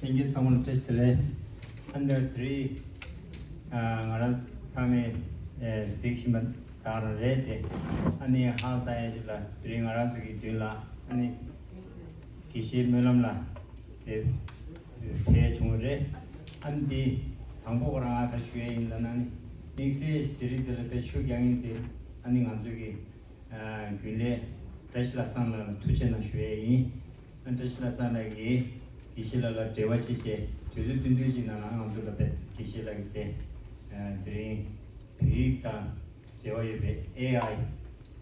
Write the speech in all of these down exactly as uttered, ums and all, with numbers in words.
ཨ། ལྷན་རྒྱས་ཚང་མ་ལ་བཀྲ་ཤིས་བདེ་ལེགས། ཨ་ནི་དེ་རིང་ཨ་ང་རང་ཚང་མས་ཨ་གཟིགས་བཞིན་པ་དང་རེད་དེ། ཨ་ནི་ཧང་སང་ཡ་ཅིག་ལ་དེ་རིང་ང་རང་ཚོ་གི་མདུན་ལ་ཨ་ནི་དགེ་བཤེས་སྨོན་ལམ་ལགས་དེ་ཕེབས་བྱུང་བ་རེད། ཨ་ནི་འདི་དང་པོ་ཁོ་རང་ང་ད་ཞུ་ཡ་ཡིན་ལབ་ན་ནི་དམིགས་བསལ་དེ་རིང་འདི་ལ་དཔེ་ཤུགས་རྒྱག་མཁན་དེ་ཨ་ནི་ང་ཚོ་གི་རྒྱུན་ལས་བཀྲ་ཤིས་ལྷ་བཟང་ལགས་ལ་ཐུགས་རྗེ་གནང་ཞུ་ཡས་ཡིན། བཀྲ་ཤིས་ལྷ་བཟང་ལགས་ཀྱིས་དགེ་བཤེས་ལགས་ལ་འབྲེལ་བ་བྱེད་ཆེད་དུས་ཚོད་བསྟུན་ཐུང་ཅིག་ནང་ལ་ང་ཚོ་ལ་དཔེ་དགེ་བཤེས་ལགས་ཀྱིས་དེ་དེ་རིང་བོད་ཡིག་དང་འབྲེལ་བ་ཡོད་པའི་ཨེ་ཨའི་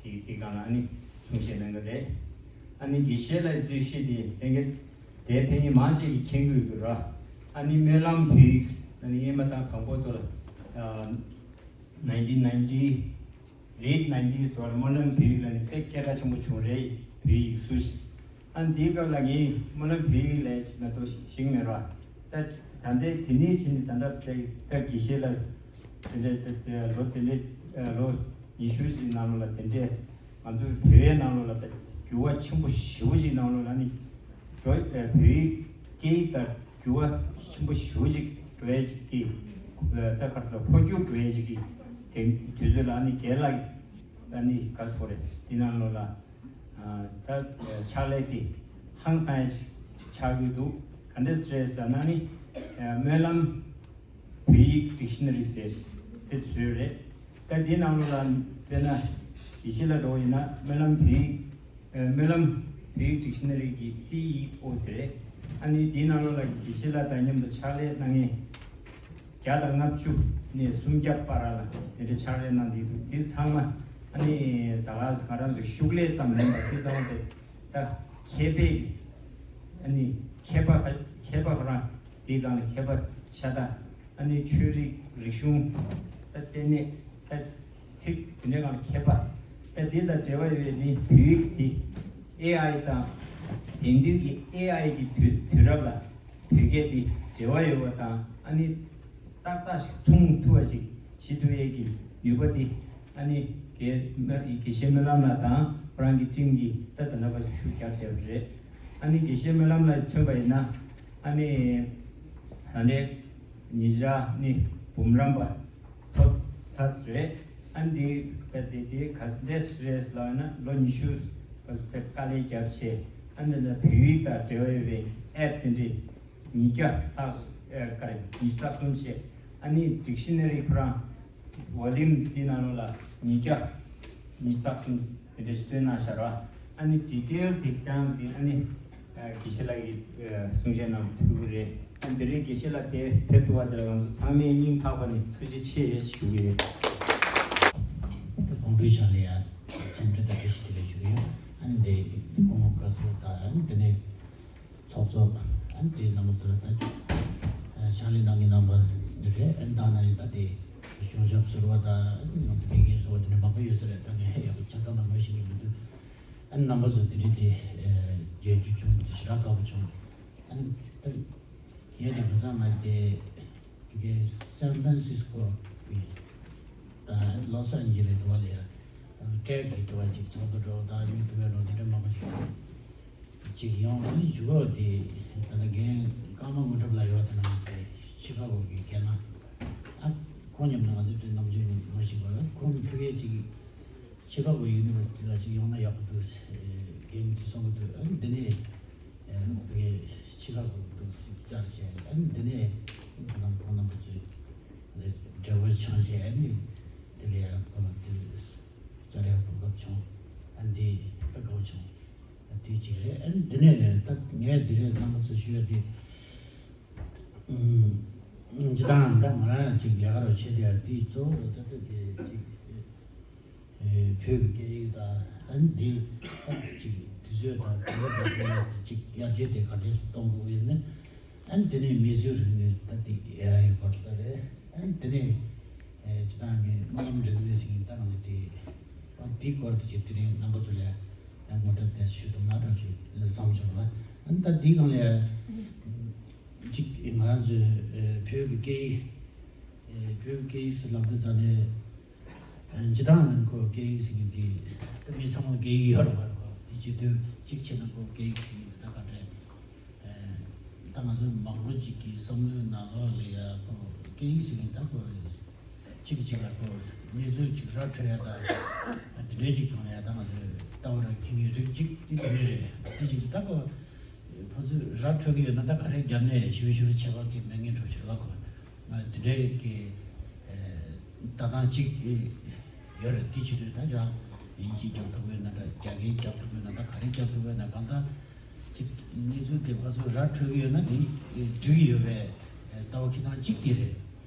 གི་དེ་སྒང་ལ་ཨ་ནི་གསུང་བཤད་གནང་གི་རེད། ཨ་ནི་དགེ་བཤེས་ལགས་ཀྱི་རྩོད་གཞི་དེ་ལྷན་རྒྱས་དེ་ཕན་ཡིན་མང་ཆེ་གིས་མཁྱེན་གྱི་ཡོད་ཀྱི་རེད། ཨ་ནི་སྨོན་ལམ་བོད་ཡིག་ཨ་ནི་སྔོན་མ་དང་དང་པོ་དུ་ལ་ཨ་nineteen ninety late nineties བར་སྨོན་ལམ་བོད་ཡིག་ལ་ནི་དཔེ་སྐད་གྲགས་ཆེན་པོ་བྱུང་རེད། བོད་ཡིག་སུ་ཞིག་ཨ་འདིའི་སྐབས་ལ་ངས་སྨོན་ལམ་བོད་ཡིག་ལས་ཅིག་མ་གཏོགས་ཤེས་ཀྱི་མེད་ར། ད་ད་ལྟའི་དེ་ནས་ཕྱིན་ནས་ད་ལྟ་ད་དགེ་བཤེས་ལགས་དེ་འདྲའི་ད་ལོ་དེ་འདྲའི་ལོ་ཉི་ཤུ་ཞིག་ནང་ལ་དེ་འདྲའི་ང་ཚོའི་བོད་པའི་ནང་ལོགས་ལ་ད་འགྱུར་བ་ཆེན་པོ་ཞེ་པོ་ཅིག་ནང་ལོགས་ལ་ནི་འགྲོ་བོད་ཡིག་སྐད་ཡིག་ད་འགྱུར་བ་ཆེན་པོ་ཞེ་པོ་ཅིག་འགྲོ་ཡ་ཅིག་གི་ད་ག་རེ་ལ་འཕོ་འགྱུར་འགྲོ་ཡ་ཅིག་གི་དེ་དུས་ཚོད་ལ་ནི་རྒན་ལགས་ཀྱིས་ནི་ག་ཚོད་རེད་དེ་ནང་ལོགས་ལ་ད་ཕྱག་ལས་དེ་ཧང་སང་ཡ་ཅིག་ཆགས་ཀྱི་འདུག་ག་འདྲས་རེད་ཟེར་ན་ནི་སྨོན་ལམ་བོད་ཡིག་ཌིག་ཤི་ན་རི་ཟེར་དེ་བཟོས་རེད། ད་འདི་ནང་ལོགས་ལ་དཔེར་ན་དགེ་བཤེས་ལགས་འགྲོ་བ་ཡིན་ན་སྨོན་ལམ་བོད་ཡིག་ཨ་སྨོན་ལམ་བོད་ཡིག་ཌིག་ཤི་ན་རི་གི་སི་ཨི་ཨོ་དེ་རེད། ཨ་ནི་འདི་ནང་ལོགས་ལ་དགེ་བཤེས་ལགས་དང་མཉམ་དུ་ཕྱག་ལས་གནང་མཁན་བརྒྱ་དང་ལྔ་བཅུ་ནས་སུམ་བརྒྱ་བར་ལ་དེ་འདྲའི་ཕྱག་ལས་གནང་བསྡད་འདུག་འདི་ཚང་མ་ཨ་ནི་ད་ག་ང་རང་ཚོའི་ཤུགས་ལས་ཙམ་མིན་པར་འདི་ཚང་མ་དེ་ད་མཁས་པའི་ཨ་ནི་མཁས་པ་མཁས་པ་ཁོ་རང་འདིའི་སྒང་ལ་མཁས་པ་ཤ་སྟག་ཨ་ནི་ཆོས་རིག་རིག་གཞུང་ད་ལྟེ་གནས་ད་ཚིག་དེ་འདྲའི་སྒང་ལ་མཁས་པ་ད་འདི་དང་འབྲེལ་བ་ཡོད་པའི་ནི་བོད་ཡིག་འདི་ཨེ་ཨའི་དང་དེང་དུས་ཀྱི་ཨེ་ཨའི་གི་དུས་དུས་རབས་ལ་བོད་སྐད་འདི་འབྲེལ་བ་ཡོད་པ་དང་ཨ་ནི་ཏག་ཏག་ཞིག་མཚུངས་ཐུབ་པ་ཅིག་བྱེད་ཐུབ་ཡས་ཀྱི་ནུས་པ་འདི་ཨ་ནི་དགེ་དགེ་བཤེས་སྨོན་ལམ་ལགས་དང་ཁོ་རང་གི་ཊིམ་གྱིས་ད་ད་ལྟ་བར་ཤུགས་རྒྱག་བསྡད་པ་རེད། ཨ་ནི་དགེ་བཤེས་སྨོན་ལམ་ལགས་མཚོན་པ་ཡིན་ན་ཨ་ནི་ད་ལྟའི་ཉེ་ཆར་ནི་འབུམ་རམས་པ་ཐོབ་ཚར་རེད། ཨ་ནི་དེ་དེ་དེ་ག་འདྲས་རེད་ལབ་ན་ལོ་ཉི་ཤུ་བར་དུ་དཀའ་ལས་བརྒྱབ་བྱས་ཨ་ནི་ད་བོད་ཡིག་དང་འབྲེལ་བ་ཡོད་པའི་ཨེབ་དེ་འདྲས་ཉིས་བརྒྱ་ལྷག་ཨ་ག་རེ་ཉིས་བརྒྱ་གསུམ་བྱས་ཨ་ནི་ཌིག་ཤི་ན་རི་ཁོ་རང་ཝོ་ལིམ་དེ་ནང་ལོགས་ལ་ཉིས་བརྒྱ་ཉིས་བརྒྱ་གསུམ་དེ་འདྲ་ཞིག་བཏོན་གནང་བཞག་ར། ཨ་ནི་ཌི་ཊེལ་དེ་ཀྱང་གི་ཨ་ནི་དགེ་བཤེས་ལགས་ཀྱིས་གསུང་བཤད་གནང་ཐུབ་ཀྱི་རེད། ཨ་ནི་དེ་རིང་དགེ་བཤེས་ལགས་དེ་ཕེབས་ཐུབ་པ་དེ་ལ་ང་ཚོ་ཚང་མས་སྙིང་ཐག་པ་ནས་ཐུགས་རྗེ་ཆེ་ཞུ་གི་ཡོད། དགོངས་འགྲེལ་བྱ་ལས་ཡ་འཚམས་འདྲི་དང་བཀྲ་ཤིས་བདེ་ལེགས་ཞུ་གི་ཡོད། ཨ་ནི་འདི་སྐུ་ངོ་བཀའ་ཟུར་དང་ཨ་ནི་དེ་ནས་ཚོགས་གཙོ་ཨ་ནི་དེ་རྣམ་པ་ཚོ་ད་ཕྱག་ལས་གནང་མཁན་རྣམ་པ་འདི་རེད། ཨ་ནི་ད་ན་ཡིན་ད་དེ་གཞུང་ཞབས་ཟུར་པ་དང་ཨ་ནི་ང་ཚོ་དགེ་རྒན་ཟུར་པ་དེ་འདྲ་མང་པོ་ཡོད་ས་རེད། ད་ངས་ཧེ་ཡག་པོ་ཆ་ཚང་དང་ངོས་ཤེས་ཀྱི་མི་འདུག་ཨ་ནི་རྣམ་པ་ཚོ་དེ་རིང་དེ་མཇལ་རྒྱུ་བྱུང་དེ་ཞེ་དྲག་དགའ་པོ་བྱུང་། ཨ་ནི་ད་ངས་དེ་ག་ཚང་མ་དེ་དེ་གའི་སན་ཧྥ་རན་སིས་ཀོ་གི་ད་ལོ་སི་ཨན་ཇི་ལེ་འགྲོ་བ་ལ་ཡ་ཀྲེབ་གི་འགྲོ་བ་ཅིག་ཚོགས་འདུ་འགྲོ་ད་མི་དུ་བའི་རོ་དེ་འདྲ་མང་པོ་ཞིག་ཅིག་ཡོང་། ཨ་ནི་གཞུག་གུ་དེ་ད་ལྟ་རྒན་ཀརྨ་དངོས་གྲུབ་ལགས་ཡོད་དེ་ནང་དེ་ཤི་ཁ་གོ་གི་རྒན་ལགས་ཨ་ ཁོང་མཉམ་དུ་ང་ཚོ་དེ་ནམ་རྒྱུན་མ་ཤེས་པར་ཁོང་ཕ་གིར་ཅིག་ཆི་ཀ་གོ་ཡུ་ནི་ཝར་སི་ཊི་ལ་ཅིག་ཡོང་ན་ཡག་པོ་འདུག་ཟེར་རྒན་དེ་གསུང་གི་འདུག་ཨ་ནི་འདི་ནས་ཨ་ཕ་གིར་ཆི་ཀ་གོ་འདུག་ཟེར་བཅར་བྱས། ཨ་ནི་འདི་ནས་ཁོང་རྣམ་ཁོང་རྣམ་པ་ཚོས་འབྲེལ་བ་བྱུང་བྱས། ཨ་ནི་དེ་ལས་ཁོང་རྣམ་ཚོས་བཅར་ཡག་གོ་སྐབས་བྱུང་། ཨ་ནི་འདི་ད་དགའ་བོ་བྱུང་། ཨ་དེ་གཅིག་རེད། ཨ་ནི་འདི་ནས་ད་ངས་འདི་རེད་རྣམ་པ་ཚོ་ཞུ་ཡ་དེ། ཨུམ། སྤྱིར་བཏང་ད་ང་རང་ཅིག་ལས་ཀ་རུ་བྱེད་དེ་ཡ་དེའི་གཙོ་བོ་རུ་ད་ལྟ་དེ་ཅིག་ཨེ་བོད་ཀྱི་སྐད་ཡིག་དང་ཨ་ནི་དེ་ད་ཅིག་དུས་ཚོད་དང་དུས་རབས་དང་བསྟུན་ནས་ཅིག་ཡར་རྒྱས་དེ་ག་འདྲས་གཏོང་དགོས་ཡོད་ན། ཨ་ནི་དེ་ནས་མིས་བཟོས་རིག་གནས་ད་དེ་ཨེ་ཨའི་སྐོར་ད་རེད། ཨ་ནི་དེ་ནས་ཨེ་སྤྱིར་བཏང་གི་སྨོན་ལམ་རིག་གནས་ཟེར་མཁན་ད་ང་ཚོ་དེ་ཨ་དེའི་སྐོར་དུ་ཅིག་དེ་རིང་རྣམ་པ་ཚོ་ལ་ཨ་ངོ་སྤྲོད་དེ་ཞུ་དུ་མ་གཏོགས་ཅིག་བསམ་བྱུང་བ། ཨ་ནི་ད་དེའི་སྒང་ལ་ཡ། གཅིག་ང་རང་ཚོའི་ཨེ་བོད་ཀྱི་སྐད་ཡིག་ཨེ་བོད་ཀྱི་སྐད་ཡིག་ཟེར་ལབ་དུས་ཙམ་ནས་ཨེ་སྤྱིར་བཏང་ནང་ཁོ་སྐད་ཡིག་ཟེར་མཁན་དེ་ད་མི་ཚང་མ་སྐད་ཡིག་ཡོད་རེད་པ། ཁོ་དེ་བྱེད་དུས་གཅིག་བྱས་ན་ཁོ་སྐད་ཡིག་ཟེར་མཁན་དེ་ད་ག་འདྲ་ཨེ་ད་ང་ཚོ་མང་པོ་ཅིག་གི་བསམ་བློའི་ནང་ལོགས་ལ་ཡ་ཁོ་སྐད་ཡིག་ཟེར་མཁན་ད་ཁོ་གཅིག་གིས་གཅིག་ལ་ཁོ་གནས་ཚུལ་གཅིག་ར་འཕྲོད་ཡ་ད་དེ་འདྲའི་གཅིག་གང་ལ་ཡ་ད་ང་ཚོས་ལྟ་བ་ར་མཁྱེན་མཁན་རིགས་གཅིག་དེ་དེ་འདྲ་རེད། དེ་གཅིག་ད་ཁོ། ཕ་ཚོས་ར་འཕྲོད་ཀྱི་ཡོད་ན་ད་ག་རེ་བརྒྱབ་ནས་ཞུ་ཞུ་བྱེད་པ་གི་མེད་ངེས་འགྲོ་ཕྱིར་བ་གོ། ང་དེ་འདྲའི་གི་ད་ཐེངས་གཅིག་ཡོད་རེད། དེ་ཕྱི་དྲོས་ད་ཡང་དབྱིན་ཇི་རྒྱབ་ཐུབ་ཡོད་ན་འདྲ། རྒྱ་སྐད་རྒྱབ་ཐུབ་ཡོད་ན་འདྲ། ག་རེ་རྒྱབ་ཐུབ་ཡོད་ན། གང་ལྟར་ཅིག་གནས་ཚུལ་དེ་ཕ་ཚོས་ར་འཕྲོད་ཀྱི་ཡོད་ན་དེ་འགྲིག་གི་ཡོད་པའི་ལྟ་བ་ཁྱེད་རང་གཅིག་དེ་རེད།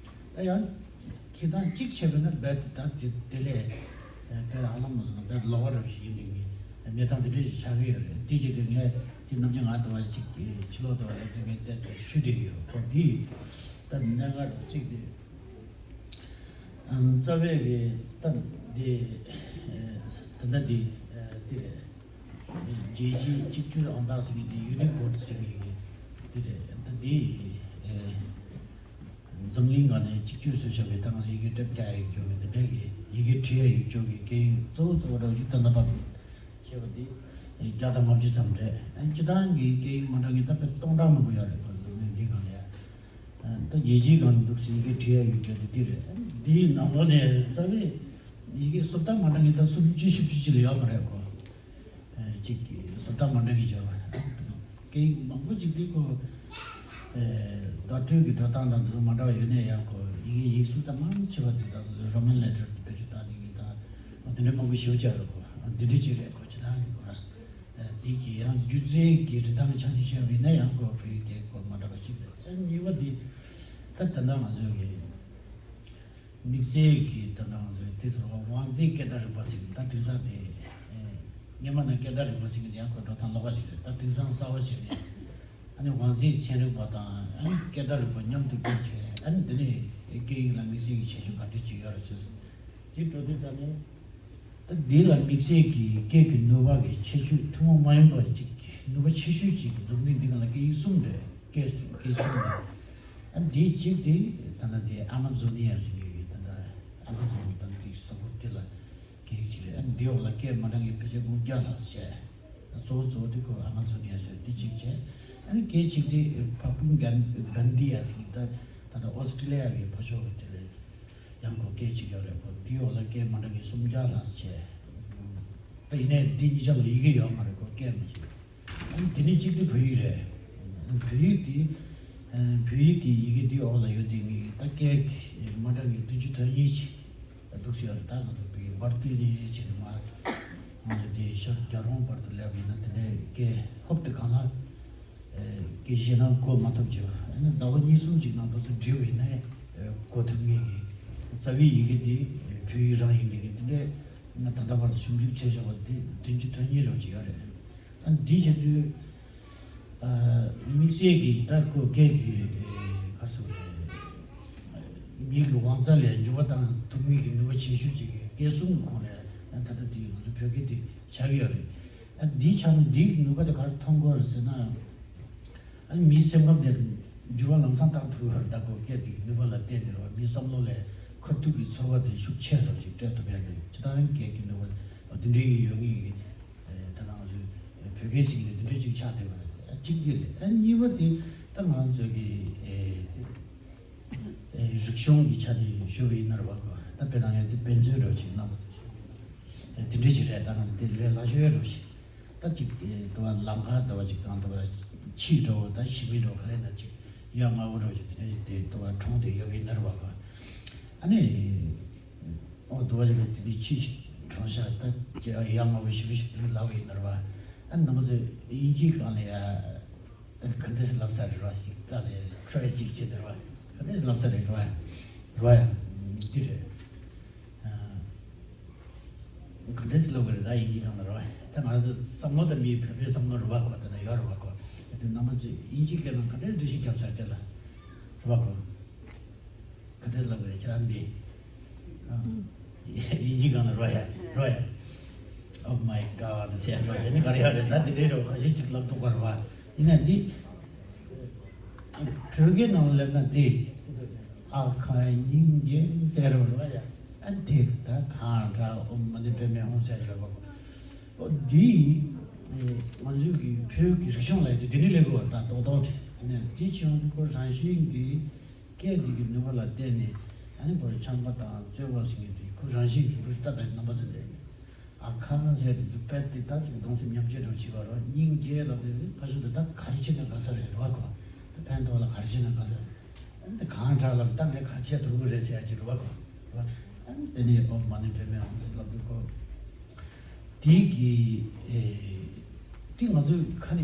ད་ཡང་ཁྱེད་རང་གཅིག་བྱས་པ་ན་རྦད་དེ་ད་དེ་དེ་ལས་རྦད་ཨ་ལམ་མ་སོང་ན་རྦད་ལོགས་ཀ་རབ་ཞིག་ཡིན་པའི་གནས་སྟངས་དེ་འདྲ་ཞིག་ཆགས་ཀྱི་ཡོད་རེད། དེ་བྱེད་དུས་ངས་དེ་ནམ་རྒྱུན་ང་དང་བ་ཅིག་ཕྱི་ལོགས་དང་བ་ལབ་དུས་ངས་བལྟས་ཏེ་ཞུ་བསྡད་ཡོད། ཁོ་དེ་ད་གནད་འགག་གཅིག་དེ་རྩ་བའི་གི་ད་དེ་ད་ལྟ་དེ་དེ་རེད། རྒྱལ་སྤྱིའི་གཅིག་གྱུར་ཨང་རྟགས་ཟེར་མཁན་དེ་ཡུ་ནི་ཀོཌ་ཟེར་མཁན་གྱི་དེ་རེད། ད་དེ་འཛམ་གླིང་སྒང་ནས་གཅིག་གྱུར་བཟོས་བཞག་པའི་ད་ང་ཚོ་ཡི་གེ་འབྲི་རྒྱག་ཡི་གེ་འདི་འདྲ་གི་ཡི་གེ་འབྲི་ཡ་ཡི་གེ་གི་སྐད་ཡིག་གཙོ་བོ་གཙོ་བོ་ར་བཞི་ད་ལྟ་བར་ཞེས་པ་འདི་བརྒྱ་དང་ལྔ་བཅུ་ཙམ་རེད། སྤྱིར་བཏང་གི་སྐད་ཡིག་མ་འདྲ་མཁན་ད་དཔེ་སྟོང་ཕྲག་མང་པོ་ཡོད་རེད། ཁོ་ཚོ་ནི་འདི་སྒང་ལ་ཡ། ད་རྒྱལ་སྤྱིའི་སྒང་འདུག་ཟེར་ཡི་གེ་བྲིས་ཡ་ཡོད་རྒྱུ་དེ་འདི་རེད། འདིའི་ནང་ལོགས་ནས་རྩ་བའི་ཡི་གེ་སུམ་རྟགས་མ་འདྲ་མཁན་ད་སུམ་ཅུ་བཞི་བཅུ་ཅིག་ལས་ཡོད་མ་རེད་ཁོ། ཅིག་སུམ་རྟགས་མ་འདྲ་མཁན་ཡོད་རེད། སྐད་ཡིག་མང་པོ་ཅིག་དེ་ཁོ་བརྡ་སྤྲོད་ཀྱི་འགྲོ་སྟངས་དང་དེ་ཚོ་མ་འདྲ་བ་ཡོད་ནའི་ཡང་ཁོ་ཡི་གེ་ཡིག་གཟུགས་དང་མང་ཆེ་བ་དེ་ད་རོ་མན་ལེ་ཊར་དེ་བེད་སྤྱོད་བཏང་ནས་ཡིན། ད་འདི་འདྲ་མང་པོ་ཞེ་པོ་ཅིག་ཡོད་རེད་ཁོ། འདི་འདྲ་ཅིག་རེད་ཁོ། ཅི་ཐང་གི་ཁོ་ར། དེ་གི་ཡང་སྒྱུ་རྩལ་གྱི་རིན་ཐང་ཆ་ནས་བཤད་པ་ཡིན་ན་ཡང་ཁོ་བོད་ཡིག་དེ་ཁོ་མ་འདྲ་བ་ཞིག་རེད། གཉིས་པ་དེ་ད་ད་ལྟ་ང་ཚོའི་གི་དམིགས་བསལ་གྱི་ད་ང་ཚོའི་དེ་ཚོ་དབང་རྩའི་སྐད་བརྡ་རིག་པ་ཟེར་གི་ད་དེང་སང་དེ་སྔོན་མ་ན་སྐད་བརྡ་རིག་པ་ཟེར་གི་ཡང་ཁོ་འགྲོ་སྟངས་ལོགས་ཀ་ཞིག་རེད། ད་དེང་སང་གསར་བ་བྱས་ནས་ཨ་ནི་དབང་རྩའི་ཚན་རིག་པ་དང་ཨ་ནི་སྐད་བརྡ་རིག་པ་མཉམ་དུ་བསྒྲིལ་བྱས། ཨ་ནི་འདི་ནས་སྐད་ཡིག་ལ་དམིགས་བསལ་གྱི་ཁྱད་ཆོས་ག་འདྲ་ཅིག་ཡོད་རེད་ཟེར། དེ་འགྲོ་དུས་ཙམ་ནས། ད་འདི་ལ་དམིགས་བསལ་གྱི་སྐད་ཀྱི་ནུས་པ་གི་ཁྱད་ཆོས་ཐུན་མོང་མ་ཡིན་པ་ཅིག་གི་ནུས་པ་ཆེ་ཤོས་ཅིག་འཛམ་གླིང་འདི་ག་ལ་སྐད་ཡིག་གསུམ་རེད། སྐད་སྐད་གསུམ་རེད། ཨ་འདི་གཅིག་དེ་ད་ལྟ་དེ་ཨ་མ་ཛོ་ནི་ཡ་ཟེར་མཁན་གྱི་ད་ལྟ་ཨ་མ་ཛོན་གྱི་ད་ལྟ་དེ་ས་ཁུལ་དེ་ལ་སྐད་ཡིག་ཅིག་རེད། ཨ་འདི་འོག་ལ་སྐད་མ་འདྲ་མཁན་ཕལ་ཆེར་དགུ་བརྒྱ་ལྷག་བྱས། གཙོ་བོ་གཙོ་བོ་དེ་ཁོ་ཨ་མ་ཛོ་ནི་ཡ་ཟེར་དེ་གཅིག་བྱས། ཨ་ནི་སྐད་གཅིག་དེ་ཕ་ཕུན་གན་གན་དི་ཡ་ཟེར་མཁན་ད་ད་ལྟ་ཨོ་སི་ཀྲི་ལི་ཡ་གི་ཕ་ཕྱོགས་དེ་ལ། ཡང་ཁོ་སྐད་ཅིག་ཡོད་རེད། ཁོ་དེའི་འོག་ལ་སྐད་མ་འདྲ་མཁན་སུམ་བརྒྱ་ལྷག་བྱས། ད་ཡིན་ནའི་འདི་གཉིས་ཆ་ལ་ཡི་གེ་ཡོད་མ་རེད། ཁོ་སྐད་མ་ཤེས། ཨ་ནི་དེ་ནས་གཅིག་དེ་བོད་ཡིག་རེད། བོད་ཡིག་དེ་བོད་ཡིག་གི་ཡི་གེ་དེའི་འོག་ལ་ཡོད་དེ་ངས་ད་སྐད་མ་འདྲ་མཁན་བདུན་ཅུ་དོན་གཉིས་ཅིག་འདུག་སེ་ཡོད་རེད། ད་ང་ཚོ་བོད་ཡིག་འབར་ཏི་ནས་བྱས་ནས་མ་ང་ཚོ་དེ་ཤར་རྒྱལ་རོང་བར་དུ་སླེབས་ཡིན་ན་དེ་འདྲའི་སྐད་ཧོབ་ཏེ་གང་ལ། སྐད་ཤེས་ན་གོ་མ་ཐུབ་ཀྱི། ཨ་ནི་ཟླ་བ་གཉིས་གསུམ་ཅིག་ནང་དུ་ཚུར་འབྲི་བས་ན་གོ་ཐུབ་ངེས་ཀྱི། རྩ་བའི་ཡི་གེ་འདི་བོད་ཡིག་རང་ཡིན་ནས་ཀྱི་དེ་འདྲས་ང་ད་ལྟ་བར་དུ་ཞིབ་འཇུག་བྱས་བཞག་པ་འདི་བདུན་ཅུ་དོན་གཉིས་ལོ་ཅིག་ཡོད་རེད། ཨ་ནི་འདི་བྱེད་དུས་དམིགས་བསལ་གྱི་ད་ཁོ་སྐད་ཀྱི་ག་རེ་ཟེར་དགོས་རེད། མིའི་གི་དབང་རྩ་ལས་འཇུག་པ་དང་ཐུབ་ངེས་ཀྱི་ནུས་པ་ཆེ་ཤོས་ཅིག་གི་སྐད་གསུམ་གྱི་ཁོངས་ལས་ད་ལྟ་འདི་ང་ཚོ་བོད་སྐད་འདི་ཆགས་ཀྱི་ཡོད་རེད། ཨ་འདིའི་ཆ་ནས་འདིའི་ནུས་པ་དེ་ག་རེ་མཐོང་དགོས་རེད་ཟེར་ན། ཨ་མིའི་སེམས་ཁམས་དེ་འགྱུར་བ་ལམ་སང་བཏང་ཐུབ་ཡོད་རེད། ད་ཁོ་སྐད་དེ་གི་ནུས་པ་ལ་བརྟེན་ནས་རེད་བ། མིའི་བསམ་བློ་ལས་ཁ་ཐུག་གི་ཚོར་བ་དེ་ཤུགས་ཆེ་རབ་ཅིག་སྤྲད་ཐུབ་ཡ་གི་སྤྱིར་བཏང་སྐད་ཀྱི་ནུས་པ་འདི་འདྲའི་ཡོད་ངེས་ཀྱི། ད་ང་ཚོའི་བོད་སྐད་ཟེར་གྱི་འདི་འདྲ་ཅིག་ཆགས་བསྡད་པ་རེད། ཨ་གཅིག་འདི་རེད། ཨ་གཉིས་པ་དེ་ད་ང་ཚོ་གི་ཨེ་ རིག་གཞུང་གི་ཆ་ནས་ཞུ་བ་ཡིན་ན་རེད་བ་གོ། ད་དཔེར་ན་ཡང་འདི་དཔེ་མཛོད་འདྲ་བོ་ཅིག་གནང་བ་དེ་འདྲ་ཅིག་རེད། ད་ང་ཚོ་འདི་ལས་སླ་ཤོས་འདྲ་བོ་ཞིག་ད་ཅིག་དུ་བ་ལམ་ཁ་དུ་བ་ཅིག་གང་དུ་བ་ཆིག་འདྲ་བོ་ད་ཞི་མི་འདྲ་བོ་ག་རེ་ན་ཅིག་ཡ་ང་བོ་འདྲ་བོ་ཅིག་དེ་འདྲ་ཅིག་དེ་དུ་བ་གྲོང་དེ་ཡོད་པ་ཡིན་ན་རེད་བ་གོ། ཨ་ནི། ཨོ་དུ་བ་ཅིག་ལ་དེ་འདྲའི་ཆིག་གྲོང་ཤག་ད་ཡ་ང་བོ་ཞི་མི་ཞིག་དེ་ལབ་པ་ཡིན་ན་རེད་བ། ཨ་ནི་ནང་ཚོ་དབྱིན་ཇིའི་སྒང་ལ་ཡ། ད་ག་འདྲས་ལབ་ས་རེད་བ་ཞིག་ད་ལས་ཁྲོས་ཅིག་བྱེད་དེ་རེད་བ། ག་འདྲས་ལབ་ས་རེད་བ། རེད་བ་ཡ། འདི་རེད། ག་འདྲས་ལབ་དགོས་རེད་ད་ཡིན་གྱི་གང་ལ་རེད་བ། ད་ང་ཚོ་བསམ་བློ་དང་མིའི་བོད་པའི་བསམ་བློ་རེད་བ་གོ། ད་ན་ཡོད་རེད་བ་གོ། དེ་རྣམ་པ་ཚོས་དབྱིན་ཇིའི་སྐད་ནང་ག་འདྲས་འགྲེལ་བཤད་རྒྱབ་ས་རེད་དེ་ལ་རེད་བ་གོ། ག་འདྲས་ལབ་དགོས་རེད་ཁྱེད་རང་འདི། དབྱིན་ཇི་སྒང་ལ་རོ་ཡ། རོ་ཡ། Oh my God ཟེར་རོ། དེ་ནི་ག་རེ་ཡོད་རེད། ད་འདི་འདྲའི་རོ་ཁ་ཤས་ཅིག་ལབ་ཐུབ་པ་རེད་བ། ཡིན་ན་འདི། བོད་སྐད་ནང་ལ་སླེབས་ན་འདི། ཨ་ཁ་སྙིང་རྗེ་ཟེར་རོ་རོ་ཡ། ཨ་འདི་ད་གང་དྲག་ཨོཾ་མ་ཎི་པདྨེ་ཧཱུྃ་ཟེར་རོ་བ། ཨོ་འདི། ང་ཚོའི་གི་བོད་ཀྱི་རིག་གཞུང་ལ་ཡ་དེ་འདི་ནི་ལེགས་པར་ད་རྡོག་རྡོག་དེ། ཡིན་ན་འདི་ཆེ་ཡོང་དུས་ཁོ་རང་བཞིན་གྱི། སྐད་འདི་གི་ནུས་པ་ལ་བརྟེན་ནས་ཨ་ནི་ཁོར་ཆམ་པ་དང་རྩོད་པ་ཟེར་མཁན་དེ་ཁོ་རང་བཞིན་གྱི་འདུག་སྟབས་དང་རྣམ་པ་ཚོ་འདྲ། ཨ་ཁ་ཟེར་དེ་ཚོ་དཔེ་དེ་ད་ཅིག་གདོང་སེམས་མཉམ་སྐྱེད་འདྲ་བྱེད་པ་རོ། སྙིང་རྗེ་ལབ་དེ་ཕ་ཤུལ་དུ་ད་ག་རེ་བྱེད་ན་དགའ་ས་རེད་རོ་ཁོ། ད་ཕན་ཐོགས་ལ་ག་རེ་བྱེད་ན་དགའ་ས་རེད། ཨ་ནི་གང་དྲག་ལབ་ད་ངས་ག་རེ་བྱེད་ཐུབ་ཀྱི་རེད་ཟེར་ཡ་ཅིག་རོ་ཁོ། རོ། ཨ་ནི་དེ་ནས་ཨོཾ་མ་ཎི་པདྨེ་ཧཱུྃ་ཟེར་ལབ་དུས་ཁོ། དེ་གི་ཨེ། དེ་ང་ཚོའི་ཁ་ནས་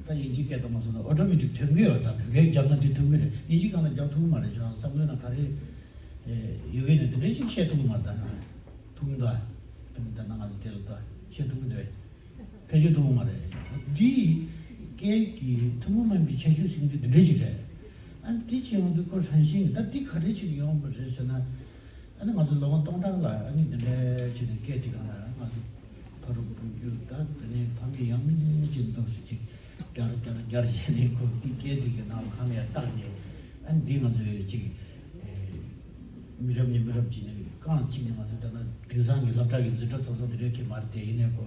ད་དབྱིན་ཇིའི་སྐད་དུ་མ་སོང་ན་ཨོ་ཊོ་མེ་ཊིག་ཐོན་གི་ཡོད། ད་བོད་སྐད་རྒྱབ་ན་དེ་ཐོན་གི་རེད། དབྱིན་ཇི་སྒང་ལ་རྒྱབ་ཐུབ་གི་མ་རེད། ཁྱོད་རང་བསམ་བློའི་ནང་ག་རེ་ཨེ་ཡོད་གི་ནས་དེ་འདྲ་ཞིག་བཤད་ཐུབ་གི་མ་རེད། ད་ཐུབ་གི་འདུག་ཨ། དེ་མི་ད་ན་ང་ཚོ་དེ་ལ་ད་བཤད་ཐུབ་གི་འདུག་ཨེ། ཕལ་ཆེར་ཐུབ་གི་མ་རེད། འདི་སྐད་ཀྱི་ཐུན་མོང་མ་ཡིན་པའི་ཁྱད་ཆོས་ཟེར་གི་འདི་འདི་འདྲ་ཞིག་རེད། ཨ་ནི་དེ་བྱས་ཡོང་དུས་ཁོ་རང་བཞིན་གྱི་ད་འདི་ག་འདྲ་ཞིག་ཡོང་བ་རེད་ཟེར་ན། ཨ་ནི་ང་ཚོ་ལོ་ངོ་སྟོང་ཕྲག་ལ་ཨ་ནི་འདི་འདྲའི་བྱས་ནས་སྐད་དེ་གང་ལ་ང་ཚོ་ཕ་རུ་བུ་རྒྱུད་ད་དེ་ནས་ཕ་མེས་ཡང་མེས་ཅིག་འདུག་ཟེར་ཅིག་རྒྱར་རྒྱར་རྒྱར་བྱས་ནས་ཁོ་འདི་སྐད་དེ་གི་ནང་གང་ལ་ཡང་བཏགས་ནས། ཨ་ནི་འདི་ང་ཚོས་ཅིག་མི་རབས་ནས་མི་རབས་ཅིག་ནས་རྐང་གཅིག་ནས་ང་ཚོ་ད་ལྟ་དེང་སང་གི་སློབ་གྲྭ་གི་འཛིན་གྲྭ་སོ་སོ་དེ་འདྲའི་གི་མ་རེད་དེ། ཡིན་ནའི་ཁོ།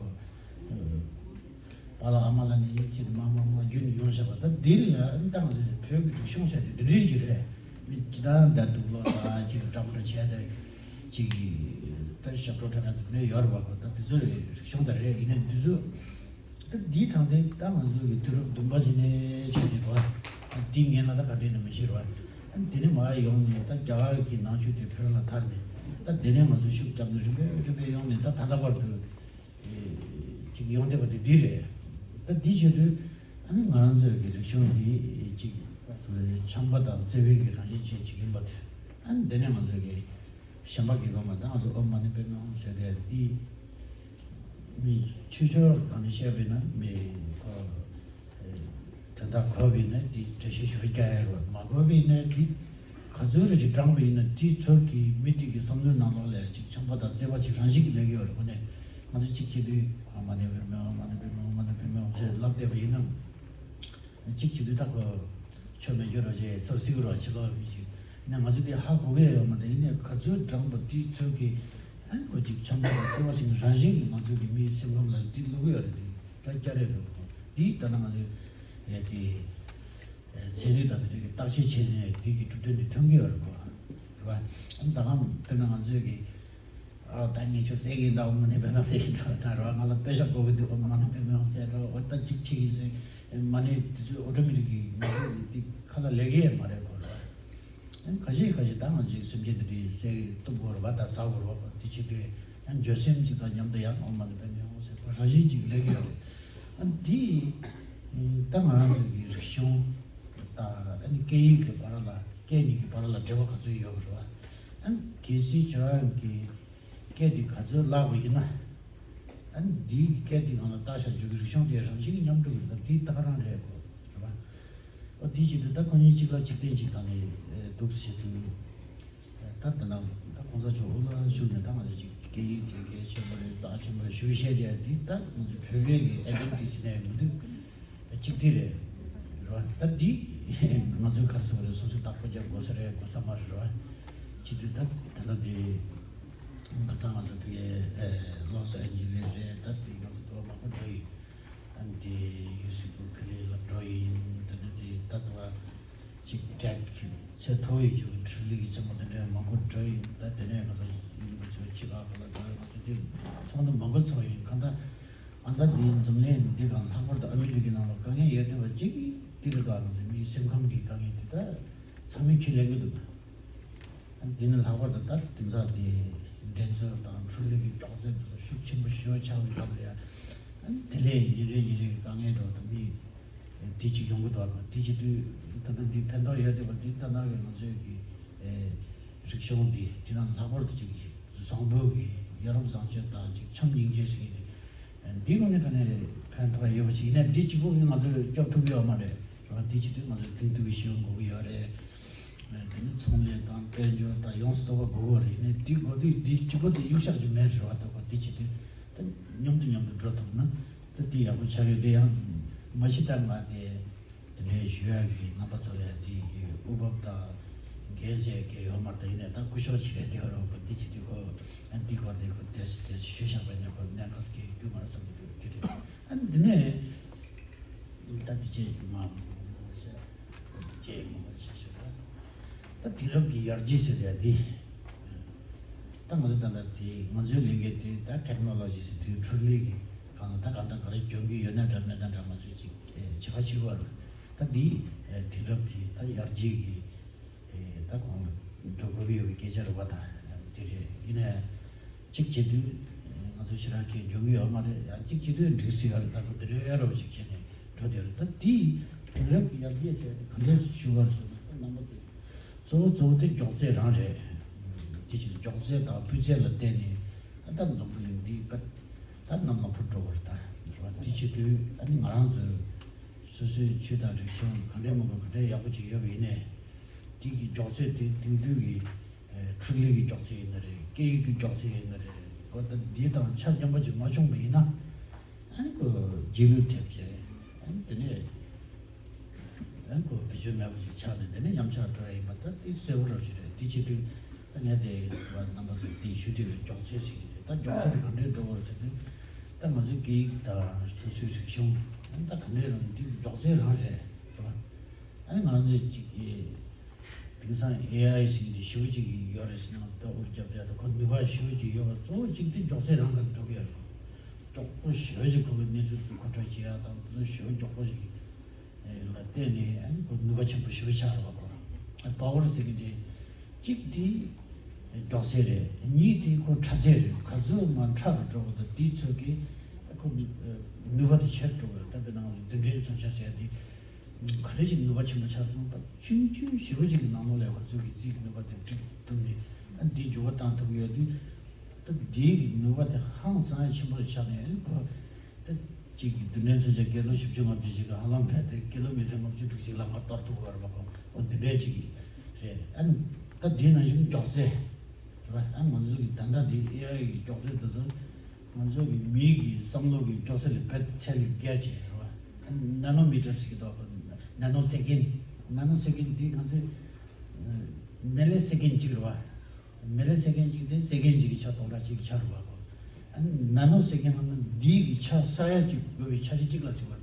པཱ་ལགས་ཨ་མ་ལགས་ནས་ཡིན་གྱི་མ་མ་མ་རྒྱུན་ནས་ཡོང་བཞག་པ་ད་འདི་ལ་ཨ་ནི་ད་ང་ཚོས་བོད་ཀྱི་རིག་གཞུང་ཟེར་དེ་འདི་འདྲའི་ཅིག་རེད། མི་ཇི་ལྟར་འདྲ་འདུག་ལོ་ད་ཅིག་འདྲ་མི་འདྲ་བྱས་ཏེ་ཅིག་ད་ཞབས་བྲོ་འཁྲབ་ན་དེ་འདྲ་ཡོད་རེད་བ། ད་དེ་ཚོ་རིག་གཞུང་ད་རེད། ཡིན་ན་འདི་ཚོ་ད་འདིའི་དང་དེ་ད་ང་ཚོ་གི་དུས་རབས་བདུན་པ་ཅིག་ནས་བྱས་ཏེ་རེད་བ། འདི་ངན་ལ་ད་ག་འདྲས་ནས་མི་ཤེས་རེད་བ། ཨ་ནི་དེ་ནས་མར་ཡོང་ནས་ད་རྒྱ་གར་གྱི་ནང་ཆོས་དེ་བོད་ལ་དར་ནས་ད་དེ་ནས་ང་ཚོ་ཤུགས་བརྒྱབ་ནས་རིམ་པས་རིམ་པས་ཡོང་ནས་ད་ད་ལྟ་བར་དུ། ཅིག་ཡོང་བསྡད་པ་དེ་འདི་རེད། ད་འདི་བྱེད་དུས་ཨ་ནི་ང་རང་ཚོའི་གི་རིག་གཞུང་འདི་ཅིག་ཆམ་པ་དང་བརྩེ་བའི་གི་རང་བཞིན་ཅན་ཅིག་ཡིན་པ་དེ། ཨ་ནི་འདི་ནས་ང་ཚོའི་གི་གཞན་པ་གི་གོ་མ་ད་ང་ཚོ་ཨོཾ་མ་ཎི་པདྨེ་ཧཱུྃ་ཟེར་དེ་འདི་མི་ཆོས་ཕྱོགས་སྒང་ནས་བཤད་པས་ན་མི་ཁོ། དོན་དག་གོ་བས་ན་དེ་འགྲེལ་བཤད་ཞུ་རྒྱ་ཡ་རོ། མ་གོ་བས་ན་དེ་ག་ཚོད་རེ་ཅིག་དྲངས་པ་ཡིན་ན་དེ་ཚོར་གྱི་མི་དེ་གི་བསམ་བློའི་ནང་ལོགས་ལ་ཅིག་ཆམ་པ་དང་བརྩེ་བ་ཅིག་རང་བཞིན་གྱིས་སླེབས་ཀྱི་ཡོད་རེད། དངོས་གནས་ང་ཚོ་གཅིག་བྱེད་དུས་ཨོཾ་མ་ཎི་པདྨེ་ཧཱུྃ་ཨོཾ་མ་ཎི་པདྨེ་ཧཱུྃ་ཨོཾ་མ་ཎི་པདྨེ་ཧཱུྃ་ཟེར་ལབ་བསྡད་པ་ཡིན་ན། གཅིག་བྱེད་དུས་ད་ཁོ་ཆོ་མེད་རྒྱུ་རོ་ཅེས་ཚོར་སྲིད་རོ་ཕྱི་ལོགས་མི་ཞིག་ནས་ང་ཚོ་དེ་ཧ་གོ་གི་ཡོད་མ་རེད། ཡིན་ནའི་ག་ཚོད་དྲངས་པ་དེ་ཚོར་གྱི་ཨ་ཁོ་ཅིག་ཆམ་པ་དང་བརྩེ་བ་ཞིག་རང་བཞིན་གྱིས་ང་ཚོ་གི་མིའི་སེམས་ཁམས་ལ་དེ་བླུག་གི་ཡོད་རེད། དེ་ད་སྐྱ་རེད་འདུག་དེ་ལྟར་ན་ང་ཚོས་ཡ་དེ། ཚན་རིག་དང་དེ་འདྲ་གི་བརྟག་དཔྱད་བྱས་ནས་དེ་གི་གྲུབ་དོན་དེ་ཐོན་གྱི་ཡོད་རེད་གོ། རེད་བ། ཨ་ནི་ད་གང་དཔེར་ན་ང་ཚོས་གི་ཨ་ད་ངས་ཁྱོད་བསད་གི་ཡིན་ད་ཨོཾ་མ་ཎི་པདྨེ་ཧཱུྃ་ཟེར་གི་འདྲ་ད་རེད་བ། ང་ལ་དཔེ་ཤག་དགོས་གི་འདུག་ཨོཾ་མ་ཎི་པདྨེ་ཧཱུྃ་ཟེར་རོ། འོ་ད་གཅིག་ཁྱེད་ཀྱིས་ཟེར་མ་ཎི་དེ་ཚོས་ཨོ་ཊོ་མེ་ཊིག་གི་ང་ཚོས་དེ་ཁ་ལ་ལེན་གི་ཡོད་མ་རེད་གོ། རེད་བ། ཁ་ཤས་ཁ་ཤས་ད་ང་ཚོའི་སེམས་ཅན་དེ་འདྲའི་བསད་གཏུབ་དགོས་རེད་བ། ད་ཟ་དགོས་རེད་བ། དེ་བྱེད་དུས་ཡང་འགྱོད་སེམས་ཅིག་དང་མཉམ་དུ་ཡང་ཨོཾ་མ་ཎི་པདྨེ་ཧཱུྃ་ཟེར་བ་རང་བཞིན་ཅིག་སླེབས་ཀྱི་ཡོད་རེད། ཨ་འདི་ད་ང་རང་ཚོའི་གི་རིག་གཞུང་དང་ཨ་ནི་སྐད་ཡིག་གི་བར་ལ་སྐད་གཉིས་ཀྱི་བར་ལ་འབྲེལ་བ་ག་ཚོད་ཡོད་པ་རེད་བ། ཨ་ནི་གལ་སྲིད་ཁྱོད་རང་གི་སྐད་དེ་ག་ཚོད་བརླག་པ་ཡིན་ན། ཨ་ནི་འདིའི་སྐད་དེ་ནང་ལ་བཏགས་བཞག་རྒྱུ་གི་རིག་གཞུང་དེ་རང་བཞིན་གྱིས་ཉམས་འགྲོ་གི་འདུག་འདི་ད་ག་རང་རེད་གོ། རེད་བ། ཨོ་དེའི་ཆེད་དུ་ད་ཁོ་གཉིས་གཅིག་ལ་གཅིག་བརྟེན་གཅིག་གང་ནས་འདུག་ཟེར་དུས། ད་ད་ནང་ད་གོང་ས་མཆོག་དབུ་བླ་བཞུགས་ནས་ད་ང་ཚོ་གཅིག་སྐད་ཡིག་དེ་གལ་ཆེན་པོ་རེད། རྩ་ཆེན་པོ་རེད་ཞུ་བཤད་བྱས་འདི་ད་ང་ཚོ་བོད་པའི་གི་ཨའི་ཌེན་ཊི་ཊི་ནས་མི་འདུག་གཅིག་འདི་རེད། རེད་བ། ད་འདི་ང་ཚོའི་ག་རེ་ཟེར་དགོས་རེད། སོ་སོའི་བདག་པོ་རྒྱག་དགོས་ས་རེད། དགོས་ས་མ་རེད། རེད་བ། བྱེད་དུས་ད་ད་ལྟ་འདི་ཁ་སང་ང་ཚོ་ཕ་གིའི་ལོ་སི་ཨན་ཇི་ལེ་རེད། ད་འདི་ང་ཚོ་ལྟོ་མང་པོ་འགྲོ་ཡིན། ཨ་ནི་དེ་ཡུ་སི་པུར་ཁི་ལི་ལ་འགྲོ་ཡིན། ད་ནི་དེ་ད་དུ་བ་ ཅིག་ཀྲེག་ཚད་མཐོ་བའི་རྒྱུ་འཕྲུལ་ལས་ཀྱི་ཚོང་པ་དེ་འདྲ་མང་པོ་འགྲོ་ཡིན། ད་དེ་ནས་ང་ཚོ་ཡིན་པ་ཚོ་ཅིག་ཨ་ཁ་ལ་ད་ང་ཚོ་དེ་ཚོགས་འདུ་མང་པོ་ཚོགས་ཡིན། གང་ལྟར་ཨ་ད་འདིའི་འཛམ་གླིང་འདི་གང་ལྷག་པར་དུ་ཨ་མི་རི་ཀའི་ནང་ལ་དཀའ་ངལ་ཡོད་བསྡད་པ་ཅིག་གིས་དེ་རེད། ད་ང་ཚོ་མིའི་སེམས་ཁམས་ཀྱི་དཀའ་ངལ་དེ་ད་ཚང་མས་ཁས་ལེན་གྱི་འདུག་འདི་ནི་ལྷག་པར་དུ་ད་དེང་སང་དེ་འགྲན་རྩོད་དང་འཕྲུལ་ལས་ཀྱི་མགྱོགས་ཚད་དེ་ཚོ་ཤུགས་ཆེན་པོ་ཞེ་པོ་ཆགས་པའི་སྐབས་ལ་ཡང་དེ་ལས་ཉིན་རེ་ཉིན་རེ་གི་དཀའ་ངལ་འགྲོ་དང་མི་དེ་གཅིག་ཡོང་གི་འདུག་ག་དེ་བྱེད་དུས་ད་ལྟ་འདི་ཕན་ཐོགས་ཡོད་བསྡད་པ་འདི་ལྟ་ན་གི་ང་ཚོའི་གི་རིག་གཞུང་འདི་དེ་ནང་ལྷག་པར་དུ་ཅིག་བཟང་པོ་གི་ཡ་རབས་བཟང་སྤྱོད་དང་ཅིག་བྱམས་སྙིང་རྗེ་ཟེར་གི་འདི་འདི་ངོ་ནས་ག་ནས་ཕན་ཐོགས་ཡོད་པ་ཞིག་ཡིན་ན་འདི་གཅིག་པོ་གིས་ང་ཚོ་སྐྱོབ་ཐུབ་ཀྱི་ཡོད་མ་རེད། རེད་བ། དེ་བྱེད་དུས་ང་ཚོ་དེང་དུས་ཀྱི་ཤེས་ཡོན་དགོས་ཀྱི་ཡོད་རེད། དེ་ནི་ཚོང་ལས་དང་དཔལ་འབྱོར་དང་ཡོངས་སུ་རྫོགས་པ་དགོས་ཀྱི་རེད། ནས་དེ་དགོས་དུས་དེ་གཅིག་པོ་དེ་གཡུག་བཞག་རྒྱུ་མེད་རེད་བ། ད་གོ་དེ་བྱེད་དུས་ད་མཉམ་དུ་མཉམ་དུ་འགྲོ་ཐུབ་ན་ད་དེ་ཡག་པོ་ཆགས་ཡོད། དེ་ཡང་མ་གཞི་ད་ང་དེ་དེ་འདྲའི་ཞུ་ཡག་གི་རྣམ་པ་ཚོ་ལ་དེ་གི་འོས་བབ་དང་འགན་བཞེས་མཁན་ཡོད་མ་རེད། ད་ཡིན་ནའི་ད་སྐུ་ཞབས་ཅིག་རེད། དེ་བ་རོགས་པ་དེ་བྱེད་དུས་ཁོ་ཨ་འདི་སྐོར་དེ་ཁོ་དེ་དེ་ཞུ་བཞག་པ་ནས་ཁོ་གནད་འགག་གི་རྒྱུ་མ་རེད་བསམ་གྱི་འདུག་དེ་རེད། ཨ་འདི་ནས། ད་འདི་བྱས་མ་བྱས་འདི་བྱས་མ་བྱས་ཞེས་པ། ད་དེང་རབས་ཀྱི་ཡར་རྒྱས་ཟེར་ཡ་འདི། ད་ང་ཚོ་ད་ལྟ་དེ་ང་ཚོའི་ལས་འགན་དེ་ད་ཊེག་ནོ་ལོ་ཇི་ཟེར་དུས་འཕྲུལ་ལས་ཀྱི་སྒང་ལ་ད་གང་ལྟར་ག་རེ་སྦྱོང་གི་ཡོད་ན་འདྲ་མེད་ན་འདྲ་ང་ཚོས་ཅིག་བྱེད་ཁ་ཕྱེ་དགོས་རེད། ད་འདི་དེང་རབས་ཀྱི་ད་ཡར་རྒྱས་ཀྱི། ད་གོང་ལ་འགྲོ་དགོས་ཀྱི་ཡོད་པའི་སྐད་ཆ་རེད་པ། ད་དེ་རེད། ཡིན་ནའི་གཅིག་བྱེད་དུས་ང་ཚོ་ཞེ་དྲག་གི་འཇོན་གྱི་ཡོད་མ་རེད། ཡང་གཅིག་བྱེད་དུས་འགྲིག་སྲིད་ཡ་རེད། ད་གོ་དེ་འདྲའི་ཡ་རོ་ཞིག་བྱས་ནས་འགྲོ་དེ་རེད། ད་དེའི་དེང་རབས་ཀྱི་ཡར་རྒྱས་ཟེར་ཏེ་ག་འདྲས་ཞུ་བ་ཟེར་ན་ད་རྣམ་པ་ཚོས་གཙོ་བོ་གཙོ་བོ་དེ་མགྱོགས་ཚད་རང་རེད། དེ་བཞིན་མགྱོགས་ཚད་དང་སྤུས་ཚད་ལ་བརྟེན་ནས་ད་འཛམ་བུ་གླིང་འདི་ད་ད་གནམ་ལ་འཕུར་འགྲོ་བར་ད་འགྲོ་བ་དེ་བྱེད་དུས་ཨ་ནི་ང་རང་ཚོས། སོ་སོའི་ཆོས་དང་རིག་གཞུང་ག་འདྲའི་མང་པོ་ག་འདྲའི་ཡག་པོ་ཅིག་ཡོད་པ་ཡིན་ནའི། དེ་གི་མགྱོགས་ཚད་དེ་དེང་དུས་ཀྱི་འཕྲུལ་ལས་ཀྱི་མགྱོགས་ཚད་ཡིན་ན་རེད། སྐད་ཡིག་གི་མགྱོགས་ཚད་ཡིན་ན་རེད། འོ་ད་འདི་དང་ཆ་མཉམ་པ་ཅིག་མ་བྱུང་བ་ཡིན་ན། ཨ་ནི་ཁོ་རྗེས་ལུས་ཐེབས་བྱས། ཨ་ནི་དེ་ནས་ཨ་ནི་ཁོ་བེད་སྤྱོད་མེད་པ་ཅིག་ཆགས་ནས་དེ་ནས་ཉམས་ཆག་འགྲོ་ཡ་ཡིན་པ་ད་དེ་གསལ་པོ་རང་ཞིག་རེད། དེ་བྱེད་དུས་ད་ངས་དེ་བ་རྣམ་པ་ཚོ་དེ་ཞུ་བདེ་བའི་མགྱོགས་ཚད་ཞིག་རེད། ད་མགྱོགས་ཚད་དེ་ག་འདྲས་འགྲོ་བར་ཟེར་དུས། ད་ང་ཚོའི་སྐད་ཡིག་དང་སོ་སོའི་རིག་གཞུང་ད་ག་འདྲས་རང་འདི་མགྱོགས་ཚད་རང་རེད། རེད་བ། ཨ་ནི་ང་ཚོས་ཅིག་གི་དེང་སང་ཨེ་ཨའི་ཟེར་གྱི་ཞེ་པོ་ཅིག་ཡོད་རེད་ཟེར་ན་ད་འུར་རྒྱབ་ཡ་ད་ཁོ་ནུས་པ་ཞེ་པོ་ཅིག་ཡོད་པ་གཙོ་བོ་གཅིག་དེ་མགྱོགས་ཚད་རང་ག་འགྲོ་གི་ཡོད་རེད། མགྱོགས་པོ་ཞེ་པོ་ཅིག་ཁོ་གི་གནས་ཚུལ་ཚོ་མཁོ་སྤྲོད་བྱེད་ཡ་དང་དེ་ཚོ་ཞེ་པོ་མགྱོགས་པོ་ཞིག་ལ་བརྟེན་ནས་ཨ་ནི་ཁོ་ནུས་པ་ཆེན་པོ་ཞེ་པོ་ཆགས་རེད་བ། ཁོ་པ་ཝར་ཟེར་གྱི་དེ་གཅིག་དེ་མགྱོགས་ཚད་རེད། གཉིས་དེ་ཁོ་ཕྲ་ཚད་རེད། ག་ཚོད་མ་ཕྲ་རུ་འགྲོ་བ་དང་དེའི་ཚོད་ཀྱིས་ཁོ་ནུས་པ་དེ་ཆེ་རུ་འགྲོ་བ་རེད། ད་དེ་ནང་བདུན་ཕྲག་མཚོན་ཆ་ཟེར་ཡ་དེ། ག་རེ་ཞིག་ནུས་པ་ཆེན་པོ་ཆགས་སོང་། ད་ཆུང་ཆུང་ཞེ་པོ་ཅིག་གི་ནང་ལོགས་ལ་ཁོ་ཚོས་ཀྱི་རྩིས་ཀྱི་ནུས་པ་དེ་སྒྲིག་ཐུབ་ནས་ཨ་འདིའི་འགྱུར་བ་བཏང་ཐུབ་ཀྱི་ཡོད་དུས། ད་འདིའི་གི་ནུས་པ་དེ་ཧང་སང་ཡ་ཆེན་པོ་ཆགས་ནས་ཨ་ནི་ཁོ་ད་གཅིག་གི་བདུན་ཕྲག་མཚོན་ཆ་སྐྱེས་ལོ་བཞི་བཅུ་ལྔ་བཅུ་ཞིག་གི་ཧ་ལམ་བས་ཏེ་ཀི་ལོ་མི་ཊར་ལྔ་བཅུ་དྲུག་ཅུ་ལ་མར་གཏོར་ཐུབ་ཀྱི་ཡོད་རེད་པ། ཁོ་འོ་འདི་འདྲས་ཅིག་རེད། ཨ་ནི་ད་འདིའི་ནང་བཞིན་མགྱོགས་ཚད་རེད་པ། ཨ་ནི་ང་ཚོ་གི་ད་ལྟ་འདི་ཨེ་ཨའི་གི་མགྱོགས་ཚད་དེ་ཚོ། ང་ཚོ་གི་མི་གི་བསམ་བློ་གི་མགྱོགས་ཚད་ལས་ཕལ་ཆེར་ལས་བརྒྱ་ཅིག་རེད་བ། ཨ་ནི་ན་ནོ་མི་ཊར་ཟེར་གྱི་འདུག་ན་ནོ་སེ་ཀེན། ན་ནོ་སེ་ཀེན་འདི་ང་ཚོའི་མི་ལི་སེ་ཀེན་གཅིག་རེད་བ། མི་ལི་སེ་ཀེན་གཅིག་དེ་སེ་ཀེན་གཅིག་གི་ཆ་སྟོང་ཕྲག་གཅིག་གི་ཆ་རེད་བ་གོ། ཨ་ནི་ན་ནོ་སེ་ཀེན་ལབ་ན་འདི་གི་ཆ་ས་ཡ་གཅིག་དགོས་པའི་ཆ་ཤས་གཅིག་ལ་ཟེར་བ་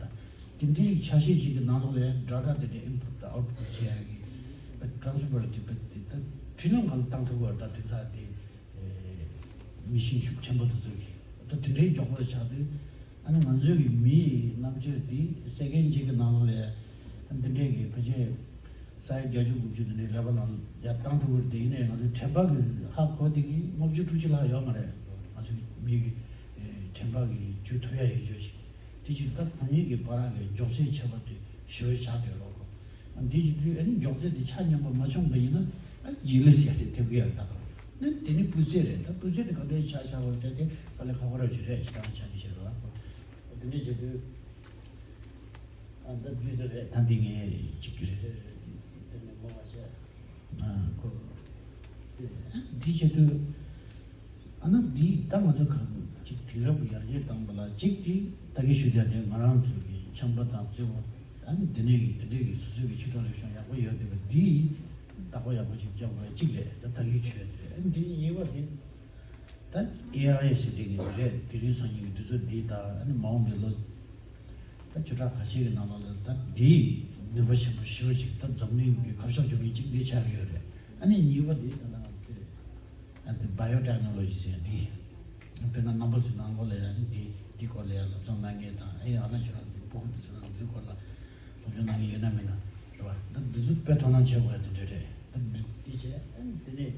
དང་། དེ་འདྲའི་ཆ་ཤས་གཅིག་གི་ནང་ལོགས་ལ་ཌེ་ཊ་དེ་འདྲ་ཨིན་པུཊ་དང་ཨའུཊ་པུཊ་བྱེད་ཡ་གི་ཊེ་རན་སི་ཕར་དེ་ད་ཕྲི་ལོང་གང་བཏང་ཐུབ་པ་ད་དེ་ཚ་དེ། མི་ཤེས་ཤུགས་ཆེན་པོ་དེ་ཚོ་གིས་ད་དེ་འདྲའི་མགྱོགས་པོ་ཆགས་དུས། ཨ་ནི་ང་ཚོའི་གི་མིའི་རྣམ་དཔྱོད་འདི་སེ་ཀེན་གཅིག་གི་ནང་ལོགས་ལ་འདི་འདྲའི་གི་ཕལ་ཆེར་ས་ཡ་བརྒྱད་ཅུ་དགུ་བཅུ་དེ་འདྲའི་ཀླད་པ་ནང་ལ་ཡར་བཏང་ཐུབ་ཀྱི་རེད། དེ་ཡིན་ནའི་ང་ཚོའི་དྲན་པ་གི་ཧ་གོ་དེ་གི་ལྔ་བཅུ་དྲུག་ཅུ་ལྷག་ཡོད་མ་རེད། ང་ཚོའི་མི་གི་དྲན་པ་གི་འཇུ་ཐུབ་ཡ་ཡོད་ཆོག་ཞིག་དེ་ཅིག་ད་ཁོ་གཉིས་ཀྱི་བར་གྱི་མགྱོགས་ཚད་ཁྱད་པར་དེ་ཞེ་པོ་ཆགས་བསྡད་ཡོད་རེད། འདི་བྱེད་དུས་ཨ་ནི་མགྱོགས་ཚད་དེ་ཆ་མཉམ་པ་མ་བྱུང་བ་ཡིན་ན་ཨ་ནི་རྗེས་ལུས་ཟེར་ཡ་དེ་ཐེབས་ཀྱི་ཡོད་རེད། ད་ག་ནི་དེ་ནི་སྤུས་ཚད་རེད། ད་སྤུས་ཚད་དེ་ག་འདྲའི་ཆ་ཆགས་པ་ཟེར་དེ་དཀའ་ལས་ཁག་པོ་རེད་ཅིག་རེད་ཅིག་ད་ཆ་དེ་བྱེད་རོགས། དེ་འདྲ་བྱེད་དུས་ཨ་ད་སྤུས་ཚད་རེད། ད་འདི་ངས་ཅིག་རེད་རེད་རེད་དེ་ནས་མོ་བ་བྱས་ཨ་ཁོ་འདི་བྱེད་དུས། ཨ་ནི་འདི་ད་ང་ཚོ་གང་ཅིག་དེང་རབས་ཀྱི་ཡར་རྒྱས་བཏང་བ་ལ་གཅིག་དེ་ད་གིན་ཞུ་རྒྱུ་དེ་ང་རང་ཚོ་གི་ཆམ་པ་དང་བཙོས་པ། ཨ་ནི་འདི་ནས་གི་འདི་འདྲས་ཀྱི་སོ་སོའི་གི་ཆུ་གྲང་རིག་གཞུང་ཡག་པོ་ཡོད་བསྡད་པ་འདི་བདག་པོ་ཡག་པོ་ཅིག་རྒྱག་དགོས་གཅིག་རེད། ད་ད་གིན་ཞུ་ཡ་དེ་རེད། ཨ་ནི་འདི་གཉིས་པ་དེ་ད་ཨེ་ཨའི་ཟེར་དེ་གི་རེད། དེ་རིང་སང་ཉིན་གི་དུས་ཚོད་འདི་དང་ཨ་ནི་མ་འོངས་པའི་ལོ་ད་བཅུ་ཕྲག་ཁ་ཤས་ཀྱི་ནང་ལོགས་ལ་ད་འདི་ ནུས་པ་ཆེན་པོ་ཞེ་པོ་ཅིག་ད་འཛམ་གླིང་གི་ཁ་ཕྱོགས་བསྒྱུར་མཁན་གཅིག་འདི་ཆགས་ཀྱི་ཡོད་རེད། ཨ་ནི་གཉིས་པ་འདི་ད་ལྟ་ང་ཚོས་ཨ་འདི་བྷ་ཡོ་ཊེག་ནོ་ལོ་ཇི་ཟེར་འདི། དཔེར་ན་རྣམ་པ་ཚོའི་ནང་ལོགས་ལ་ཡང་འདི་འདི་སྐོར་ལ་ཡང་སློབ་སྦྱོང་གནང་མཁན་དང་ཨེ་ཡང་ཨ་ན་ཁྱོད་རང་ཚོའི་ཕྲུ་གུ་དེ་ཚོ་ནང་ཚོའི་སྐོར་ལ་སློབ་སྦྱོང་གནང་མཁན་ཡོད་ན་མེད་ན་རེད་བ། ད་འདི་ཚོ་དཔེ་དོ་སྣང་བྱེད་དགོས་ཡ་དེ་འདྲ་རེད། ད་འདི་འདི་བྱས་ཨ་ནི་དེ་ནས་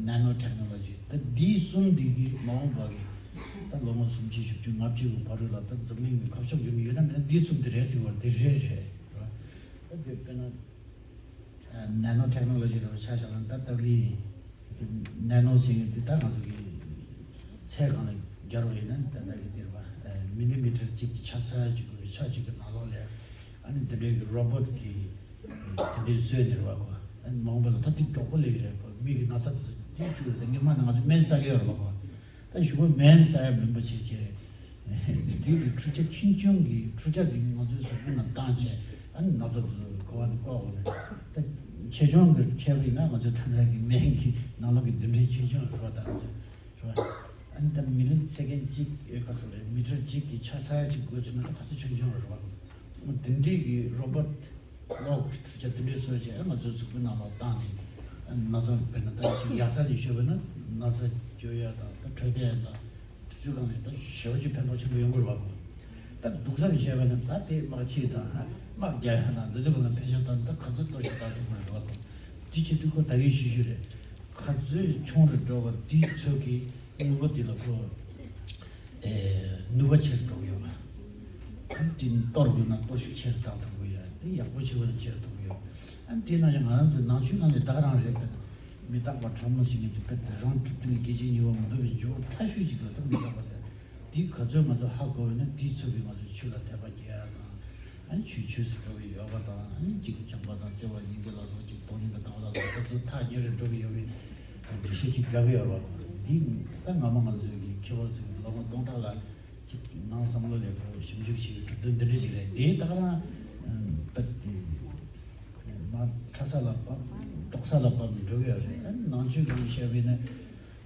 ནེ་ནོ་ཊེག་ནོ་ལོ་ཇི་ད་འདི་གསུམ་འདི་གི་མ་འོངས་པ་གི་ད་ལོ་ངོ་སུམ་ཅུ་བཞི་བཅུ་ལྔ་བཅུ་གི་བར་དུ་ལ་ད་འཛམ་གླིང་གི་ཁ་ཕྱོགས་བསྒྱུར་ནས་ཡོད་ན་མེད་ན་འདི་གསུམ་དེ་རེད་ཟེར་བ་དེ་རེད་རེད་རེད་བ། ད་འདི་དཔེར་ན། ནེ་ནོ་ཊེག་ནོ་ལོ་ཇི་རེད་བ། ཆ་བཞག་ན་ད་ལྟ་བུའི་ནེ་ནོ་ཟེར་ཡོད་དུས་ད་ང་ཚོ་གི་ཚད་སྒང་ལ་སྦྱར་བ་ཡིན་ན་ད་ལྟ་གི་དེ་རེད་བ། མི་ནི་མི་ཊར་གཅིག་གི་ཆ་ཚང་གཅིག་གི་ཆ་གཅིག་གི་ནང་ལོགས་ལ་ཨ་ནི་དེ་འདྲའི་གི་རོ་བོ་ཊི་གི་དེ་འདྲའི་བཟོས་ནས་རེད་བ་ཁོ། ཨ་ནི་མ་འོངས་པ་ལ་ད་དེ་མགྱོགས་པོ་ལས་ཀྱི་རེད་ཁོ། མི་གི་ན་ཚ་དེ་ཚོ་དེ་བཅུག་རེད། ད་སྔོན་མ་ནས་ང་ཚོ་སྨན་ཟ་གི་ཡོད་རེད་བ་ཁོ། ད་ཞུ་བ་སྨན་ཟ་ཡ་མིན་པ་བྱས་ཀྱི། དེ་དུས་ཀྱི་འཕྲུལ་ཆས་ཆུང་ཆུང་གི་འཕྲུལ་ཆས་དེ་ང་ཚོའི་གཟུགས་པོ་ནང་བཏང་བྱས་ཨ་ནི་ན་ཚ་དེ་ཚོ་ག་བ་ནས་བཀག་དགོས་ནས། ད་ཆེ་ཆུང་གི་ཆས་པ་ཡིན་ན་ང་ཚོའི་ད་ལྟ་གི་སྨན་གྱི་ནང་ལོགས་ཀྱི་རྡུལ་ཕྲན་ཆུང་ཆུང་རེད་བ། ད་ང་ཚོ་རེད་བ། ཨ་ནི་ད་མི་ལི་སེ་ཀན་གཅིག་ཡོད་ག་ཚོད་རེད། མི་ཊར་གཅིག་གི་ཆ་ཚང་གཅིག་དགོས་ཟེར་ན་ད་ག་ཚོད་ཆུང་ཆུང་རེད་བ། དེ་འདྲའི་གི་རོ་བོ་ཊི་གློག་གི་འཕྲུལ་ཆས་དེ་འདྲའི་བཟོས་བྱས་ང་ཚོའི་གཟུགས་པོའི་ནང་ལ་བཏང་ནས་ན་ཚ་དཔེར་ན་ད་ཅིག་ཡག་ས་ནས་ཤོད་པ་ན་ན་ཚ་བཅོས་ཡ་དང་ད་འཕྲོད་བསྟེན་དང་དེ་ཚོའི་སྒང་ནས་ད་ཞེ་པོ་ཅིག་ཕན་ཐོགས་ཆེན་པོ་ཡོང་གི་རེད་བ། ད་སྡུག་ས་ནས་བཤད་པ་ན་ད་དེ་དམག་ཆས་དང་དམག་རྒྱག་ཡ་དང་འདི་ཚོའི་སྒང་ལ་ཕན་ཤོས་དང་ད་ག་ཚོད་གཏོར་ཤོག་ད་ཐུབ་ཀྱི་རེད་བ། དེ་བྱེད་དུས་ཁོ་ད་གིན་ཤེས་ཤོས་རེད། ག་ཚོད་ཆུང་རུ་འགྲོ་བ་དེའི་ཚོད་ཀྱིས་དངོས་པོ་དེ་ལ་ཁོ། ནུས་པ་ཆེར་འགྲོ་གི་ཡོད་པ། ཨ་ནི་དེ་གཏོར་དགོས་ན་གཏོར་ཤུགས་ཆེར་བཏང་ཐུབ་ཀྱི་ཡོད། དེ་ཡག་པོ་བྱེད་པ་ལ་ཆེར་ཐུབ་ཀྱི་ཡོད། ཨ་ནི་དེ་ནང་བཞིན་ང་རང་ཚོའི་ནང་ཆོས་ནང་ནས་ད་ག་རང་རེད་པས། མི་རྟག་པ་ཕྲ་མོ་ཞིག་ཡིན་དུས་དཔེ་དེ་རང་གྲུབ་དོན་སྐད་ཅིག་གཉིས་པ་མི་འདུག་པའི་འགྱུར་བ་ཕྲ་ཤོས་ཅིག་ལ་ད་མི་རྟག་པ་ཟེར། དེ་ག་ཚོད་ང་ཚོ་ཧ་གོ་བས་ན་དེའི་ཚོད་ཀྱིས་ང་ཚོ་ཆོས་ལ་དད་པ་སྐྱེ་ཡ་དང་། ཨ་ནི་ཆོས་ཆོས་སུ་འགྲོ་བའི་ཡོད་པ་དང་། ཨ་ནི་གཅིག་བྱམས་པ་དང་བརྩེ་བ་སྙིང་རྗེ་ལ་སོགས་གཅིག་སྟོང་ཉིད་དུ་ལྟ་བ་ལ་སོགས་ཁོ་ཚོ་ཐག་ཉེ་རུ་འགྲོ་གི་ཡོད་པའི་འགྲེལ་བཤད་ཅིག་རྒྱག་གི་ཡོད་རེད་བ། འདི་ད་སྔ་མ་ང་ཚོའི་གི་མཁས་པ་ཚོས་ལོ་ངོ་སྟོང་ཕྲག་ལ་གཅིག་ནང་བསམ་བློ་ལས་ཁོ་ཞིབ་འཇུག་བྱས་པའི་གྲུབ་དོན་འདི་འདྲ་ཅིག་རེད། དེ་ད་ག་རང་ཨ་ནི་ད་དེ་མ་ཁྲ་ས་ལ་བབས་ཏོག་ས་ལ་བབས་ནས་འགྲོ་གི་ཡོད་རེད། ཨ་ནི་ནང་ཆོས་སྒང་བཤད་པས་ན།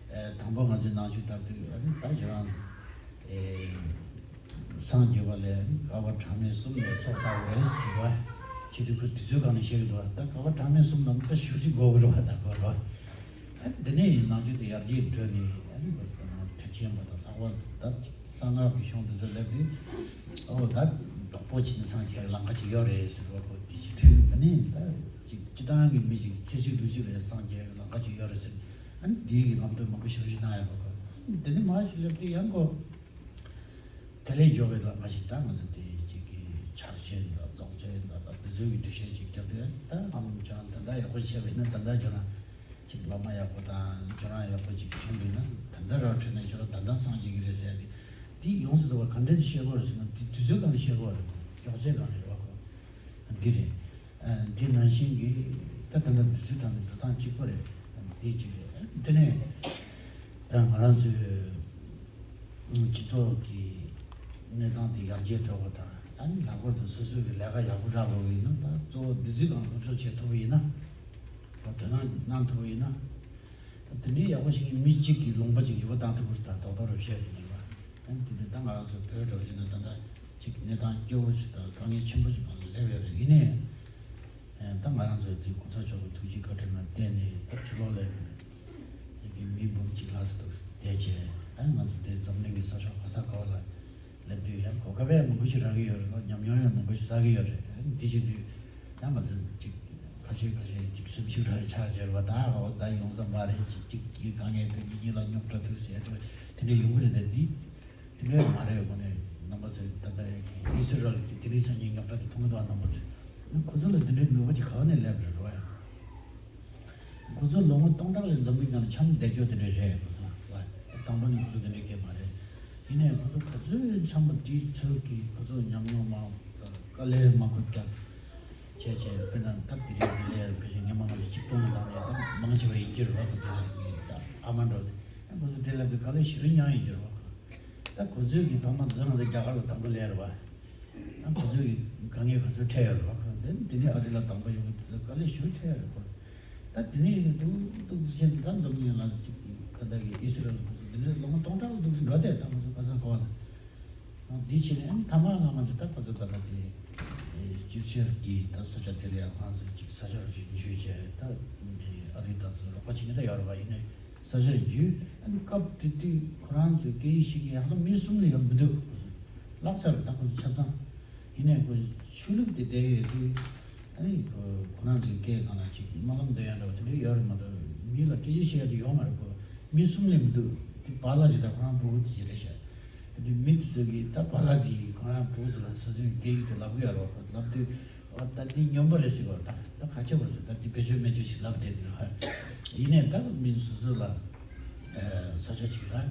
ཨེ་དང་པོ་ང་ཚོའི་ནང་ཆོས་ལྟར་དུ་ཨ་ནི་ད་ཁྱེད་རང་ཨེ་སངས་རྒྱས་པ་ལས་ཨ་ནི་བསྐལ་པ་གྲངས་མེད་གསུམ་ལས་ཚོགས་བསགས་པ་རེད་ཟེར་བ། ཁྱེད་དུས་ཁོ་དུས་ཚོད་གང་ནས་བཤད་གི་འདུག་ད་བསྐལ་པ་གྲངས་མེད་གསུམ་ལ་ད་ཞུ་གཅིག་དགོས་གི་རེད་བ། ད་གོ་རོ། ཨ་ནི་འདི་ནས་ཡིན་ནང་ཆོས་དེ་ཡར་རྒྱས་འགྲོ་ནས་ཨ་ནི་ཁྲིད་ཆེན་པ་དང་ལྷག་པར་དུ་ད་གསང་སྔགས་ཀྱི་གཞུང་དེ་ཚོ་སླེབས་དུས་ཨོ་ད་གྲོགས་པོ་བྱས་ནས་སངས་རྒྱས་ལམ་ཁ་ཅིག་ཡོད་རེད་ཟེར་བ། ཁོ་དེ་བྱེད་དུས་ཨ་ནི་ད་ཅིག་སྤྱི་བཏང་གི་མི་ཅིག་ཚེ་གཅིག་ལུས་གཅིག་ལ་སངས་རྒྱས་ལམ་ཁ་ཅིག་ཡོད་རེད་ཟེར། ཨ་ནི་འདི་གི་ལམ་སྟོན་མང་པོ་ཞེ་པོ་ཞིག་གནང་ཡོད་པ་ཁོ། འདི་ནི་མ་ཞིག་སླེབས་དུས་ཡང་ཁོ། དེ་ལས་མགྱོགས་པའི་ལམ་ཁ་ཞིག་ད་ང་ཚོ་དེ་གཅིག་གི་ཕྱག་ཆེན་དང་རྫོགས་ཆེན་དང་ད་དེ་ཚོའི་གི་འགྲེལ་བཤད་ཅིག་རྒྱབ་དུས་ད་ཨམ་ཅང་ད་ལྟ་ཡག་པོ་བྱས་པ་ཡིན་ན་ད་ལྟ་ཁྱོད་རང་ཅིག་བླ་མ་ཡག་པོ་དང་ཁྱོད་རང་ཡག་པོ་ཅིག་བྱུང་འདུག་ན་ད་ལྟ་རང་འཕྲོད་ན་ཁྱོད་རང་ད་ལྟ་སངས་རྒྱས་ཀྱི་རེད་ཟེར་ཏེ་དེ་ཡོངས་སུ་རྫོགས་པ་ག་འདྲས་བཤད་དགོས་རེད་ཟེར་ན་དེ་དུས་ཚོད་གང་ནས་བཤད་དགོས་རེད། མགྱོགས་ཚད་གང་ནས་རེད་བ་ཁོ། འདི་རེད། ཨ་འདི་ནང་བཞིན་གྱི་ད་ད་ལྟ་འདི་ཚོའི་ཐོག་ནས་འགྲོ་སྟངས་གཅིག་པ་རེད། འདི་གཅིག་རེད། འདི་ནས་ད་ང་རང་ཚོའི་སྤྱི་ཚོགས་ཀྱི་གནས་སྟངས་དེ་ཡར་རྒྱས་འགྲོ་བ་དང་ཨ་ནི་ལྷག་པར་དུ་སོ་སོའི་གི་ལས་ཀ་ཡག་པོ་རག་དགོས་པ་ཡིན་ན་ད་གཙོ་བོ་འདི་ཚོའི་སྒང་སློབ་སྦྱོང་བྱེད་ཐུབ་པ་ཡིན་ན་ད་དོ་སྣང་གནང་ཐུབ་པ་ཡིན་ན། དེ་འདྲའི་ཡག་པོ་ཞིག་ཡིན། མི་གཅིག་གིས་ལུང་པ་གཅིག་ཡུལ་པ་བཏང་ཐུབ་པ་ཞིག་དང་རྡོག་རྡོག་རུ་བཤད་ཡོད་ནི་རེད་བ། ཨ་ནི་དེ་འདྲ་ད་ང་རང་ཚོ་བོད་འགྲོ་བཞིན་ན་ད་ལྟ་གཅིག་གནས་སྟངས་སྐྱོ་བོ་ཞིག་དང་དཀའ་ངལ་ཆེན་པོ་ཞིག་སྒང་ལ་སླེབས་ཡོད་རེད། ཡིན་ནའི་ཨ་ད་ང་རང་ཚོ་དེ་གོང་ས་མཆོག་གི་ཐུགས་རྗེ་བཀའ་དྲིན་ལ་བརྟེན་ནས་ད་ཕྱི་ལོགས་ལ་ཡོད་པའི་མི་འབུམ་གཅིག་ལྷག་ཙམ་འདུག་བསྡད་བྱས་ཨ་ང་ཚོ་དེ་འཛམ་གླིང་གི་ས་ཕྱོགས་ག་ས་ག་བ་ལ་སླེབས་དུས་ཡང་གོ་སྐབས་ཡང་མང་པོ་ཞིག་རག་གི་ཡོད་རེད་ལ། ཉམས་མྱོང་ཡང་མང་པོ་ཞིག་བསགས་ཀྱི་ཡོད་རེད། འདི་བྱེད་དུས་ཡང་ང་ཚོ་ཅིག་ཁ་ཤས་ཁ་ཤས་ཅིག་སེམས་ཤུགས་རག་ཆགས་བྱས་རེད་བ། ད་འོ་ད་ཡོང་ས་མ་རེད། ཅིག་ཅིག་གི་དཀའ་ངལ་དུ་གཉིས་གཉིས་ལ་རྙོག་དྲ་ཐུག་ཟེར་དུས་དེ་འདྲ་ཡོང་གི་རེད། ད་འདི་དེ་འདྲ་མ་རེད། དངོས་གནས་རྣམ་པ་ཚོས་ད་ལྟ་ཨི་སི་རལ་གྱི་དེ་རིང་སང་ཉིན་རྙོག་དྲ་དེ་མཐོང་གི་འདུག་བ། རྣམ་པ་ཚོས་ཁོ་ཚོ་ལ་དེ་འདྲའི་ནུས་པ་ཅིག་ག་ནས་སླེབས་རེད་བ། ཁོ་ཚོ་ལོ་ངོ་སྟོང་ཕྲག་ལས་འཛམ་གླིང་སྒང་ལ་འཁྱམས་བསྡད་རྒྱུ་དེ་འདྲ་རེད། ཁོ་ཚོ་ལ་དང་པོ་ནས་ཁོ་ཚོ་དེ་འདྲ་སྐད་མ་རེད། ཡིན་ནའི་ཁོ་ཚོ་ག་ཚོད་འཁྱམས་པ་དེའི་ཚོད་ཀྱིས་ཁོ་ཚོ་ཉམས་མྱོང་མང་དཀའ་ལས་མང་པོ་བརྒྱབ་བྱས་བྱས་དཔེར་ན་ད་དེ་རིང་འདི་ལས་ཕལ་ཆེར་ཉི་མ་ང་ཚོ་གཅིག་སྟོང་གི་ནང་ནས་ད་མང་ཆེ་བ་ཡིན་གྱི་རེད་བ། ཁོ་དེ་ལ་ཡིན་ད་ཨ་མ་འགྲོ་དེ་ཁོ་ཚོ་དེ་ལ་དུ་དཀའ་ལས་ཞེ་པོ་མྱངས་ཡིན་གྱི་རེད་བ། ད་ཁོ་ཚོས་ཀྱི་ཐོག་མ་དུ་ང་ཚོ་རྒྱ་གར་ལ་དང་པོ་སླེབས་རེད་བ། ཨ་ཁོ་ཚོས་ཀྱི་དཀའ་ངལ་ཁོ་ཚོས་འཕྲད་ཡོད་རེད་བ། ཁོ་དེ་དེ་ནས་ཨ་རི་ལ་དང་པོ་ཡོང་གི་དེ་ཚོ་དཀའ་ལས་ཞེ་པོ་འཕྲད་ཡོད་རེད་བ། ད་དེ་ནས་ཡིན་ཏུ་ཏུ་ཏུ་ཅན་ད་འཛམ་གླིང་ལ་ཅིག་ད་ལྟ་གི་ཨི་སི་རལ་ཁོ་ཚོ་དེ་ནས་ལོ་ངོ་སྟོང་ཕྲག་ལ་འདུག་སེ་འགྲོ་དེ་ད་ཁོ་ཚོ་ག་ས་ག་བ་ལ། འདི་བྱས་ནས་ཨ་ནི་ཐ་མག་ལ་ང་ཚོ་ད་ག་ཚོད་ད་ལྟ་དེ་ སྤྱི་ཆར་གྱི་ད་ས་ཆ་དེ་ལ་ཡང་ཁོ་རང་ཚོ་ཅིག་ས་ཆར་ཅིག་འཇུས་བྱས། ད་ཨ་རི་དང་ཚོ་རོགས་པ་བྱེད་མཁན་ད་ཡོད་རེད་པ། ཡིན་ནའི་ས་ཆར་འཇུས། ཨ་ནི་སྐབས་དེ་དུས་ཁོ་རང་ཚོའི་སྐད་ཡིག་ཤེས་མཁན་ཡག་ལ་མི་གསུམ་ལས་ཡང་མི་འདུག། ལྷག་ཆ་རེད། ད་ཁོ་ཚོ་ཆ་ཚང་། ཡིན་ནའི་ཁོ་ཆོས་ལུགས་དེ་བསྡད་ཡོད་དུས། ཨ་ནི་ཁོ་ཁོ་རང་ཚོའི་སྐད་སྒང་ལ་ཅིག་སྨོན་ལམ་འདོན་ཡ་འདྲ་བ་དེ་འདྲ་ཡོད་རེད་མ་གཏོགས། མི་ལ་སྐད་ཆ་བཤད་ཡ་དེ་ཡོད་མ་རེད། ཁོ་མི་གསུམ་ལས་མི་འདུག། དེ་པཱ་ལགས་ཅིག་དང་ཁོ་རང་ཕྲུ་གུ་དེ་ཅིག་རེད་ཤག། དེ་མི་དེ་ཚོ་གིས་ད་པཱ་ལགས་དེ་ཁོ་རང་ཕྲུ་གུ་ཚོ་ལ་སོ་སོའི་སྐད་ཡིག་དེ་ལབ་གི་ཡོད་རེད་པ། ལབ་དུས་ཨོ་ད་འདི་སྨྱོན་པ་རེད་ཟེར་གི་ཡོད་རེད། ད་ད་ག་ཆེ་བ་ཟེར། ད་འདི་བེད་སྤྱོད་མེད་ཆོག་ཞིག་ལབ་བསྡད་འདུག། ཡིན་ནའི་ད་མི་སོ་སོ་ལ་ས་ཆ་ཅིག་ར།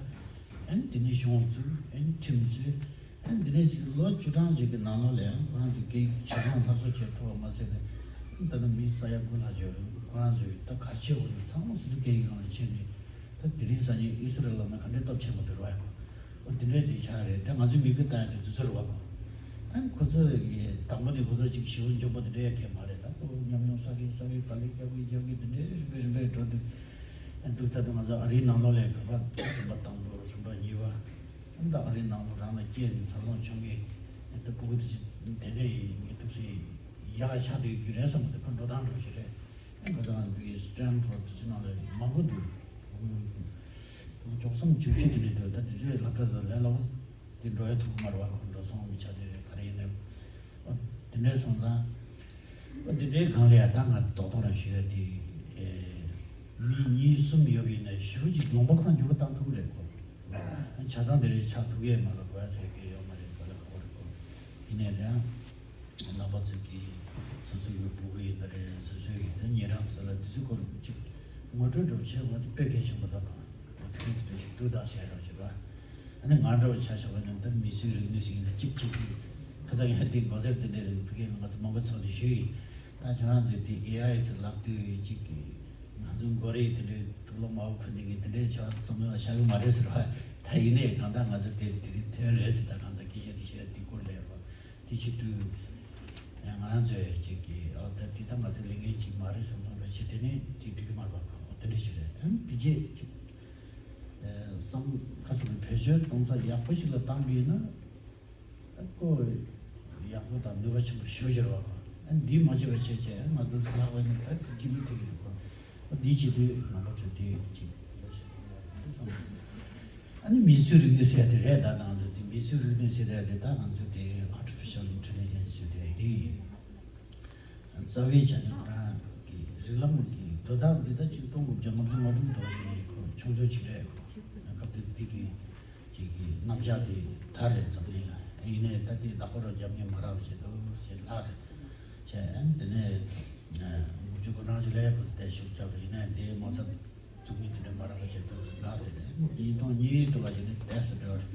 ཨན་དེ་ནས་གཞུང་བཙུགས། ཨན་ཁྲིམས་བཙུགས། ཨན་དེ་ནས་ཅིག་ལོ་བཅུ་གྲངས་ཅིག་གི་ནང་ལོགས་ལ་ཡང་ཁོ་རང་ཚོའི་སྐད་ཡིག་ཆ་ཚང་སླར་གསོ་བྱེད་ཐུབ་པ་མ་ཟད་ནས། ད་ནི་མི་ས་ཡ་དགུ་ལྷག་ཅིག་ཡོད་རེད། ཁོ་རང་ཚོའི་ད་ག་ཆེ་བོ་ནི་ཚང་མ་སོ་སོའི་སྐད་ཡིག་ནང་ལ་ཕྱིན་ནས། ད་དེ་རིང་སང་ཉིན་ཨི་སི་རེལ་ལ་ན་ག་འདྲའི་སྟོབས་ཆེན་པོ་འདུག་རེད་པ། ཨོ་དེ་འདྲའི་ཅིག་ཆགས་རེད། ད་ང་ཚོའི་མི་བུ་ལྟ་ཡ་དེ་དུས་ཚོད་རེད་པ། ཨན་ཁོ་ཚོ་ཡི་དང་པོ་ནས་ཁོ་ཚོ་ཅིག་ཞེ་པོ་འཇོན་པོ་དེ་འདྲའི་གང་མ་རེད། ད་ཁོ་ཉམས་མྱོང་བསགས་གིན་བསགས་གིན་ག་ལེར་རྒྱབ་གིན་རྒྱབ་གིན་དེ་འདྲའི་རིམ་པས་རིམ་པས་འགྲོ་དུས། ཨ་འདུག། ད་ལྟ་ང་ཚོ་ཨ་རིའི་ནང་ལོགས་ལ་རིམ་པ་རིམ་པ་དང་པོ། རིམ་པ་གཉིས་པ། ཨ་ད་ཨ་རིའི་ནང་ལོགས་རང་ལ་སྐྱེས་ནས་འཚར་ལོངས་བྱུང་གི། ཨ་ད་ཕྲུ་གུ་དེ་ཚོ་དེ་འདྲ་ཡིན་ཐུབ་སའི་ཡག་ཆགས་བསྡད་རྒྱུ་རེད་བསམ་གི་འདུག། ཁོ་འགྲོ་སྟངས་འདྲ་བོ་ཞིག་རེད། ཨ་ཁ་སང་འདུག་གི་སི་ཊན་ཕོར་དེ་ཚོ་ནང་ལ་མང་པོ་འདུག། ཨ་ད་བཅུ་གསུམ་བཅུ་བཞི་དེ་འདྲ་འདུག། ད་དེ་ཚོའི་སློབ་གྲྭ་ཚོ་ལས་སླ་པོ་དེ་འགྲོ་ཡ་ཐུབ་ཀྱི་མ་རེད་པ། ཁོ་འགྲོ་སོང་མི་ཆ་དེ་རེད། ག་རེ་ཡིན་ནའི་ཨ་དེ་འདྲ་སོང་ཙང་། འདི་འདྲའི་སྒང་ལ་ཡང་ད་ང་རྡོག་རྡོག་རང་ཞུ་ཡ་དེ། ཨེ། མི་གཉིས་གསུམ་ཡོད་པ་ཡིན་ན་ཞེ་པོ་ཅིག་ལུང་པ་ཁོ་རང་འགྱུར་བ་བཏང་ཐུབ་ཀྱི་རེད་ཁོ། ཆ་ཚང་དེ་རིང་ཆགས་ཐུབ་ཀྱི་མ་རེད། གོ་ཡ་ཟེར་གྱི་ཡོད་མ་རེད། ག་ལ་གོ་རེད་ཁོ། ཡིན་ནའི་ཡང་རྣམ་པ་ཚོ་གིས་སོ་སོ་གི་ཕྲུ་གུ་ཡིན་པ་རེད། སོ་སོ་ཡི་ད་ཉེ་རང་ཚོ་ལ་དེ་ཚོའི་སྐོར་ཅིག་ངོ་སྤྲོད་འདྲ་པོ་བྱེད་དགོས་དེ་དཔེ་གལ་ཆེན་པོ་འདུག་ག། དེ་རིང་དེ་འདྲ་ཞིག་ཏུ་དག་བྱས་རོགས་བྱེད་པ། ཨ་ནི་ང་འདྲ་བོ་ཆ་བཞག་པ་ན་ད་མི་ཚེའི་རིག་གནས་ཤིག་ཡིན་ན་གཅིག་གཅིག་གིས་ཁ་སང་ཡང་དེ་མགོ་སེར་དེ་འདྲའི་ཕ་གིར་ང་ཚོ་མང་པོ་ཚོགས་ནས་ཞུས་ཡིན། ད་ཁྱོད་རང་ཚོས་དེ་ཨེ་ཨའི་ཟེར་ལབ་དུས་གཅིག་གིས་ང་ཚོ་མགོ་རེད། དེ་འདྲའི་དུག་ལོག་མ་བུ་ཁུ་འདི་གིས་དེ་འདྲའི་ཁྱོད་རང་ཚོ་བསམ་བློ་ལ་བཞག་གི་མ་རེད་ཟེར་བ། ད་ཡིན་ནའི་གང་ལྟར་ང་ཚོ་དེ་དེ་རིང་ཐོན་རེད་ཟེར། ད་གང་ལྟར་སྐད་ཆ་དེ་བཤད་དེ་སྐོར་ལས་པ་དེ་བྱེད་དུས། ང་རང་ཚོས་གཅིག་གིས་ཨ་ད་དེ་ད་ང་ཚོའི་ལས་འགན་གཅིག་མ་རེད་བསམ་བསམ་འདྲ་བྱེད། དེ་ནས་དེ་འགྲིག་གི་མ་རེད་པ། གང་ལྟར་དེ་འདྲ་ཞིག་རེད། ཨ་ནི་དེ་རྗེས་གཅིག་བསམ་ཁ་སོང་བའི་བེད་སྤྱོད་གཏོང་ས་ཡག་པོ་ཞིག་ལ་བཏང་པ་ཡིན་ན། ཨ་ཁོ་ཡག་པོ་དང་ནུས་པ་ཆེན་པོ་ཞེ་པོ་ཅིག་རེད་པ། ཨ་འདི་མ་བྱེད་པ་བྱས་བྱས་ང་ཚོ་ལྷག་པ་ནི་ད་དེ་གི་མི་དེ་གི་རེད་པ། ཨ་འདི་བྱེད་དུས་རྣམ་པ་ཚོ་དེ་གཅིག་ཨ་ནི་མིས་བཟོས་རིག་གནས་ཟེར་ཡ་དེ་རེད། ད་ང་ཚོ་དེ་མིས་བཟོས་རིག་གནས་ཟེར་ཡ་དེ་ད་ང་ཚོ་དེ་artificial intelligence་ཟེར་དེ་རེད། རྩ་བའི་ཆ་ནས་ང་རང་གི་རིགས་ལམ་གྱི་དོ་བདག་འདི་ལྟ་ཅིག་གཏོང་དགོས་ཀྱང་ང་ཚོ་ང་ཚོ་འདྲ་བ་ཞིག་ཡིན། ཁོ་ཆུང་ཆུང་ཅིག་རེད། ཁོ་སྐབས་དེ་དེ་གི་ཅིག་གི་རྣམ་གཞག་དེ་དར་རེད། འཛམ་གླིང་ལ། ཡིན་ནའི་ད་དེ་བདག་པོ་རང་རྒྱབ་ངེས་མ་རག་པ་ཞིག་འདུག་ཅེས་ལྷག་རེད། བྱས་ཨ་ནི་དེ་ནས་ཨ་དགུ་བཅུ་གོ་གྲངས་ཅིག་ལ་ཡག་པོ་དེ་ཤུགས་རྒྱབ་རེད། ཡིན་ནའི་དེའི་མ་རྩ་བཙུགས་མི་དེ་འདྲ་མ་རག་པ་ཞིག་འདུག་ལྷག་རེད། ཉིས་སྟོང་གཉིས་དུ་བ་ཞིག་ནི་བལྟས་སུ་འགྲོ་རེད།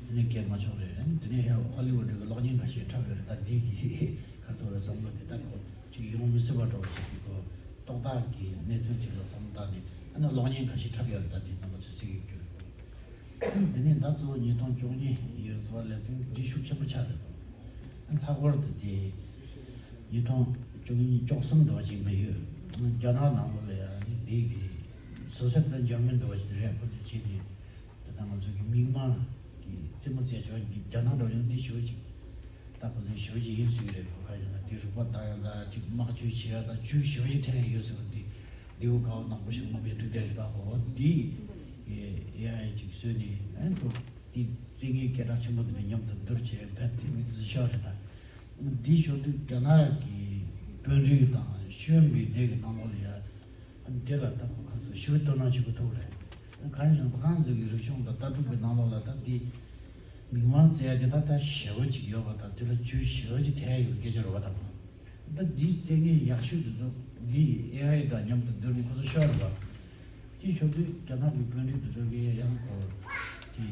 དེ་ནས་སྐད་མ་ཆོག་རེད། དེ་ནས་ཧེ་ཧོ་ལི་ཝུ་ཌི་གི་གློག་བརྙན་ཁ་ཤས་འཁྲབ་ཡོད་རེད། ད་འདི་གི་ཁ་ཚོ་བའི་བསམ་བློ་དེ་ད་ཁོ་ཅིག་ཡོང་མི་སྲིད་པ་འགྲོ་བ་ཞིག་གི་ཁོ་རྟོག་བཏགས་ཀྱི་གནས་ཚུལ་ཅིག་ལ་བསམ་བློ་བཏང་ནས། ཨ་ནི་གློག་བརྙན་ཁ་ཤས་འཁྲབ་ཡོད་རེད། ད་འདི་རྣམ་པ་ཚོས་གཟིགས་ཡོད་རྒྱུ་རེད། དེ་ནས་ད་གཙོ་བོ་ཉིས་སྟོང་བཅུ་གཉིས་ཡོད་པ་ལས་དོན་འདི་ཤུགས་ཆེན་པོ་ཆགས་རེད། ལྷག་པར་དུ་དེ་ཉིས་སྟོང་བཅུ་གཉིས་བཅུ་གསུམ་འདྲ་བ་ཅིག་མི་ཡོད། རྒྱ་ནག་ནང་ལོགས་ལ་ཡང་ནི་འདི་གི་སོ་སར་དང་འཇར་མན་འདྲ་བ་ཞིག་རེད། ཁོ་ཚོ་ཅིག་ནི་ད་ལྟ་ང་ཚོ་གི་མིག་དམར་གྱི་རྩེད་མོ་རྩེ་ཆོག་གི་རྒྱ་ནག་འདྲ་བ་ཡང་འདི་ཞེ་པོ་ཅིག་ད་ཁོ་ཚོའི་ཞེ་པོ་ཅིག་ཡིན་ཟེར་གི་རེད། ཁོ་ཁ་ཡིན་ན་དེ་རུ་པ་ད་ཡང་ད་ཅིག་དམག་ཇུས་བྱེད་ཡ་ད་ཇུས་ཞེ་པོ་ཅིག་འཐེན་ཡ་ཡོད་ཟེར་བ་འདི། ལེའུ་ཁག་ནག་པོ་ཞིག་མ་བའི་འབྲུག་སྡེ་ཞིག་དང་འོ་འདི་ཨེ་ཨེ་ཨའི་ཅིག་བཟོས་ནས་ཨན་ཐུག་འདི་རྩེད་མཁན་སྐད་གྲགས་ཆེན་པོ་འདི་ནས་མཉམ་དུ་བསྡུར་བྱས་བེད་དེ་མི་ཚོས་ཤོར་རེད། ད་འདི་ཞོར་དུ་རྒྱ་ནག་གི་དཔོན་རིགས་དང་ཤོན་པའི་སྡེ་གི་ནང་ལོགས་ལ་ཡ་འདི་ལ་ད་ཁོ་ཁ་སོ་ཞུ་དོ་སྣང་བྱེད་དགོས་ཐུག་རེད། གང་ཡིན་ཟེར་ན་ཁོ་རང་ཚོ་གི་རིག་གཞུང་དང་ལྟ་གྲུབ་ཀྱི་ནང་ལོགས་ལ་ད་འདི་མིག་དམར་རྩེ་ཡ་དེ་ད་ད་ཞེ་པོ་ཅིག་ཡོད་པ་དང་དེ་ལ་ཇུས་ཞེ་པོ་ཅིག་འཐེན་ཡ་ཡོད་སྐད་ཆ་རེད་བ། ད་ད་འདིའི་རྩེད་མཁན་ཡག་ཤོས་དེ་ཚོ་འདི་ཨེ་ཨའི་དང་མཉམ་དུ་བསྡུར་ནས་ཁོ་ཚོ་ཤོར་རེད་བ། དེ་ཞོར་དུ་རྒྱ་ནག་གི་དཔོན་རིགས་དེ་ཚོ་གིས་ཡང་ཁོ་དེ་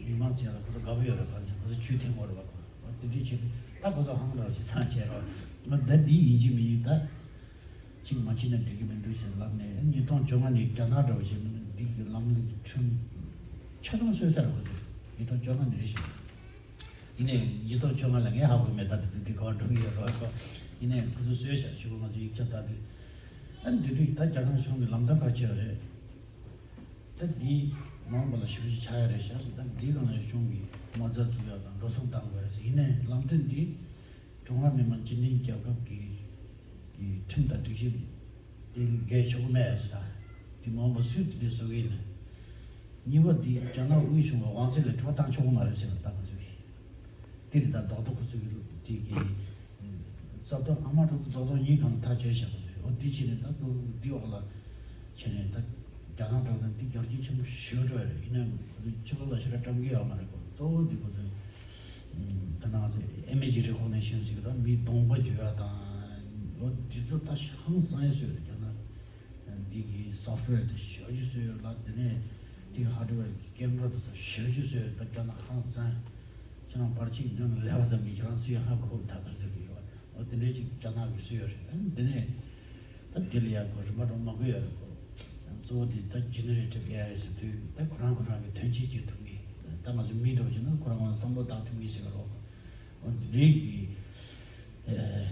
མི་མང་ཚོ་ལ་ཁོ་ཚོ་དགའ་པོ་ཡོད་རེད། གང་ཟེར་ཁོ་ཚོ་ཇུས་འཐེན་དགོས་རེད་བ། ཁོ་དེ་འདྲའི་བྱས་ཏེ་ད་ཁོ་ཚོ་ཧང་འདྲ་བ་ཞིག་ཚང་བྱས་རེད་བ། ད་འདི་ཡིན་གཅིག་མིན་གཅིག་ད། གཅིག་མ་བྱས་ན་འགྲིག་གི་མི་འདུག་ཟེར་ལབ་ནས། ཉིས་སྟོང་བཅོ་ལྔ་ནས་རྒྱ་ནག་འདྲ་བོ་བྱས་ན་འགྲིག་གི་ལམ་ལུགས་ཁྲིམས་ཆ་ཚང་བཟོས་ཚར་བ་ཚོ། ཉིས་སྟོང་བཅོ་ལྔ་ནས་རེད་ཤག། ཡིན་ནའི་ཉིས་སྟོང་བཅོ་ལྔ་ལ་ངས་ཧ་གོ་མེད། ད་དེ་དུས་དེ་ག་པར་འགྲོ་གི་ཡོད་རེད་པ། ཡིན་ནའི་ཁོ་ཚོ་བཟོས་ཤག་ཞུ་གི། ང་ཚོ་ཡིག་ཆ་ལྟ་དུས། ཨ་ནི་དེ་དུས་ད་རྒྱ་ནག་གཞུང་གི་ལམ་སྟོན་ག་རེ་བྱས་པ་རེད། ད་འདི་མ་འོངས་པ་ལ་ཞེ་པོ་ཅིག་ཆགས་ཡ་རེད་ཤག་ཟེར། ད་འདི་སྒང་ལ་གཞུང་གི་མ་རྩ་བཙུགས་ཡ་དང་འགྲོ་སོང་བཏང་དགོས་རེད་ཟེར། ཡིན་ནའི་ལམ་སྟོན་འདི། ཀྲུང་ཧྭ་མི་དམངས་སྤྱི་མཐུན་རྒྱལ་ཁབ་ཀྱི་ཀྱི་ཁྲིམས་དང་སྒྲིག་གཞི་དེ་འགལ་ཆོག་གི་མེད་ཟེར། དེ་མ་འོངས་པ་སུས་དེ་འདྲ་བཟོ་གི་ཡིན་ན། གཉིས་པ་དེ་རྒྱ་ནག་དབུས་གཞུང་གི་དབང་ཚད་ལ་དྲི་བ་བཏང་ཆོག་གི་མ་རེད་ཟེར་ན་ད་ག་ཚོད་ཡིན། དེ་རེད། ད་རྡོག་རྡོག་ཁོ་ཚོས་དེ་གི་རྩ་དོན་ཨ་མ་གྲོགས་རྡོག་རྡོག་གཉིས་གང་ཐག་གཅོད་བྱས་པ་རེད། འོ་དེ་བྱས་ནས་ད་དུ་འདི་འོག་ལ་བྱས་ནས་ད་རྒྱ་ནག་གྲོགས་དང་འདི་རྒྱལ་སྤྱི་ཆེན་པོ་ཞེ་པོ་འགྲོ་ཡ་རེད། ཡིན་ནའང་ཁོ་ཚོས་ཕྱི་ལོགས་ལ་ཞེ་དྲག་བཀྲམ་གི་ཡོད་མ་རེད། ཁོ་གཙོ་བོ་འདི་ཁོ་ཚོས་ད་ནང་ཚོ་image recognition ཟེར་གི་ད་མི་གདོང་པ་བརྗོད་ཡ་དང་འོ་འདི་ཚོ་ད་ཧང་སང་ཡ་བཟོས་རེད། རྒྱ་ནག་འདི་གི་software་དེ་ཞེ་པོ་ཅིག་བཟོས་ཡོད་ལ། དེ་ནས་འདི་གི་hardware་གི་camera་དེ་ཚོ་ཞེ་པོ་ཅིག་བཟོས་ཡོད། ད་རྒྱ་ནག་ཧང་སང་། ཁྱེད་རང་བར་ཆད་འདོན་ལས་པ་ཙམ་གྱིས་ཁྱེད་རང་སུས་ཧ་གོ་ད་ག་ཟེར་གི་ཡོད། འོ་དེ་འདྲའི་ཅིག་རྒྱ་ནག་གིས་བཟོས་ཡོད་རེད། ཨ་ནི་དེ་ནས་ད་དེ་ལ་ཡ་གོ་རིམ་པ་འགྲོ་མང་པོ་ཡོད་རེད་གོ། གཙོ་བོ་དེ་ད་generative A I་ཟེར་དུས་ད་ཁོ་རང་ཁོ་རང་གི་དོན་གཅིག་བྱེད་ཐུབ་ངེས། ད་ང་ཚོ་མི་འདྲ་བོ་བྱས་ན་ཁོ་རང་ཁོ་རང་བསམ་བློ་བཏང་ཐུབ་ངེས་ཟེར་གི་རོགས། འོ་དེ་འདྲའི་གི་ཨེ།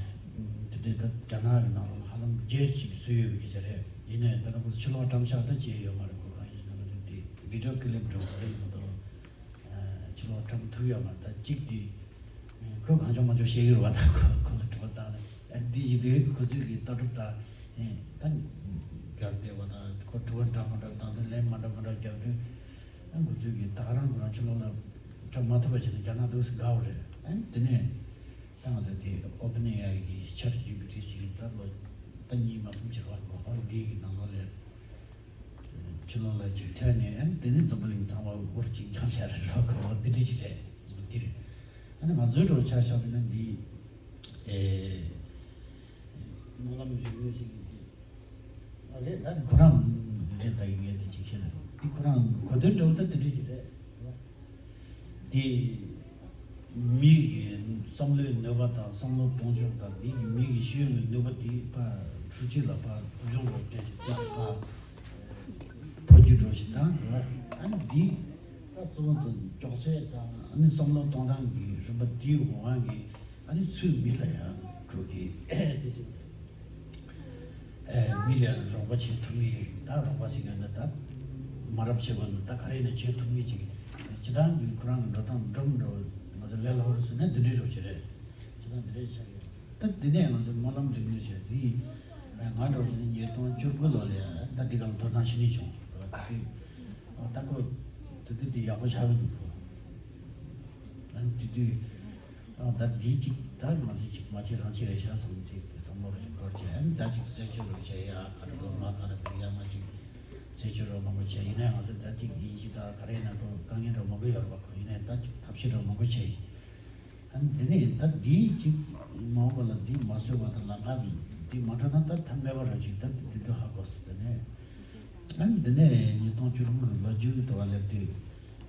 དེ་འདྲའི་ད་རྒྱ་ནག་གི་ནང་ལོགས་ཧ་ལམ་བརྒྱད་ཅིག་བཟོས་ཡོད་པའི་སྐད་ཆ་རེད། ཡིན་ནའི་ད་ལྟ་ཁོ་ཚོ་ཕྱི་ལོགས་བཀྲམ་ཤག་ད་བྱས་ཡོད་མ་རེད། ཁོ་གང་ཡིན་ཟེར་ན་ད་དེ་video clip་འདྲ་བོ་རེད་མ་གཏོགས། ཨ་ཕྱི་ལོགས་བཀྲམ་ཐུབ་ཡོད་མ་རེད། ད་གཅིག་དེ་ཁོས་གང་བྱུང་མང་བྱུང་བཤད་ཀྱི་རེད་བ། ད་ཁོ་ཁོ་ལ་དྲི་བ་བཏང་ནས་ཨ་འདི་ཡིན་དུས་ཁོ་ཚོས་ཀྱི་ལྟ་གྲུབ་ད་ཨེ་ད་རྒྱབ་བསྡད་པ་དང་ཁོ་དྲི་བ་འདྲ་མ་འདྲ་བཏང་དུས་ལན་མ་འདྲ་མ་འདྲ་རྒྱབ་དུས། ཨ་ཁོ་ཚོས་ཀྱི་ད་ག་རང་ཁོ་རང་ཕྱི་ལོགས་ལ་བཀྲམ་མ་ཐུབ་པ་བྱས་ན་རྒྱ་ནག་འདུག་སེ་དགའ་བ་རེད། ཨ་ནི་དེ་ནས་ད་ང་ཚོ་དེ་OpenAI་གི་Chat G P T་ཟེར་གྱི་ད་ལོ་ད་གཉིས་མ་གསུམ་ཕྱིར་བ་གོ་ཧོ་འདི་གི་ནང་ལོགས་ལ་ཕྱི་ལོགས་ལ་ཅིག་ཐོན་ནས། ཨ་ནི་དེ་ནས་འཛམ་བུ་གླིང་ཚང་མ་འུར་ཅིག་འཁྱམ་ཤར་རོགས་གོ་འདི་འདྲ་ཅིག་རེད། འདི་རེད། ཨ་ནི་ང་ཚོའི་འགྲོ་ཆ་བཞག་པ་ན་འདི་ཨེ། སྨོན་ལམ་རིག་གནས་ཤིག་ཡིན། ཨ་རེད། ད་ཁོ་རང་འདི་ལྟ་ཡི་ངས་དེ་ཅིག་བཤད་ན་འདི་ཁོ་རང་གོ་དོན་འདྲ་བོ་ད་དེ་འདྲ་ཅིག་རེད། འདི་མི་གི་བསམ་བློའི་ནུས་པ་དང་བསམ་བློ་གཏོང་ཕྱོགས་དང་འདི་གི་མི་གི་ཤེས་ཡོན་གྱི་ནུས་པ་འདི་ཕར་འཕྲུལ་ཆས་ལ་ཕར་ཕུལ་བྱུང་ལ་སྤྲད་ཅིག་ཀྱང་ཕར་འཕོ་འགྱུར་འགྲོ་ཞིག་དང་རེད། ཨ་ནི་འདི་ད་གཙོ་བོ་དང་མགྱོགས་ཚད་དང་ཨ་ནི་བསམ་བློ་གཏོང་སྟངས་ཀྱི་རིམ་པ་འདིའི་འོག་གི་ཨ་ནི་ཚུར་མི་ལ་ཡང་འགྲོ་གི་ཨེ་མི་ལ་རོགས་པ་བྱེད་ཐུབ་མཁན། ད་རོགས་པ་ཟེར་མཁན་ནི་ད་མ་རབས་བྱེད་པ་ནི་ད་ག་རེ་ཡིན་ན་བྱེད་ཐུབ་མཁན་ཅིག་སྤྱི་བཏང་གི་ཁོ་རང་གི་འགྲོ་སྟངས་འགྲོ་མི་འགྲོ་ང་ཚོ་ལས་སླ་པོ་རེད་ཟེར་ན་འདི་འདྲའི་རོགས་བྱེད་རེད། སྤྱི་བཏང་འདི་འདྲའི་ཆགས་ཡོད། ད་འདི་ནས་ང་ཚོ་སྨོན་ལམ་རིག་གནས་བྱས་འདི་ང་འགྲོ་བཞིན་ཉིས་སྟོང་བཅུ་དགུ་ལོ་ལ་ད་འདི་གང་དོ་སྣང་བྱེད་ནས་བྱུང་རེད་བ། ད་དེ་ད་ཁོ་དེ་དུས་དེ་ཡག་པོ་ཆགས་ཀྱི་འདུག་གོ། ཨ་ནི་དེ་དུས་ཨ་ད་འདི་གཅིག་ད་ང་ཚོ་གཅིག་མ་བྱེད་རང་བྱེད་རེད་ཤག་བསམ་གཅིག་བསམ་བློ་རེ་འཁོར་བྱས། ཨ་ནི་ད་གཅིག་རྩད་གཅོད་རེ་བྱས་ཡ་ག་རེ་འདུག་མ་ག་རེ་འདུག་ཡ་མ་གཅིག་རྩད་གཅོད་རེ་མང་པོ་བྱས། ཡིན་ནའི་ང་ཚོ་ད་གཅིག་ཡིན་གཅིག་ད་ག་རེ་ཡིན་ན་ཁོ་དཀའ་ངལ་རེ་མང་པོ་ཡོད་རེད་པ། ཁོ་ཡིན་ནའི་ད་གཅིག་ཐབས་ཤེས་རེ་མང་པོ་བྱས་ཡིན། ཨ་ནི་དེ་ནས་ད་འདིའི་གཅིག་མ་འོངས་པ་ལ་འདི་མ་བཟོས་པ་དང་ལམ་ཁ་འདི་མ་འགྲོ་ན་ད་ཐབས་མེད་པ་རེད། ཅིག་ད་འདི་འདི་ཧ་གོ་སོང་། དེ་ནས་ཨ་ནི་དེ་ནས་ཉིས་སྟོང་བཅུ་དྲུག་གི་ལོ་རྒྱུས་ཀྱི་ཐོག་ལ་སླེབས་དུས།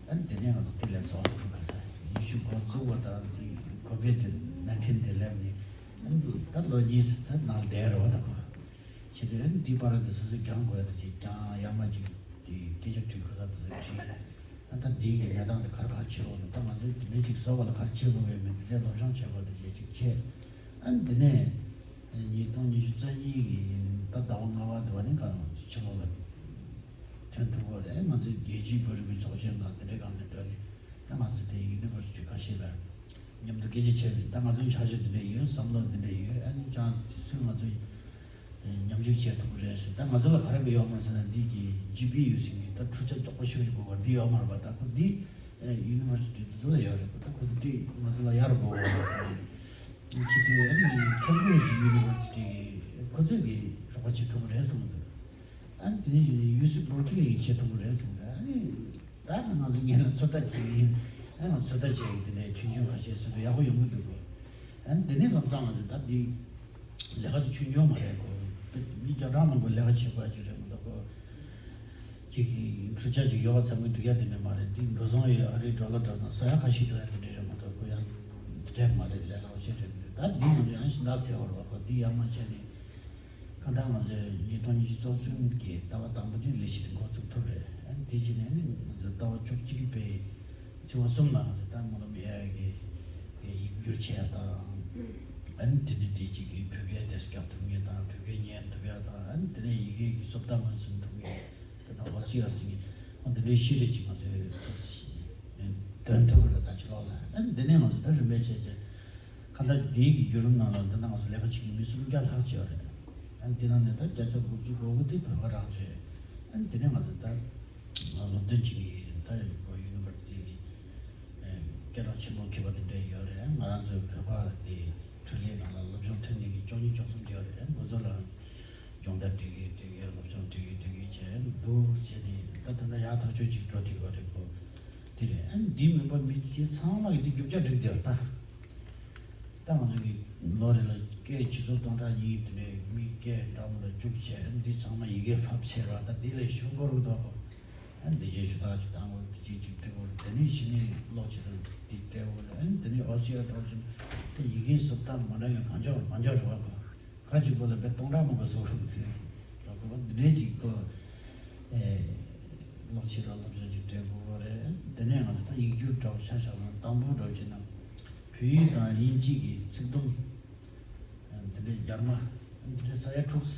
ཨ་ནི་དེ་ནས་ང་ཚོ་དེ་ལས་ཚོགས་ལ་ཐུག་ག་ས་ཉི་ཤུ་འགོ་བཙུགས་པ་དང་དེ་ཁོ་པའི་དེ་ནན་ཐིན་དེ་སླེབས་ནས་ཨ་ནི་ད་ལོ་གཉིས་ད་ནང་བསྡད་རེད་བ། ད་ཁོ་བྱས་དུས་ཨ་ནི་དེའི་བར་དུ་སོ་སོས་སྦྱང་དགོས་ཡ་དེ་ཅིག་སྦྱང་། ཡར་མར་ཅིག་དེ་སྐད་ཆ་དྲིས་ཁ་ས་དེ་ཚོ་དྲིས། ཨ་ད་འདི་གི་གནས་སྟངས་དེ་ག་རེ་ག་རེ་བྱེད་དགོས་ན། ད་ང་ཚོས་དེ་འདྲའི་ཅིག་བཟོ་བ་ལ་ག་རེ་བྱེད་དགོས་པའི་མི་དེ་ཚོའི་སློབ་སྦྱོང་བྱེད་དགོས་དེ་བྱས་ཅིག་བྱས། ཨ་ནི་དེ་ནས་ཉིས་སྟོང་ཉི་ཤུ་རྩ་གཉིས་ཀྱི་ད་ཟླ་བ་ལྔ་པ་དེ་བ་ནི་གང་ཕྱི་ལོགས་ལ་ཐོན་ཐུབ་པ་རེད། ང་ཚོའི་རྒྱལ་སྤྱིའི་བོད་རིག་པའི་ཚོགས་ཆེན་དང་དེ་འདྲའི་སྒང་ནས་འགྲོ་ནས་ད་ང་ཚོ་དེ་ཡུ་ནི་བར་སི་ཊི་ཁ་ཤས་ལ་མཉམ་དུ་སྐད་ཆ་བྱས་པ་ཡིན། ད་ང་ཚོའི་འཆར་གཞི་འདི་འདྲ་ཡོད། བསམ་བློ་འདི་འདྲ་ཡོད། ཨ་ནི་ཀྱང་དེ་ཚོས་ང་ཚོའི་མཉམ་ཞུགས་བྱེད་ཐུབ་ཀྱི་རེད་ཟེར། ད་ང་ཚོ་ལ་ག་རེ་དགོས་ཡོད་མ་རེད་ཟེར་ན། འདི་གི་ཇི་པི་ཡུ་ཟེར་མཁན་ད་འཕྲུལ་ཆ་མགྱོགས་པོ་ཤོར་ཡོད་དགོས་པ་འདི་ཡོད་མ་རེད་པ། ད་ཁོ་འདི་ཡུ་ནི་ཝར་སི་ཊི་འདི་ཚོ་ལ་ཡོད་རེད་པ། ད་ཁོ་ཚོ་འདི་ང་ཚོ་ལ་ཡར་དགོས་པ་རེད། ཅི་སྟེ་ཨ་ནི་ཁེམ་བྷི་རིཇ་ཡུ་ནི་ཝར་སི་ཊི་ཁོ་ཚོས་ཀྱི་རོགས་པ་བྱེད་ཐུབ་ཀྱི་རེད་གསུངས་འདུག་ཨ་ནི་དེ་ནས་ཡུ་སི་བྷར་ཀི་ལི་ཡིས་བྱེད་ཐུབ་ཀྱི་རེད་གསུངས་འདུག་ཨ་ནི། ད་ང་ཚོ་ཉིད་ལ་ཚོད་ལྟ་བྱེད་ཀྱི་ཡིན། ཨ་ང་ཚོད་ལྟ་བྱས་ཡིན། དེ་ནས་ཆུང་ཆུང་ཁ་ཤས་སུ་ཡག་པོ་ཡོང་གི་འདུག་གོ། ཨ་ནི་དེ་ནས་ལམ་སང་ང་ཚོ་ད་འདི་ལས་ཀ་དེ་ཆུང་ཆུང་མ་རེད་གོ། མི་བརྒྱ་ཕྲག་མང་པོ་ལས་ཀ་བྱེད་དགོས་ཅིག་རེད་མ་གཏོགས་གོ། ཅིག་གི་འཕྲུལ་ཆ་ཅིག་ཡོད་པ་ཚང་མས་སྒྲིག་ཡ་དེ་འདྲ་མ་རེད། འདི་འགྲོ་སོང་ཡོད། ཨ་རིའི་ཌོ་ལར་འདྲ་དང་ས་ཡ་ཁ་ཤས་འགྲོ་ཡ་དེ་འདྲ་རེད་མ་གཏོགས་གོ། ཡང་དེ་འདྲ་མ་རེད། ལས་ཀ་བྱེད་རེད་མ་རེད། ད་འདི་ང་ཚོ་ཡང་ཞིང་ད་ཟེར་བ་རེད་བ་གོ། འདི་ཡར་མར་བྱས་ནས། གང་ལྟར་ང་ཚོས་ཉིས་སྟོང་ཉི་ཤུ་རྩ་གསུམ་གྱི་ཟླ་བ་དང་པོ་དེ་ལས་གཞི་དེ་འགོ་ཚུགས་ཐུབ་རེད། ཨ་ནི་དེ་རྗེས་ནས་ནི་ང་ཚོས་ཟླ་བ་བཅུ་གཅིག་པའི་ཚེས་པ་གསུམ་ལ་ང་ཚོས་ད་སྨོན་ལམ་ཨེ་ཨའི་གི་ཡིག་སྒྱུར་བྱེད་ཡ་དང་། ཨ་ནི་དེ་ནས་དེ་གཅིག་གི་བོད་སྐད་དེ་རྒྱག་ཐུབ་མཁན་དང་། བོད་སྐད་ཉན་ཐུབ་ཡ་དང་། ཨ་ནི་དེ་ནས་ཡི་གེ་གི་བཟོ་ལྟ་ངོས་འཛིན་ཐུབ་མཁན་དེ་དང་། ཨོ་སི་ཨ་སི་གི་ཨ་འདི་འདྲའི་ཤེས་རིག་ཅིག་ང་ཚོས་འདོན་ཐུབ་རེད། ད་ཕྱི་ལོགས་ལ། ཨ་ནི་འདི་ནས་ང་ཚོ་ད་རིམ་པས་བྱས་བྱས། ད་ལྟ་འདིའི་གི་བརྒྱུད་རིམ་ནང་ལ་འདི་ན་ང་ཚོ་ལས་ཀ་བྱེད་མཁན་མི་སུམ་བརྒྱ་ལྷག་ཅིག་ཡོད་རེད། ཨ་ནི་དེ་ནང་ནས་ད་བརྒྱ་ཆ་དགུ་བཅུ་གོ་དགུ་དེ་བོད་པ་རང་རེད། ཨ་ནི་དེ་ནས་ང་ཚོ་ད་སློབ་སྟོན་བྱེད་མཁན་ད་ཡུ་ནི་ཝར་སི་ཊི་གི་སྐད་གྲགས་ཆེན་པོ་མཁས་པ་དེ་འདྲ་ཡོད་རེད། ང་རང་ཚོའི་བོད་པ་དེ་འཕྲུལ་ལས་ནང་ལ་སློབ་སྦྱོང་ཐོན་མཁན་གྱི་བཅུ་གཉིས་བཅུ་གསུམ་དེ་ཡོད་རེད། ང་ཚོ་ལ་སྦྱོང་བརྡར་སྤྲད་གི་སྤྲད་གི་སློབ་སྦྱོང་སྤྲད་གི་སྤྲད་གི་བྱས་འདུག་བྱས་ནས་ད་ད་ལྟ་ཡག་ཐག་ཆོད་ཅིག་འགྲོ་བསྡད་ཡོད་རེད་གོ། དེ་རེད། ཨ་ནི་འདི་མིན་པ་མི་དེ་ཚང་མ་གི་དེ་རྒྱུ་ཆ་འགྲིག་བསྡད་ཡོད་ད། ད་ང་ཚོ་གི་ལོ་རེ་ལ་སྐད་ཆུ་ཚོད་སྟོང་ཕྲག་གཉིས་དེ་འདྲའི་མི་སྐད་འདྲ་མོ་ལ་བཅུག་བྱས་ཨ་ནི་འདི་ཚང་མ་ཡི་གེ་ཕབ་བྱས་ར། ད་འདི་ལས་ཞུ་དགོས་རུང་འདུག་གོ། ཨ་ནི་འདི་རྗེས་ཞུ་དག་ཅིག་བཏང་དགོས། དེ་ཅིག་ཅིག་སྤྲད་དགོས། དེ་ནས་གཞི་ནས་ཀློག་ཅིག་དང་དེ་སྤྲད་དགོས། ཨ་ནི་དེ་ནས་ཨོ་སི་ཨ་འགྲོ་བཞིན་དེ་ཡི་གེ་བཟོ་སྟངས་མ་འདྲ་བའི་གང་ལྕོགས་མ་འཇོག་རེད་བ་གོ། ཁ་གཅིག་པོ་ལ་བས་སྟོང་ཕྲག་མང་པོ་བཟོ་རུང་ཚེ་རོགས་པ་འདི་འདྲས་ཅིག་གོ། ཨེ། ཀློག་ཅིག་ར་སློབ་སྦྱོང་ཅིག་སྤྲད་དགོས་རེད། དེ་ནས་ང་ཚོ་ད་ཡིག་སྒྱུར་འདྲ་བོ་ཆ་བཞག་ན་དང་པོ་འདྲ་བོ་བྱས་ན་བོད་ཡིག་དང་དབྱིན་ཇི་གི་ཚིག་དུམ། དེ་འདྲའི་རྒྱ་མ། དེ་འདྲའི་ས་ཡ་དྲུག་དགོས་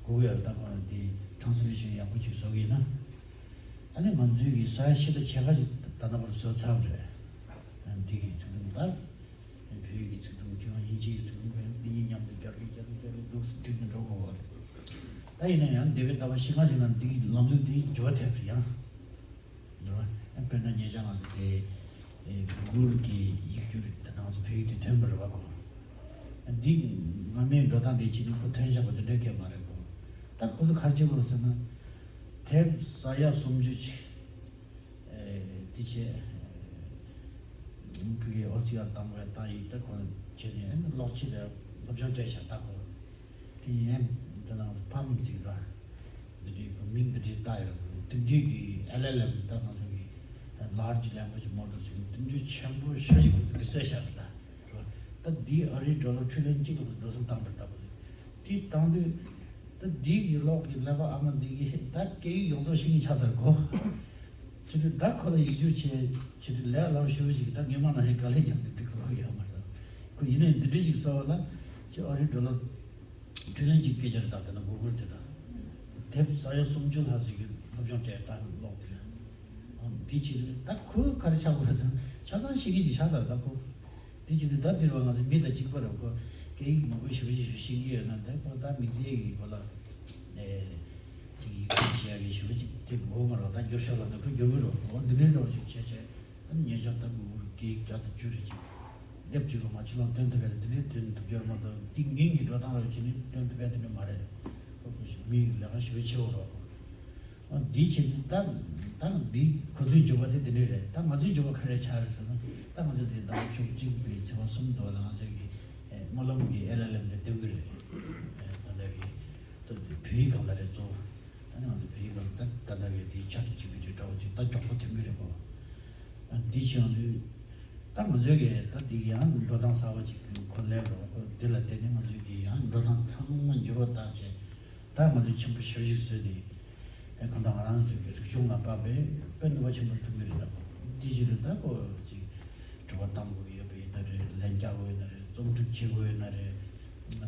ཀྱི་ཡོད་རེད། ད་ཁོ་རང་དེ་ཊྲན་སི་ལེ་ཤན་ཡག་པོ་ཅིག་བཟོ་གི་ཡིན་ན། ཨ་ནི་ང་ཚོའི་གི་ས་ཡ་བཞི་དང་ཕྱེད་ཀ་ཅིག་ད་ལྟ་བར་བཟོས་ཚར་བ་རེད། འདི་གི་ཚིག་དུམ་ད། བོད་ཡིག་གི་ཚིག་དུམ་ཁྱོད་དབྱིན་ཇི་ཡི་ཚིག་དུམ་ཁོ་ཡང་འདི་གཉིས་མཉམ་དུ་རྒྱག་གི་རྒྱག་གི་རྒྱག་གི་འདུག་སེ་བསྒྲིགས་ནས་འགྲོ་དགོས་པ་རེད། ད་ཡིན་ན་ཡང་འདས་པའི་ཟླ་བ་བཞི་ལྔ་ཞིག་ནང་འདི་གི་ལམ་ལུགས་དེ་འགྱུར་བ་ཐེབས་རེད་ཡང་། འགྱུར་བ། དཔེར་ན་ཉེ་ཆར་ང་ཚོ་དེ་གུ་གུལ་གྱི་ཡིག་སྒྱུར་དེ་ནང་ཚོ་བོད་ཡིག་དེ་ཐོན་པ་རེད་བ་གོ། འདི་སྔ་མའི་འགྲོ་སྟངས་དེ་ཕྱིན་ནས་ཁོ་ཐོན་བཞག་པ་དེ་འདྲ་གས་མ་རེད་གོ། ད་ཁོ་ཚོ་ག་རེ་བྱེད་དགོས་རེད་ཟེར་ན། དེབ་ས་ཡ་སུམ་ཅུ་ཅིག་ཨེ། དེ་བྱས། ཨེ། བོད་ཀྱི་ཨོ་སི་ཨར་བཏང་བའི་ཏང་ཡིག་ད་ཁོ་བྱས་ནས་ཨེ་ཀློག་ཆེད་དུ་སློབ་སྦྱོང་སྤྲད་བཞག་ད་ཁོ། དེ་ཡིན་ཡང་དེ་ནང་ཕ་མིང་ཟིག་ད། འདི་འདྲའི་ཁོ་མིང་འདི་འདྲའི་བཏགས་ཡོད་རེད། དེ་འདྲའི་གི་ཨེལ་ཨེལ་ཨེམ་ད་ང་ཚོ་གི་ལར་ཇི་ལེང་གུ་ཨེཇ་མོ་ཌེལ་ཟེར་དེ་འདྲའི་ཆེན་པོ་ཞེ་པོ་ཅིག་ཁོ་ཚོ་གི་བཟོས་བཞག་རེད་ད། རེད་བ། ད་འདིའི་ཨ་རིའི་ཌོ་ལར་ཊི་རི་ལི་ཡོན་གཅིག་ལ་འགྲོ་སོང་བཏང་པ་རེད་ད་ཁོ་ཚོས། དེ་བཏང་དུས། ད་འདི་གི་གློག་གི་ཀླད་པ་ཨ་མ་འདི་གིས་ད་སྐད་ཡིག་ཡོངས་རྫོགས་ཤེས་ཀྱི་ཆགས་ཚར་གོ། བྱས་དུས་ད་ཁོ་ལ་ཡིག་སྒྱུར་བྱས་བྱས་དུས་ལས་སླ་པོ་ཞེ་པོ་ཞིག་ད་སྔོན་མ་ནང་བཞིན་དཀའ་ལས་རྒྱབ་ནས་འགྲིག་གི་རོགས་ཡོད་མ་རེད། ཁོ་ཡིན་ནའི་འདི་འདྲ་ཞིག་བཟོ་བ་ལ་ཁྱོད་ཨ་རིའི་ཌོ་ལར་ཊི་རི་ལི་ཡོན་གཅིག་སྐད་ཆ་རེད་ད། དེ་ན་གུ་གུལ་དེ་ད་དེབ་ས་ཡ་སུམ་ཅུ་ལྷག་ཙམ་གྱི་སློབ་སྦྱོང་སྤྲད་ད་ཀློག་དེ་རེད། འདི་བྱེད་དུས་ད་ཁོས་ག་རེ་ཆགས་པ་རེད་ཟེར་ན་ཆ་ཚང་ཤེས་ཀྱི་ཅིག་ཆགས་ཚར་ད་ཁོ། དེ་བྱེད་དུས་ད་འདིར་བ་ང་ཚོ་མི་དང་གཅིག་པ་རེད་ཁོ། སྐད་ཡིག་མང་པོ་ཞེ་པོ་ཅིག་ཤེས་ཀྱི་ཡོད་ན་ད་ཁོ་ད་མི་ཚེ་གི་སྐོར་ལ་ཨེ་ཅིག་ཡིག་ཚད་བྱེད་ཡག་གི་ཞེ་པོ་ཅིག་དེ་དགོས་མ་རེད། ད་འགྱུར་ཤོག་ལབ་ན་ཁོ་འགྱུར་གི་རེད། འོ་འདི་འདྲའི་འདྲ་བོ་ཅིག་བྱས་བྱས་ཨ་ནི་ཉེ་ཆར་ད་མི་འུར་སྐད་ཡིག་བརྒྱ་དང་བཅུ་རེ་ཅིག་དེབ་ཅིག་ལ་མ་ཕྱི་ལོགས་སྟོན་ཐུབ་པ་རེད། འདི་འདྲའི་སྟོན་ཐུབ་ཀྱི་ཡོད་མ་གཏོགས་འདི་ངན་གྱི་འགྲོ་སྟངས་རེད་བྱས་ནས་སྟོན་ཐུབ་པ་འདི་འདྲ་མ་རེད། ཁོ་ཁོ་ཞིག་མི་ལས་ཀ་ཞེ་པོ་ཆེ་བོ་རེད་ཁོ། འོ་འདི་བྱས་ནས་ད་ད་འདི་ཁོ་ཚོའི་འགྱུར་བ་དེ་འདི་འདྲས་རེད། ད་ང་ཚོའི་འགྱུར་བ་ག་རེ་ཆགས་རེད་ཟེར་ན། ད་ང་ཚོ་འདི་ཟླ་བ་བཅུ་གཅིག་པའི་ཚེས་པ་གསུམ་དུ་ལ་ང་ཚོའི་གི་ཨེ་སྨོན་ལམ་གི་ཨེལ་ཨེལ་ཨེམ་དེ་འདོན་གི་རེད། ཨེ་ད་ལྟ་གི་ད་བོད་ཡིག་སྒང་ལ་རེད་གཙོ་བོ། ད་ནི་ང་ཚོ་བོད་ཡིག་སྒང་ད་ད་ལྟ་གི་དེའི་ཆ་ཐུབ་ཅིག་གི་ཅིག་འདྲ་བོ་ཅིག་ད་མགྱོགས་པོ་ཐོན་གི་རེད་གོ། ཨ་འདི་བྱས་ཡོང་དུས་ད་ང་ཚོའི་གི་ད་འདི་ཡང་འགྲོ་སྟངས་གསར་པ་ཅིག་གི་ཁོ་ལས་རོགས་ཁོ་འདི་ལ་བརྟེན་ནས་ང་ཚོའི་གི་ཡང་འགྲོ་སྟངས་ཚང་མ་འགྱུར་བ་བཏང་བྱས། ད་ང་ཚོས་ཆེན་པོ་ཞེ་པོ་ཞིག་བཟོས་ནས་ཨེ་གང་ལྟར་ང་རང་ཚོའི་གི་རིག་གཞུང་ལ་དཔག་པའི་དཔེ་ནུས་པ་ཆེན་པོ་ཐོན་གྱི་རེད། ད་འདི་ཞིག་རེད། ད་ཁོ་ཅིག་དྲི་བ་བཏང་དགོས་ཀྱི་ཡོད་པ་ཡིན་ན་རེད། ལན་རྒྱག་དགོས་ཡོད་ན་རེད། རྩོམ་སྒྲིག་བྱེད་དགོས་ཡོད་ན་རེད།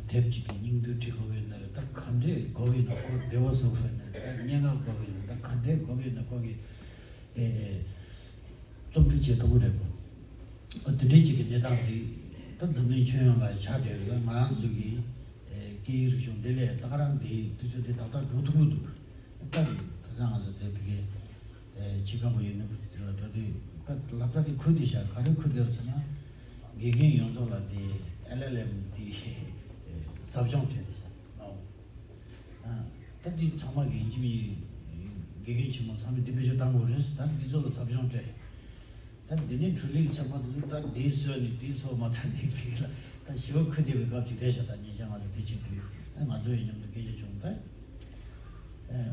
དེབ་ཅིག་གི་སྙིང་བསྡུས་བྲིས་དགོས་ཡོད་ན་རེད། ད་ག་འདྲས་དགོས་ཀྱི་ཡིན་ན་ཁོ་བདེ་བོ་བཟོ་དགོས་ཡོད་ན་རེད། ད་སྙན་ངག་དགོས་ཀྱི་ཡིན་ན་ད་ག་འདྲས་དགོས་ཀྱི་ཡིན་ན་ཁོ་གི་ཨེ་ཨེ། རྩོམ་སྒྲིག་བྱེད་ཐུབ་ཀྱི་རེད་གོ། ཨ་དེ་འདྲའི་ཅིག་གི་གནས་སྟངས་འདི་ད་འཛམ་གླིང་ཁྱོན་ཡོངས་ལ་ཆགས་བསྡད་ཡོད་ལ། ང་རང་ཚོ་གི་ཨེ་སྐད་ཡིག་རིག་གཞུང་འདི་ལས་ད་ག་རང་འདིའི་དུས་ཚོད་འདི་ཏག་ཏག་འགྲོ་ཐུབ་ཀྱི་འདུག་ད་ད་ས་ང་ཚོ་དེ་བི་གའི་ཨེ་ཆི་ཀ་གོ་ཡུ་ནི་ཝར་སི་ཊི་ལ་འགྲོ་དུས་ད་སློབ་གྲྭ་དེ་ཁུར་བསྡད་ཤག་ག་རེ་ཁུར་བསྡད་ཟེར་ན། དགེ་རྒན་ཡོངས་རྫོགས་ལ་དེ་ཨེལ་ཨེལ་ཨེམ་དེ་ཟབ་སྦྱོང་བྱས་བསྡད་ཤག་ཨོ། ཨ། ད་འདི་ཚང་མ་གི་ཡིན་གཅིག་མིན་གཅིག་དགེ་རྒན་ཆེན་མོ་ཚང་མས་འདི་བེད་སྤྱོད་གཏང་དགོས་རེད། ད་འདི་ཚོ་ལ་ཟབ་སྦྱོང་སྤྲད། ད་འདི་ནས་འཕྲུལ་ལས་ཀྱི་ཚན་པ་དེ་ཚོ་ད་འདི་བཟོས་ནས་འདི་ཚོ་མ་ཚད་འདི་བེད་ལ་ད་ཞེ་པོ་ཁུར་བསྡད་པའི་སྐབས་ཅིག་རེད་ཤག་ད་ཉེ་ཆར་ང་ཚོ་དེ་བྱེད་དུས་ད་ང་ཚོ་ཡི་མཉམ་དུ་སྐད་ཆ་བྱུང་ད། ཨ།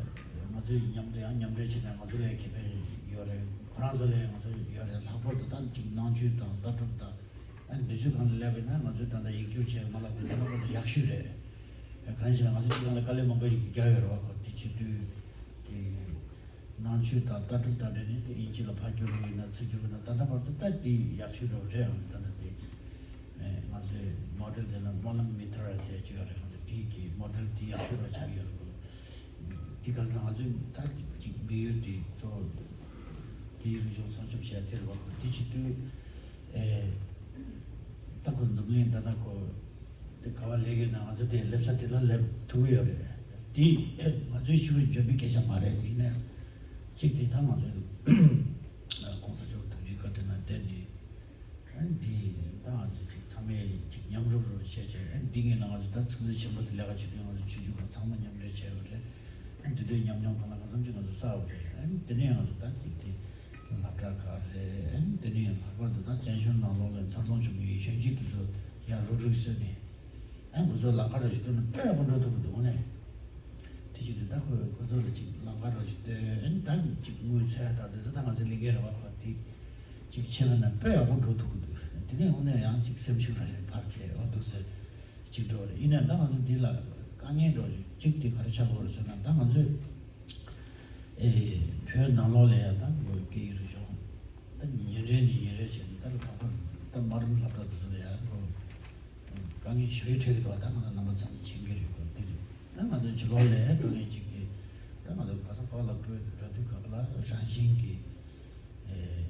ང་ཚོ་ཡི་མཉམ་དུ་ཡང་མཉམ་འབྲེལ་བྱས་ནས་ང་ཚོ་ལ་ཁེ་ཕན་ཡོད་རེད། ཁོ་རང་ཚོ་ལ་ང་ཚོ་ཡོད་རེད། ལྷག་པར་དུ་ད་ཅིག་ནང་ཆོས་དང་ལྟ་གྲུབ་དང་། ཨ་ནི་འདི་ཚོའི་སྒང་ལ་སླེབས་པ་ཡིན་ན་ང་ཚོས་ད་ལྟ་ཡིག་སྒྱུར་བྱས་མ་ལབ་པའི་ལས་ཀ་ཁོ་ཚོ་ཡག་ཤོས་རེད། གང་ཡིན་ཟེར་ན་ང་ཚོ་སྤྱི་བཏང་ལ་དཀའ་ལས་མང་པོ་ཞིག་རྒྱག་ཡོད་རེད་བ། ཁོ་དེ་བྱེད་དུས་དེ་ནང་ཆོས་དང་ལྟ་གྲུབ་དང་འབྲེལ་ནས་དབྱིན་ཇི་ལ་ཕར་བསྒྱུར་བ་ཡིན་ན་ཚུར་བསྒྱུར་བ་ཡིན་ན་ད་ལྟ་བར་དུ་ད་དེ་ཡག་ཤོས་འདྲ་བོ་རེད། ཨང་ད་ལྟ་དེ་ང་ཚོའི་མོ་ཌེལ་དེ་ལ་སྨོན་ལམ་མི་ཐར་ཟེར་གྱི་ཡོད་རེད། ང་ཚོ་དེ་གི་མོ་ཌེལ་དེ་ཡག་ཤོས་འདྲ་བོ་ཆགས་ཀྱི་ཡོད་རེད། དེ་ག་ལ་ང་ཚོས་ད་ཅིག་དམིགས་ཡུལ་དེ་གཙོ་བོ་དེའི་རིག་གཞུང་སྲུང་སྐྱོབ་བྱེད་ཡ་དེ་རེད་བ། དེ་བྱེད་དུས་ཨེ་ ད་ཁོ་འཛམ་གླིང་ད་ལྟ་ཁོ་དེ་ག་བ་སླེབས་ཀྱི་ན། ང་ཚོ་དེ་སླེབས་ས་དེ་ལ་སླེབས་ཐུབ་ཀྱི་ཡོད་རེད། དེ་ང་ཚོའི་ཤི་བའི་འཇོན་པའི་སྐད་ཆ་མ་རེད། ཡིན་ནའི་གཅིག་དེ་ད་ང་ཚོ་གོང་ས་མཆོག་ཐུགས་རྗེ་བཀའ་དྲིན་ལ་བརྟེན་ནས། ཨ་ནི་འདི་ད་ང་ཚོ་ཅིག་ཚང་མས་ཅིག་མཉམ་རུབ་རུབ་བྱས་བྱས། ཨ་ནི་འདི་ངས་ན་ང་ཚོ་ད་ཚོགས་འདུ་ཆེན་པོ་དེ་ལས་ཀ་བྱེད་དུས། ང་ཚོ་ཆོས་བརྒྱུད་པ་ཚང་མ་མཉམ་འབྲེལ་བྱས་པ་རེད། ཨ་ནི་འདི་དུས་ཉམས་མྱོང་གང་ལ་གང་འཚམ་ཅིག་ང་ཚོ་བསགས་པ་རེད། ཨ་ནི་དེ་ནས་ང་ཚོ་ད་ཅིག་དེ་སློབ་གྲྭ་ཁག་རེད། ཨ་ནི་དེ་ནས་ལྷག་པར་དུ་ད་བཙན་བྱོལ་ནང་ལོགས་ལ་འཚར་ལོངས་བྱུང་བའི་གཞོན་སྐྱེས་དེ་ཚོ་ཡར་རུག་རུག་བཟོས་ནས། ཨ་ནི་ཁོ་ཚོ་ལམ་ཁ་རོགས་ཞིག་སྟོན་ན་དཔེ་ཡག་པོ་འགྲོ་ཐུབ་ཀྱི་འདུག་ནས། དེ་བཞིན་དུ་ད་ཁོས་ཁོ་ཚོ་ལ་ཅིག་ལམ་ཁ་རོགས་ཞིག་སྟོན། ཨ་ནི་ད་ཅིག་དངུལ་ཚད་དང་དེ་ཚོ་ད་ང་ཚོའི་ལས་འགན་རེད་བ། ཁོ་དེ་ཅིག་བྱས་པ་ན་དཔེ་ཡག་པོ་འགྲོ་ཐུབ་ཀྱི་འདུག་དེ་ནས་དངོས་གནས་ཡང་ཅིག་སེམས་ཤུགས་ར་ཞིག་འཕར་བྱས་འོ་འདུག་ཟེར་ཅིག་འགྲོ་རེད། ཡིན་ནའི་ད་ང་ཚོ་འདི་ལ་དཀའ་ངལ་འགྲོ་ཅིག་དེ་ག་རེ་ཆགས་ཀྱི་ཡོད་རེད་ཟེར་ན། ད་ང་ཚོས་ཨེ་བོད་ནང་ལོགས་ལ་ཡང་ད་སྐད་ཡིག་རིག་གཞུང་ད་ཉིན་རེ་ནས་ཉིན་རེ་བྱས་ནས། ད་ལྷག་པར་ད་དམའ་རིམ་སློབ་གྲྭ་དེ་ཚོ་ལ་ཡང་ཁོ་དཀའ་ངལ་ཞེ་པོ་འཕྲད་ཀྱི་འདུག་ད་ང་ཚོ་རྣམ་པ་ཚང་མ་མཁྱེན་གྱི་རེད། ཁོ་འདི་རེད། ད་ང་ཚོ་ཕྱི་ལོགས་ལ་དཀའ་ངལ་ཅིག་གིས། ད་ང་ཚོ་ག་ས་ག་ལ་བོད་ར་དུས་ག་ལ་རང་བཞིན་གྱིས་ཨེ་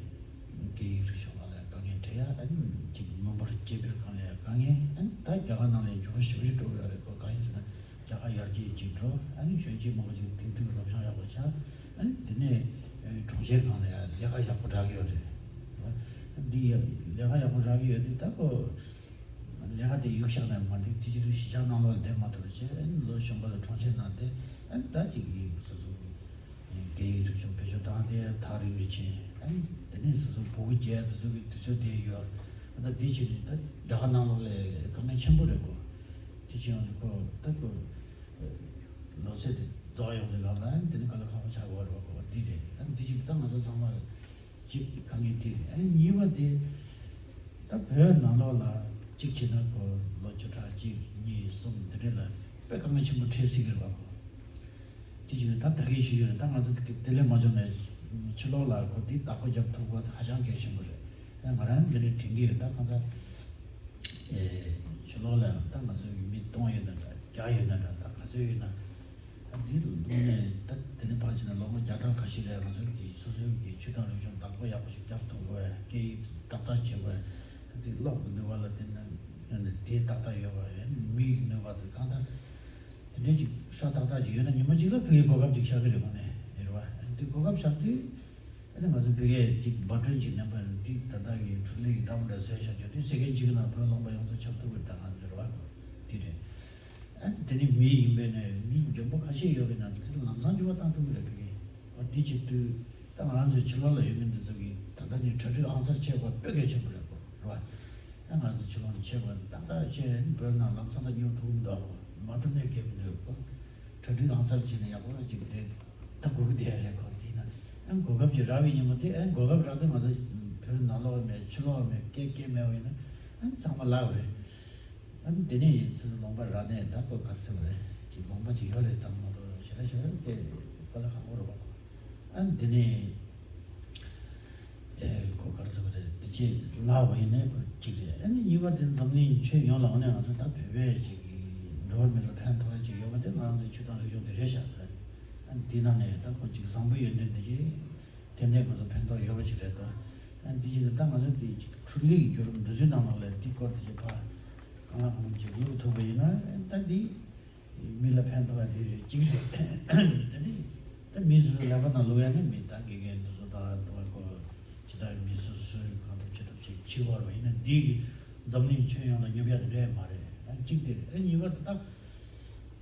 སྐད་ཡིག་རིག་གཞུང་ལ་ཡང་དཀའ་ངལ་འཕྲད་ཡ། ཨ་ནི་ཅིག་མི་འབོར་སྐྱེ་འཕེལ་སྒང་ལ་ཡང་དཀའ་ངལ། ཨ་ནི་ད་རྒྱ་གར་ནང་ལ་འགྱུར་བ་ཞེ་པོ་ཞིག་འགྲོ་གི་ཡོད་རེད། ཁོ་གང་ཡིན་ཟེར་ན། རྒྱ་གར་ཡར་རྒྱས་ཅིག་འགྲོ། ཨ་ནི་གཞོན་སྐྱེས་མང་པོ་ཅིག་དེང་དུས་ཀྱི་སློབ་སྦྱོང་ཡག་པོ་བྱ། ཨ་ནི་དེ་ནས་ཨེ་གྲོང་ཁྱེར་སྒང་ལ་ཡང་ལས་ཀ་ཡག་པོ་རག་གི་ཡོད་རེད། འདི་ཡ་ལས་ཀ་ཡག་པོ་རག་གི་ཡོད་དུས། ད་ཁོ་ལས་ཀ་དེ་གཡུག་བཞག་ན་མ་འགྲིག་དེ་བྱེད་དུས་གཞིས་ཆགས་ནང་ལོགས་ལ་བསྡད་མ་ཐུབ་པ་བྱས། ཨ་ནི་ལོ་གཞོན་པ་ལ་གྲོང་ཁྱེར་ནང་བསྡད། ཨ་ནི་ད་ཅིག་གི་སོ་སོ་སྐད་ཡིག་རིག་གཞུང་བེད་སྤྱོད་བཏང་སྟེ་ཐག་རིང་རུ་ཕྱིན། ཨ་ནི་དེ་ནས་སོ་སོ་བུ་གུ་སྐྱེ་དེ་ཚོ་གི་དུས་ཚོད་དེ་ཡོད། ཨ་ད་འདི་བྱས་ནས་ད་རྒྱ་གར་ནང་ལོགས་ལ་དཀའ་ངལ་ཆེན་པོ་རེད་ཁོ། དེ་བྱས་ཡོང་དུས་ཁོ་ད་ཁོ་ལོ་ཚད་དེ་རྫོགས་ཡོང་དུས་སྒང་ལ། ཨ་ནི་དེ་ནས་དཀའ་ལས་ཁག་པོ་ཆགས་ཀྱི་ཡོད་རེད་ཁོ། འདི་རེད། ཨ་ནི་འདི་བྱས་ད་ང་ཚོ་ཚང་མ་གཅིག་དཀའ་ངལ་དེ་རེད། ཨ་ནི་གཉིས་པ་དེ། ད་བོད་ནང་ལོགས་ལ་གཅིག་བྱས་ན་ཁོ་ལོ་བཅུ་ཕྲག་གཅིག་གཉིས་གསུམ་དེ་འདྲ་ལ་དཔེ་དཀའ་ངལ་ཆེན་པོ་འཕྲད་སྲིད་ཀྱི་རེད་པ་ཁོ། དེ་བྱས་ན་ད་ད་གིན་ཞུས་ཡོད་རེད། ད་ང་ཚོ་དེ་ལས་མ་བྱུང་ན་ཕྱི་ལོགས་ལ་ཁོ་དེ་བདག་པོ་རྒྱབ་ཐུབ་པ་ཧ་ཅང་གལ་ཆེན་པོ་རེད། ཨ་ང་རང་འདི་ནས་དྲན་གྱི་ཡོད། ད་གང་ལྟར་ཨེ་ཕྱི་ལོགས་ལ་ད་ང་ཚོ་མི་སྟོང་ཡོད་ན་འདྲ། བརྒྱ་ཡོད་ན་འདྲ། ད་ག་ཚོད་ཡོད་ན། ཨ་འདི་དངོས་གནས་ད་དེ་ནས་ཕར་ཕྱིན་ན་ལོ་ངོ་བརྒྱ་ཕྲག་ཁ་ཤས་ལ་ང་ཚོ་གི་སོ་སོའི་གི་ཆོས་དང་རིག་གཞུང་བདག་པོ་ཡག་པོ་ཞིག་རྒྱག་ཐུབ་དགོས། སྐད་ཡིག་ཏག་ཏག་བྱེད་དགོས། ཨ་འདི་ཀློག་གི་ནུས་པ་ལ་བརྟེན་ན་དེ་ཏག་ཏག་ཡོད་པ་རེད། མིག་གི་ནུས་པ་དང་གང་ལྟར་དེ་འདྲའི་ཅིག་ཧྲ་ཏག་ཏག་ཅིག་ཡོད་ན་ཉི་མ་གཅིག་ལ་ཕ་གིའི་གོ་སྐབས་ཅིག་ཤར་གི་རེད། དངོས་གནས་རེད་བ། ཨ་འདི་གོ་སྐབས་ཤར་དུས། ཨ་ནི་ང་ཚོ་ཕ་གིར་ཅིག་འབད་བརྩོན་ཅིག་གནང་པ་ཡིན་ན། ཅིག་ད་ལྟ་གི་འཕྲུལ་ལས་ཀྱི་འདྲ་མི་འདྲ་བཟོས་བཞག་རྒྱུ་དེ་སེ་ཀན་གཅིག་གི་ནང་བོད་ལུང་པ་ཡོངས་རྫོགས་ཁྱབ་ཐུབ་ཀྱི་རེད། ད་ང་ཚོ་རེ་བ་དེ་རེད། ཨ་ནི་དེ་ནི་མི་ཡིན་པས་ནས་མི་འཇོན་པོ་ཁ་ཤས་ཡོད་པའི་ནང་དུ་ལམ་སང་འགྱུར་བ་བཏང་ཐུབ་ཀྱི་རེད། ཕ་གིར་འོ་དེ་བྱེད་དུས་ད་ང་རང་ཚོའི་ཕྱི་ལོགས་ལ་ཡོད་མཁན་འདི་ཚོ་གིས་ད་ལྟ་ནས་གྲ་སྒྲིག་ཨང་གསར་བྱེད་དགོས་དཔེ་གལ་ཆེན་པོ་རེད་གོ། རེད་བ། ཨ་ང་ཚོ་ཕྱི་ལོགས་ནས་བྱེད་དགོས་ཏག་ཏག་བྱས། བོད་ནང་ལམ་སང་ད་སྙོབ་ཐུབ་མི་འདུག་མ་ཐུབ་ནས་འགལ་མི་འདུག་གོ། གྲ་སྒྲིག་ཨང་གསར་བྱས་ནས་ཡག་པོ་ཅིག་བསྡད། ད་སྒུག་གི་བསྡད་རེད་ཁོ། དེས་ན་ཨ་གོ་སྐབས་ཅིག་རག་པའི་ཉིན་མོ་དེ། ཨ་གོ་སྐབས་རག་དུས་ང་ཚོ་བོད་ནང་ལོགས་ནས་ཕྱི་ལོགས་ནས་སྐད་སྐད་མེད་པ་ཡིན་ན་ཨ་ཚང་མ་ལག་རེད། ཨ་དེ་ནས་ཡིན་ཚེ་ལུང་པ་རག་ནས་ད་ཁོ་ག་རེ་ཟེར་བ་རེད། ཅིག་ལུང་པ་ཅིག་ཡོད་རེད་ཙང་མ་གཏོགས་ཞེ་དྲག་ཞེ་དྲག་སྐད་དཀའ་ལས་ཁག་པོ་རེད་པ་ཁོ། ཨ་དེ་ནས་ཨེ་ཁོ་ག་རེ་ཟེར་བ་རེད། དེ་ཅིག་ལག་པ་ཡིན་ནའི་ཁོ་གཅིག་རེད། ཨ་ནི་གཉིས་པ་དེ་འཛམ་གླིང་ཁྱོན་ཡོངས་ལ་འོ་ནས་ང་ཚོ་ད་བོད་པས་ཅིག་འགྲོ་བ་མི་ལ་ཕན་ཐོགས་ཅིག་ཡོད་པ་དེ་ང་རང་ཚོའི་ཆོས་དང་རིག་གཞུང་དེ་རེད་ཤག་ད་ཨ་འདི་ནང་ནས་ད་ཁོ་ཅིག་བཟང་པོ་ཡོན་ཏན་དེ་ཅིག་དེ་ནས་ང་ཚོ་ཕན་ཐོགས་ཡོད་པ་ཅིག་རེད་ད། ཨ་འདི་ཅིག་ད་ང་ཚོ་དེ་ཅིག་འཕྲུལ་ལས་ཀྱི་བརྒྱུད་རིམ་འདི་ཚོའི་ནང་ལོགས་ལ་དེ་སྐོར་དེ་ཅིག་ཕ་གང་ལ་གང་འཚམ་ཅིག་བླུག་ཐུབ་པ་ཡིན་ན་ད་འདི། མི་ལ་ཕན་ཐོགས་པ་དེ་རེད། གཅིག་རེད། དེ་ནི་ད་མི་སོ་སོའི་ལག་པ་ནང་ལུག་ཡ་ནི་མི་ད་དགེ་རྒན་དེ་ཚོ་ད་ད་བར་སྐོར་ཇི་ལྟར་མི་སོ་སོའི་གང་ཐུབ་ཅི་ཐུབ་ཅིག་བྱེད་དགོས་པ་ཡིན་ན་འདི་གི་འཛམ་གླིང་ཁྱོན་ཡོངས་ལ་སྙོབ་ཡ་དེ་འདྲ་མ་རེད། ད་གཅིག་དེ་རེད། ཨ་གཉིས་པ་དེ་ད་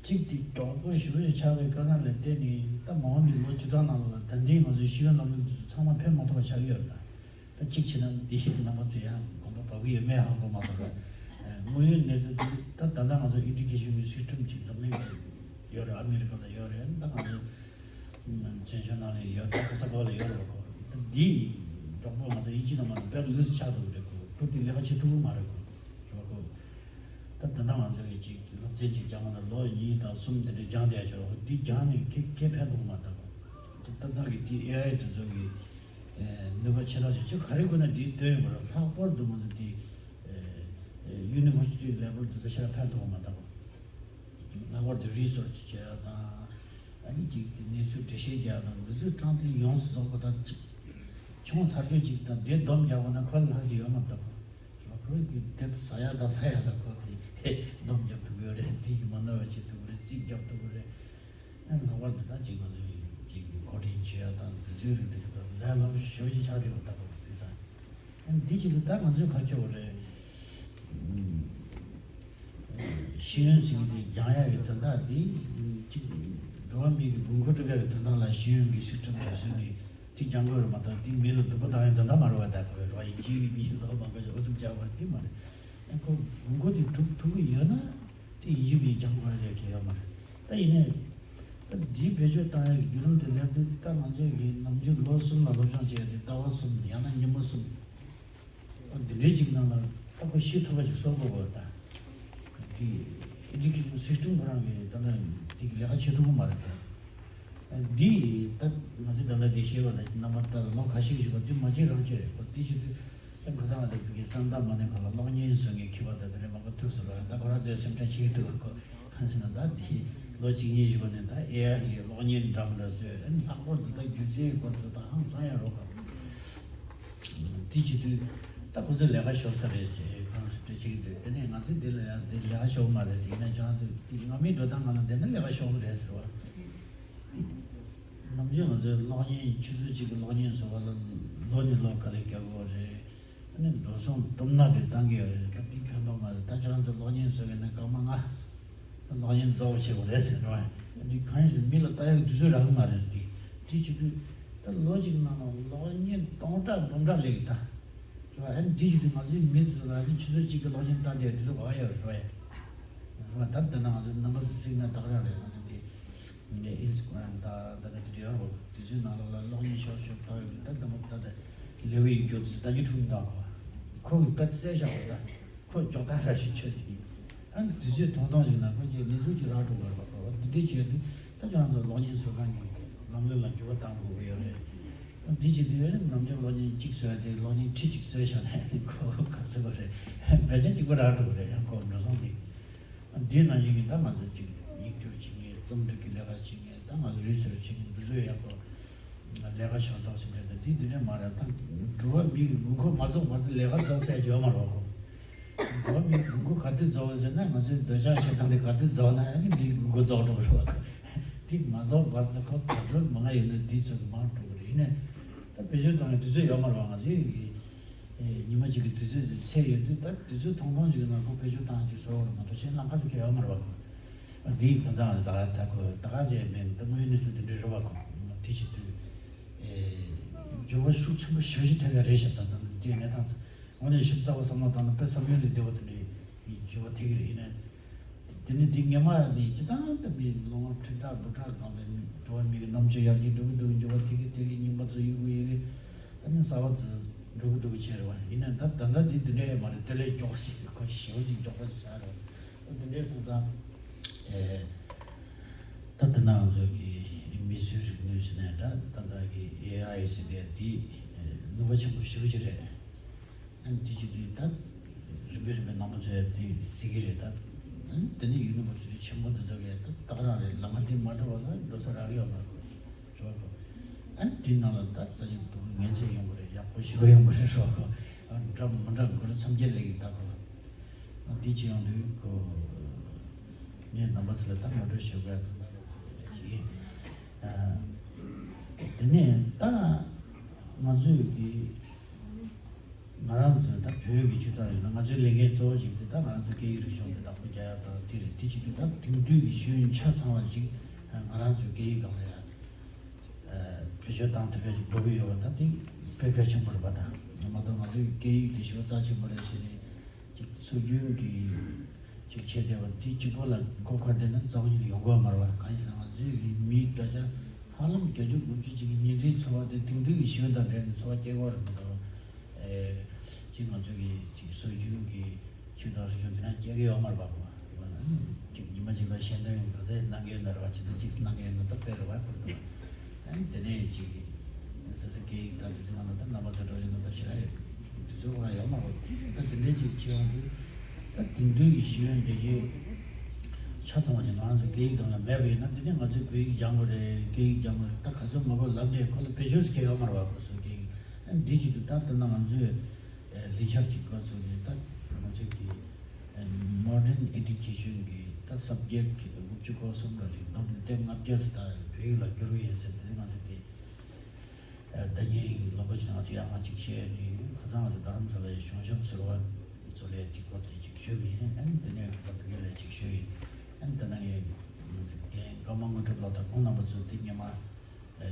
གཅིག་དེ་གྲོགས་པོ་ཞུ་བའི་ཆགས་པའི་དཀའ་ངལ་ལ་བརྟེན་ནས་ད་མ་འོངས་པའི་ལོ་བཅུ་གྲངས་ནང་ལ་ད་ལྟའི་ང་ཚོའི་ཤེས་ཡོན་ལམ་ལུགས་དེ་ཚོ་ཚང་མ་ཕན་མ་ཐོགས་པ་ཆགས་ཀྱི་ཡོད་རེད་ད། ད་གཅིག་བྱས་ན་འདི་ཞིག་རྣམ་པ་ཚོས་ཡང་དགོངས་པ་བབས་ཀྱི་ཡོད་མེད་ཧ་གོ་མ་སོང་བས། དངོས་ཡོད་གནས་ཚུལ་འདི་ད་ད་ལྟ་ང་ཚོ་ཨེ་ཌུ་ཀེ་ཤན་གྱི་སིས་ཊེམ་ཅིག་འཛམ་གླིང་ལ་ཡོད་རེད། ཨ་མི་རི་ཀ་ལ་ཡོད་རེད། ད་ང་ཚོ་བཙན་བྱོལ་ནང་ལ་ཡོད། ད་ག་ས་ག་ལ་ཡོད་རེད་གོ། ད་འདི་གྲོགས་པོ་ང་ཚོ་དབྱིན་ཇི་ནང་མ་གཏོགས་དཔེ་ལུས་ཆགས་འདུག་རེད་གོ། ཁུར་དེ་ལས་ཀ་བྱེད་ཐུབ་ཀྱི་མ་རེད་གོ། རེད་གོ། ད་ད་ལྟ་ང་ཚོ་གི་ཅིག་སློབ་ཚན་ཅིག་སྦྱང་བ་ན་ལོ་གཉིས་དང་གསུམ་དེ་འདྲ་སྦྱང་བསྡད་ཡ་ཆོག་འདི་སྦྱང་ནས་ཁེ་ཁེ་ཕན་ཐོགས་མ་ད་གོ། ད་ད་ལྟ་གི་འདི་ཨེ་ཨའི་དེ་ཚོ་གི་ནུས་པ་ཆེ་ཐག་ཆོད། ཁྱོད་ག་རེ་དགོས་ན་འདིའི་སྟོན་ཡོང་གི་རེད། ལྷག་པར་དུ་ང་ཚོ་འདི་ཡུ་ནི་ཝར་སི་ཊི་ལེ་ཝལ་དེ་ཚོ་ཤ་ཕན་ཐོགས་མ་གཏོགས། ལྷག་པར་དུ་རི་སར་ཆི་བྱེད་ཡ་དང་། ཨ་ནི་ཅིག་གནས་ཚུལ་འགྲེལ་བཤད་རྒྱག་ཡ་དང་། འདི་ཚོའི་སྲང་བརྟན་ཡོངས་སུ་རྫོགས་པ་དང་ཅིག་ཆུང་ཚར་གཅོད་ཅིག་དང་དེ་སྡོམ་རྒྱག་པ་ན་ཁོ་ལ་ལྷག་ཅིག་ཡོད་མ་གཏོགས། བོད་ཀྱི་དེབ་ཟ་ཡ་དང་ཟ་ཡ་དང་ཁོ་གི་སྡོམ་རྒྱབ་ཐུབ་ཡོད་རེད། དེ་གི་མ་ནོར་བ་བྱེད་ཐུབ་རེད། རྩིས་རྒྱབ་ཐུབ་རེད། ཨ་ལྷག་པར་དུ་ད་ཅིག་ང་ཚོ་ཅིག་གི་མཁོ་སྤྲོད་བྱེད་ཡ་དང་དེ་ཚོའི་རིགས་དེ་ལས་སླ་པོ་ཞེ་པོ་ཅིག་ཆགས་བསྡད་པ་ལྟ་བུ་དེ་ཚ། ཨ་འདི་ཅིག་གི་ད་ང་ཚོའི་ཁ་ཆེ་བ་རེད། ཤེས་ཡོན་ཟེར་གྱི་དེ་སྦྱང་ཡ་གི་དོན་དག་འདི་ཅིག་འགྲོ་བ་མི་གི་དགོས་མཁོ་སྒྲུབ་ཡ་གི་དོན་དག་ལ་ཤེས་ཡོན་གྱི་ཚིག་ཁྲིམས་དེ་བཟོས་ནས་དེ་སྦྱང་དགོས་རེད་མ་གཏོགས། དེ་མི་ལ་སྡུག་པོ་བཏང་ཡ་དོན་དག་མ་རེད་བ། ད་གོ་རེད་བ། ཡིན་གཅིག་གི་མི་ཞིག་ལོག་མ་དགོས་ཞིག་ཨུ་ཚུགས་རྒྱག་པ་དེ་མ་རེད། ཨ་ཁོ་དགོས་མཁོ་དེ་སྒྲུབ་ཐུབ་ཀྱི་ཡོད་ན་དེ་ཡིན་གཅིག་མི་སྦྱང་དགོས་ཡ་གལ་ཡོད་མ་རེད། ད་ཡིན་ནའི་ད་འདིའི་བེད་སྤྱོད་བཏང་ཡ་གི་བརྒྱུད་རིམ་དེ་སླེབས་དུས་ད་ང་ཚོས་གི་ནམ་རྒྱུན་ལོ་གསུམ་ལ་སློབ་སྦྱོང་བྱས་ཏེ་ཟླ་བ་གསུམ་ཡང་ན་ཉིན་མོ་གསུམ། འདི་འདྲའི་ཅིག་ནང་ལ་ལྟ་བུ་ཤེས་ཐུབ་པ་ཅིག་བཟོ་དགོས་པ་དང་། དེ་ཨེ་ཌུ་ཀེ་ཤན་སིས་ཊེམ་ཁོ་རང་གིས་ད་ལྟ་དེ་ལས་ཀ་བྱེད་ཐུབ་ཀྱི་མ་རེད་དང་། འདི་ད་ང་ཚོས་ད་ལྟ་དེ་ཤེས་པ་དང་རྣམ་པ་ད་ལོ་ཁ་ཤས་ཤིག་བར་དུ་མ་བྱེད་རང་བྱེད་རེད། ཁོ་དེ་བྱེད་དུས་ད་ཁ་སང་ང་ཚོ་བོད་ཀྱི་ས་མཐའ་མ་ནས་ཁ་ལ་གློག་བརྙན་བཟོ་མཁན་མཁས་པ་དང་དེ་འདྲ་མང་པོ་ཐུག་སོང་ར། ད་ཁོ་རང་ཚོས་སེམས་ཁྲལ་བྱེད་ཀྱི་འདུག་ག་ཁོ། གང་ཟེར་ན་ད་དེ་ལོ་གཅིག་གཉིས་ཞིག་གོང་ནས་ད་ཨེ་ཨའི་གི་གློག་བརྙན་འདྲ་མི་འདྲ་བཟོས། ཨ་ནི་ལྷག་པར་དུ་ད་སྒྱུ་རྩལ་སྐོར་ཚོ་ད་ཧང་སང་ཡ་རོགས་ག་དེ་བྱེད་དུས་ད་ཁོ་ཚོས་ལས་ཀ་ཤོར་ས་རེད་ཟེར་ཁོང་ཚོས་བྱེད་ཀྱི་འདུག་དེ་ནས་ང་ཚོས་འདི་ལ་ཡང་འདི་ལས་ཀ་ཤོར་མ་རེད་ཟེར། ཡིན་ན་ཁྱོད་རང་ཚོས་འདི་སྔ་མའི་འགྲོ་སྟངས་ནང་ལ་བསྡད་ན་ལས་ཀ་ཤོར་གི་རེད་ཟེར་བ། ནམ་རྒྱུན་ང་ཚོས་གློག་བརྙན་ཆུ་ཚོད་གཅིག་གི་གློག་བརྙན་བཟོ་བ་ལ་ལོ་ནས་ལོ་ག་ལེ་རྒྱག་དགོས་རེད། ཨ་ནི་འགྲོ་སོང་བསྡོམས་ན་དེ་བཏང་གི་ཡོད་རེད། ད་དེ་ཕན་པ་མ་རེད། ད་ཁྱེད་རང་ཚོ་གློག་བརྙན་བཟོ་གི་ན་སྐར་མ་ལྔ་གློག་བརྙན་རྫོགས་བྱེད་དགོས་རེད་ཟེར་འགྲོ་བ། ཨ་ནི་གང་ཡིན་ཟེར་མི་ལ་ལྟ་ཡག་དུས་ཚོད་རག་གི་མ་རེད། དེ་དེ་བྱེད་དུས་ད་ལོ་གཅིག་ནང་ལ་གློག་བརྙན་སྟོང་ཕྲག་འབུམ་ཕྲག་སླེབས་ཀྱི་ད་རེད་བ། ཨ་ནི་དེ་བྱེད་དུས་ང་ཚོའི་མི་ཚོ་ལ་ཨ་ནི་ཆུ་ཚོད་གཅིག་གི་གློག་བརྙན་ལྟ་བསྡད་དུས་ཚོད་ག་པར་ཡོད་རེད་བ། ཡ་རེད་བ། ད་ལྟ་ན་ང་ཚོའི་རྣམ་པ་ཚོ་གཟིགས་ན་ད་ག་རང་རེད། ང་ཚོ་དེ། ངས་ཨིན་སི་ཊ་གྷི་རམ་དང་ད་ལྟ་དེ་འདྲ་ཡོད་རེད། དེ་ཚོའི་ནང་ལོགས་ལ་གློག་བརྙན་ཤོག་ཤོག་བཏང་ཡོད། ད་ལྟ་མ་ད་ལྟ་ལེའུ་ཡི་རྒྱུ་དེ་ཚོ་ལྟ་རྒྱུ་ཐུབ་མི་འདུག་གོ། ཁོ་གི་པད་གསལ་བཞག་པ་ད་ཁོ་མགྱོགས་དར་ར་ཞིག་ཆོད་དེ། ཨ་ནི་དེ་ཚོའི་མཐོང་སྟངས་ཡིན་ན་ཁོ་ཚོས་གནས་ཚུལ་ཅིག་རག་འགྲོ་དགོས་རེད་པ། ཁོ་འདི་འདྲའི་བྱས་དུས་ད་ཁྱོད་རང་ཚོ་གློག་བརྙན་བཟོ་མཁན་གྱི་ལམ་ལུགས་ལ་འགྱུར་བ་གཏང་དགོས་ཀྱི་ཡོད་རེད། ཨ་འདི་བྱེད་དུས་ནམ་རྒྱུན་གློག་བརྙན་གཅིག་བཟོས་ཏེ་གློག་བརྙན་ཁྲི་གཅིག་བཟོས་བཞག་ན་ཁོ་ག་ཚོད་པ་རེད། བེད་སྤྱོད་གཅིག་པ་རག་འགྲོ་གི་རེད། ཡང་ཁོ་འགྲོ་སོང་དེ། འདིའི་ནང་བཞིན་གྱི་ད་ང་ཚོ་ཅིག་ཡིག་སྒྱུར་བྱེད་མཁན། རྩོམ་སྒྲིག་གི་ལས་ཀ་བྱེད་མཁན། ད་ང་ཚོ་རི་སར་ཆི་བྱེད་མཁན་འདི་ཚོ་ཡག་པོ་ལས་ཀ་ཤོར་ཐོག་ཟིན་རེད། ད་འདི་འདི་འདྲ་མ་རེད། ད་འགྲོ་བ་མི་གི་དགོས་མཁོ་མ་རྫོགས་བར་དུ་ལས་ཀ་རྫོགས་ས་ཡོད་མ་རེད་གོ། འགྲོ་བ་མི་གི་དགོས་མཁོ་ག་དུས་རྫོགས་ཟེར་ན་ང་ཚོའི་འདོད་ཆགས་ཞེ་སྡང་དེ་ག་དུས་རྫོགས་ན་ཨ་ནི་འདིའི་དགོས་མཁོ་རྫོགས་འགྲོ་གི་རེད་བ། འདི་མ་རྫོགས་བར་དུ་ཁོ་ག་ཚོད་མང་ང་ཡོད་ན་འདི་ཚོ་གི་མང་འགྲོ་གི་རེད། ཡིན་ནའི་ད་བེད་སྤྱོད་གཏོང་ཡ་དུས་ཚོད་ཡོད་མ་རེད་བ། ང་ཚོའི་གི་ཨེ། ཉི་མ་གཅིག་གི་དུས་ཚོད་ཅིག་ཚད་ཡོད་དུས་ད་དུས་ཚོད་ཐུང་ཐུང་ཅིག་གི་ནང་ཁོ་བེད་སྤྱོད་བཏང་རྒྱུ་བཟོ་བ་རེད་མ་གཏོགས་གཞན་ལམ་ཁ་ལ་ཁེལ་ཡོད་མ་རེད་བ། ཨ་འདིའི་ཁ་སང་ང་ད་ད་ཁོ་ད་ག་ཚད་མེད་ད་དངོས་ཡོད་གནས་ཚུལ་འདི་འདྲའི་རེད་བ། ཁོ་དེ་བྱེད་དུས་ཨེ། འགྱུར་བ་ཤུགས་ཆེན་པོ་ཞེ་པོ་ཅིག་ཐེབས་ཡ་རེད་ཤག་ད་ད་འདི་གནས་སྟངས་ཚོ་དངོས་གནས་ཞིབ་ཚགས་པོ་བསམ་བློ་བཏང་ན་དཔེ་བསམ་ཡུལ་ལས་འདས་པ་དེ་འདྲའི་འགྱུར་བ་ཐེབས་ཀྱི་རེད། ཡིན་ནའི། དེ་ནི་དེ་སྔོན་མ་ནས་སྤྱི་བཏང་ལྟ་བུའི་ལོ་ངོ་ཁྲི་ཕྲག་འབུམ་ཕྲག་གང་ལ་འགྲོ་བ་མི་གི་རྣམ་དཔྱོད་ཡར་རྒྱས་འགྲོ་གི་འགྲོ་གི་འགྱུར་བ་ཐེབས་ཀྱི་ཐེབས་ཀྱི་རྙིང་པ་ཚོ་ཡི་གུ་ཡི་གེ་ད་ནི་གསར་བ་ཚོ་འགྲོ་གི་འགྲོ་གི་བྱས་རེད་བ། ཡིན་ནའི་ད་ད་ལྟ་འདི་འདི་འདྲ་ཡང་མ་རེད། དེ་ལས་མགྱོགས་ཤིག་ཁོ་ཞེ་པོ་ཅིག་མགྱོགས་པ་ཞིག་ཆགས་རེད་བ། འདི་འདྲའི་སོང་ཙང་ཨེ། ད་དེ་ན་ང་ཚོ་གི་མིས་བཟོས་རིག་ནུས་ཟེར་ནས་ད་ད་ལྟ་གི་ཨེ་ཨའི་ཟེར་དེ་འདི་ནུས་པ་ཆེན་པོ་ཞེ་པོ་ཅིག་རེད། ཨ་ནི་དེ་བྱེད་དུས་ད་རིམ་པས་རིམ་པས་རྣམ་པ་ཚོས་དེ་གཟིགས་ཀྱི་རེད། ད་ཨ་ནི་དེ་ནས་ཡུ་ནི་ཝར་སི་ཊི་ཆེན་པོ་འདི་ཚོ་གས་ད་ད་ག་རང་རེད། ལམ་ཁ་དེ་མ་འགྲོ་བ་ལ་འགྲོ་ས་རག་གི་ཡོད་མ་རེད་གོ། རེད་བ་གོ། ཨ་ནི་དེའི་ནང་ལ་ད་རྩ་ཆེན་སྡུག་རུས་ངན་ཚད་ཡོང་གི་རེད། ཡག་པོ་ཞེ་པོ་ཡོང་གི་རེད། རེད་བ་གོ། ཨ་འདྲ་མི་འདྲ་གུ་རུ་མཚམས་བརྒྱད་ལས་ཀྱི་ད་གོ། ཨ་དེ་བྱེད་ཡོང་དུས་གོ། ངས་རྣམ་པ་ཚོ་ལ་ད་ངོ་སྤྲོད་ཞུ་དགོས་ཡ་དང་ད་རོགས་ཞུ་དགོས་ཡ་ཞིག་ཡིན། ཨ་དེ་ནས་ད་ང་ཚོས་ཀྱི། ང་རང་ཚོའི་ད་བོད་ཀྱི་ཆོས་དར་ཡིན་ན་ང་ཚོའི་ལས་འགན་གཙོ་བོ་ཞིག་དེ་ད་ང་རང་ཚོའི་སྐད་ཡིག་རིག་གཞུང་དེ་བདག་པོ་རྒྱག་ཡག་དང་དེ་རེད། དེ་བྱེད་དུས་ད་དེང་དུས་ཀྱི་ཤེས་ཡོན་ཆ་ཚང་བ་ཞིག་ང་རང་ཚོའི་སྐད་ཡིག་སྒང་ལ་ཡ་བེད་སྤྱོད་བཏང་ཐུབ་ཡག་ཅིག་དགོས་ཀྱི་ཡོད་པ་ད་དེ་དཔེ་གལ་ཆེན་པོ་རེད་པ། ད་མ་གཏོགས་ང་ཚོའི་སྐད་ཡིག་དེ་ཞེ་པོ་རྩ་ཆེན་པོ་རེད་ཟེར་ནས་ཅིག་སྲོལ་རྒྱུན་གྱི་ཅིག་བྱས་བསྡད་པ་དེ་གཅིག་པོ་ལ་མགོ་འཁོར་བསྡད་ན་རྩ་བ་ཉིད་ནས་ཡོང་གི་ཡོད་མ་རེད་པ། གང་ཡིན་ཟེར་ན་ང་ཚོའི་གི་མིའི་དྲ་རྒྱ་ཧ་ལམ་བརྒྱད་ཅུ་དགུ་བཅུ་ཅིག་གི་ཉིན་རེའི་འཚོ་བ་དེ་དེང་དུས་ཀྱི་ཤེས་ཡོན་དང་འབྲེལ་ནས་འཚོ་བ་སྐྱེལ་གྱི་ཡོད་རེད་མ་གཏོགས། ཨེ། ཅིག་ང་ཚོ་གི་ཅིག་སྲོལ་རྒྱུན་གྱི་ཆོས་དང་རིག་གཞུང་དེ་རང་སྐྱེལ་གྱི་ཡོད་མ་རེད་པ་གོ། ཅིག་ཉི་མ་གཅིག་ལ་ཤེས་ལྡན་ཡོང་ག་ཚད་གནང་གི་ཡོད་ན་རེད་པ། ཆུ་ཚོད་གཅིག་གནང་གི་ཡོད་ན་ད་དཔེ་རེད་པ་གོ་དང་། ཨ་ནི་དེ་ནས་ཅིག་སོ་སོའི་སྐད་ཡིག་དང་དེ་ཚོ་ང་ལ་ད་རྣམ་པ་ཚོ་འགྲོ་ཡོད་ན་ད་ཞེ་དྲག་ཡོད། དེ་ཚོ་ཁོ་རང་ཡོད་མ་རེད། ད་དེ་འདྲའི་ཅིག་བྱེད་ཡོང་དུས་ད་དེང་དུས་ཀྱི་ཤེས་ཡོན་འདི་གའི་ཆ་ཚང་བ་ཅིག་ང་རང་ཚོའི་སྐད་ཡིག་སྒང་ལ་མེད་པ་ཡིན་ན། དེ་ནས་ང་ཚོས་བོད་ཡིག་སྦྱང་དགོས་རེད། སྐད་ཡིག་སྦྱང་དགོས་རེད། ད་ག་ཚོད་མ་དགོས་ལབ་ནས་ཁོ་ལ་བེད་སྤྱོད་ཟེར་མཁན་ཡོད་མ་རེད་པ། ཁོ་ཚོའི་སྐད་ཡིག་ཨ་འདི་བྱེད་དུས་ད་ལྟ་ན་ང་ཚོས་ལས་འཆར་གཅིག་སྐོར་ཚུགས་ནས་ད་ ང་ཚོས་ཀྱི་Modern Education གི་ད་subject དགུ་བཅུ་གོ་གསུམ་ལ་ཅིག་བསྡོམས་ནས་དེབ་ལྔ་བརྒྱ་ཙམ་ད་བོད་ཡིག་ལ་བསྒྱུར་བ་ཡིན་ཟེར་དེ་ང་ཚོས་དེ་ཟླ་ཉིན་ལོ་པ་ཅིག་ང་ཚོས་ཡག་མ་ཅིག་བཤད་ཡོད་ནི་ཡིན། ཁ་སང་ང་ཚོ་རྡ་རམ་ས་ལའི་གཞུང་ཞབས་ཟུར་པ་ཚོ་ལས་ཅིག་སྐོར་དེ་ཅིག་ཞུས་པ་ཡིན། ཨ་ནི་དེ་ནས་ཁ་སང་བོད་སྐད་ལ་ཅིག་ཞུས་ཡིན། ཨ་ནི་དེ་ནང་ཡང་རྒན་ཀརྨ་དངོས་གྲུབ་ལགས་དང་ཁོང་རྣམ་པ་ཚོ་དེ་སྔོན་མ་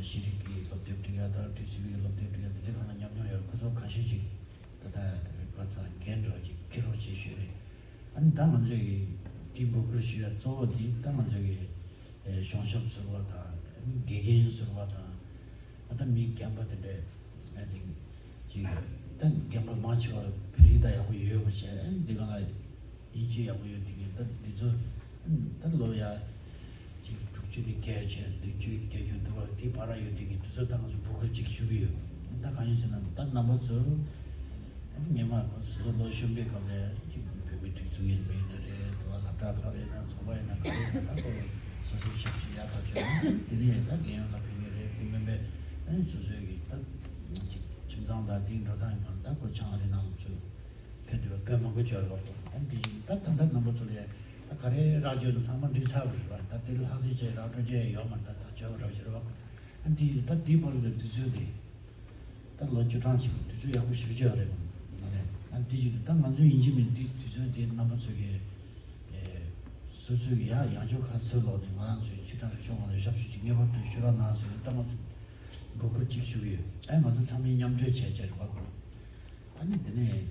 ཤེས་རིག་གི་སློབ་དེབ་བྲིས་ཡ་དང་ཊི་སི་ཝི་གི་སློབ་དེབ་བྲིས་ཡ་དེ་འདྲའི་སྒང་ལ་ཉམས་མྱོང་ཡོད། ཁོ་ཚོ་ཁ་ཤས་ཅིག་ད་ལྟ་ཁ་སང་རྒན་འདྲ་བ་ཅིག་འཁྱེར་རོགས་བྱེད་ཞུས་རེད། ཨ་ནི་ད་ང་ཚོ་གི་དེ་འབོད་སྐུལ་ཞུ་ཡ་གཙོ་བོ་དེ་ད་ང་ཚོ་གི་གཞུང་ཞབས་ཟུར་པ་དང་དགེ་རྒན་ཟུར་པ་དང་ད་ལྟ་མི་རྒན་པ་དེ་འདྲས་ཨ་ནི་ཅིག་ད་རྒན་པ་མང་ཆེ་བ་བོད་ཡིག་ད་ཡག་པོ་ཡོད་པ་བྱས། ཨ་ནི་འདི་ག་ལ་དབྱིན་ཇི་ཡག་པོ་ཡོད་དེ་གི་ད་འདི་ཚོ་ད་ལོ་ཡ་གཅིག་དྲུག་ཅུ་ནས་བརྒྱད་བྱས་བདུན་ཅུ་བརྒྱད་ཅུ་འདུག་བ་དེ་བར་ཡོད་དེ་གི་དེ་ཚོ་ད་ང་ཚོ་འབོད་སྐུལ་གཅིག་ཞུ་གི་ཡོད། ད་གང་ཡིན་ཟེར་ན་ད་རྣམ་པ་ཚོ་སྔོན་མ་ཁོ་སོ་སོ་ལོ་གཞོན་པའི་སྐབས་ལ་གཅིག་བོད་མིའི་སྒྲིག་འཛུགས་ཡིན་པ་ཡིན་ན་རེད། འདུག་བ་སློབ་གྲྭ་ཁག་ཡིན་ན་ཚོགས་པ་ཡིན་ན་ག་རེ་ཡིན་ན་ད་ཁོ་སོ་སོའི་ཞབས་ཕྱི་ཡག་ཐག་ཆོད་ན་དེ་ནས་ད་རྒན་ཡོལ་ལ་ཕེབས་ངེས་རེད། དེ་མིན་པའི་ཨ་ནི་སོ་སོའི་གི་ད་གཅིག་ཁྱིམ་ཚང་དང་དེའི་འགྲོ་སྟངས་ཡིན་ན་ད་ཁོ་ཆང་རེ་ནང་ཚོ། ཕན་ཐོགས་དཔེ་མང་པོ་བྱོས་རོགས། ཨ་འདི་ད་ད་ལྟ་རྣམ་པ་ཚོ་ལ་ད་ག་རེ་རག་བྱོས་ན་ཚང་མ་འགྲིག་ཚར་བ་རེད་བ། ད་དེ་ལ་ལྷག་བསམ་བྱས་རག་འགྲོ་རྒྱུ་ཡོད་མ་རེད། ད་ད་བྱོས་པ་རེད་བྱེད་རོགས། ཨ་འདི་ད་དེའི་བར་དུ་དུས་ཚོད་དེ་ད་ལོ་བཅུ་གྲངས་ཤིག་དུས་ཚོད་ཡག་པོ་ཞེ་པོ་ཅིག་ཡོད་རེད། ང་ནས་ཨ་འདི་ཞིག་ད་ང་ཚོའི་ཡིན་གཅིག་མིན་གཅིག་དུས་ཚོད་དེ་རྣམ་པ་ཚོ་གིས་སོ་སོའི་ཡ་ཡང་ཆོག་ཁ་ཚོད་ལོག་ནས་ང་རང་ཚོའི་ཆོས་དང་རིག་གཞུང་ངོ་ལ་ཞབས་ཞུ་ཅིག་ངེས་པར་དུ་ཞུ་རོགས་གནང་ཟེར་ནས་ད་ང་ཚོ་འབོད་སྐུལ་ཅིག་ཞུ་གི་ཡོད། ཨ་ང་ཚོ་ཚང་མས་མཉམ་གྲོས་བྱས་བྱས་རེད་བ་ཁོ། ཨ་ནི་དེ་ནས་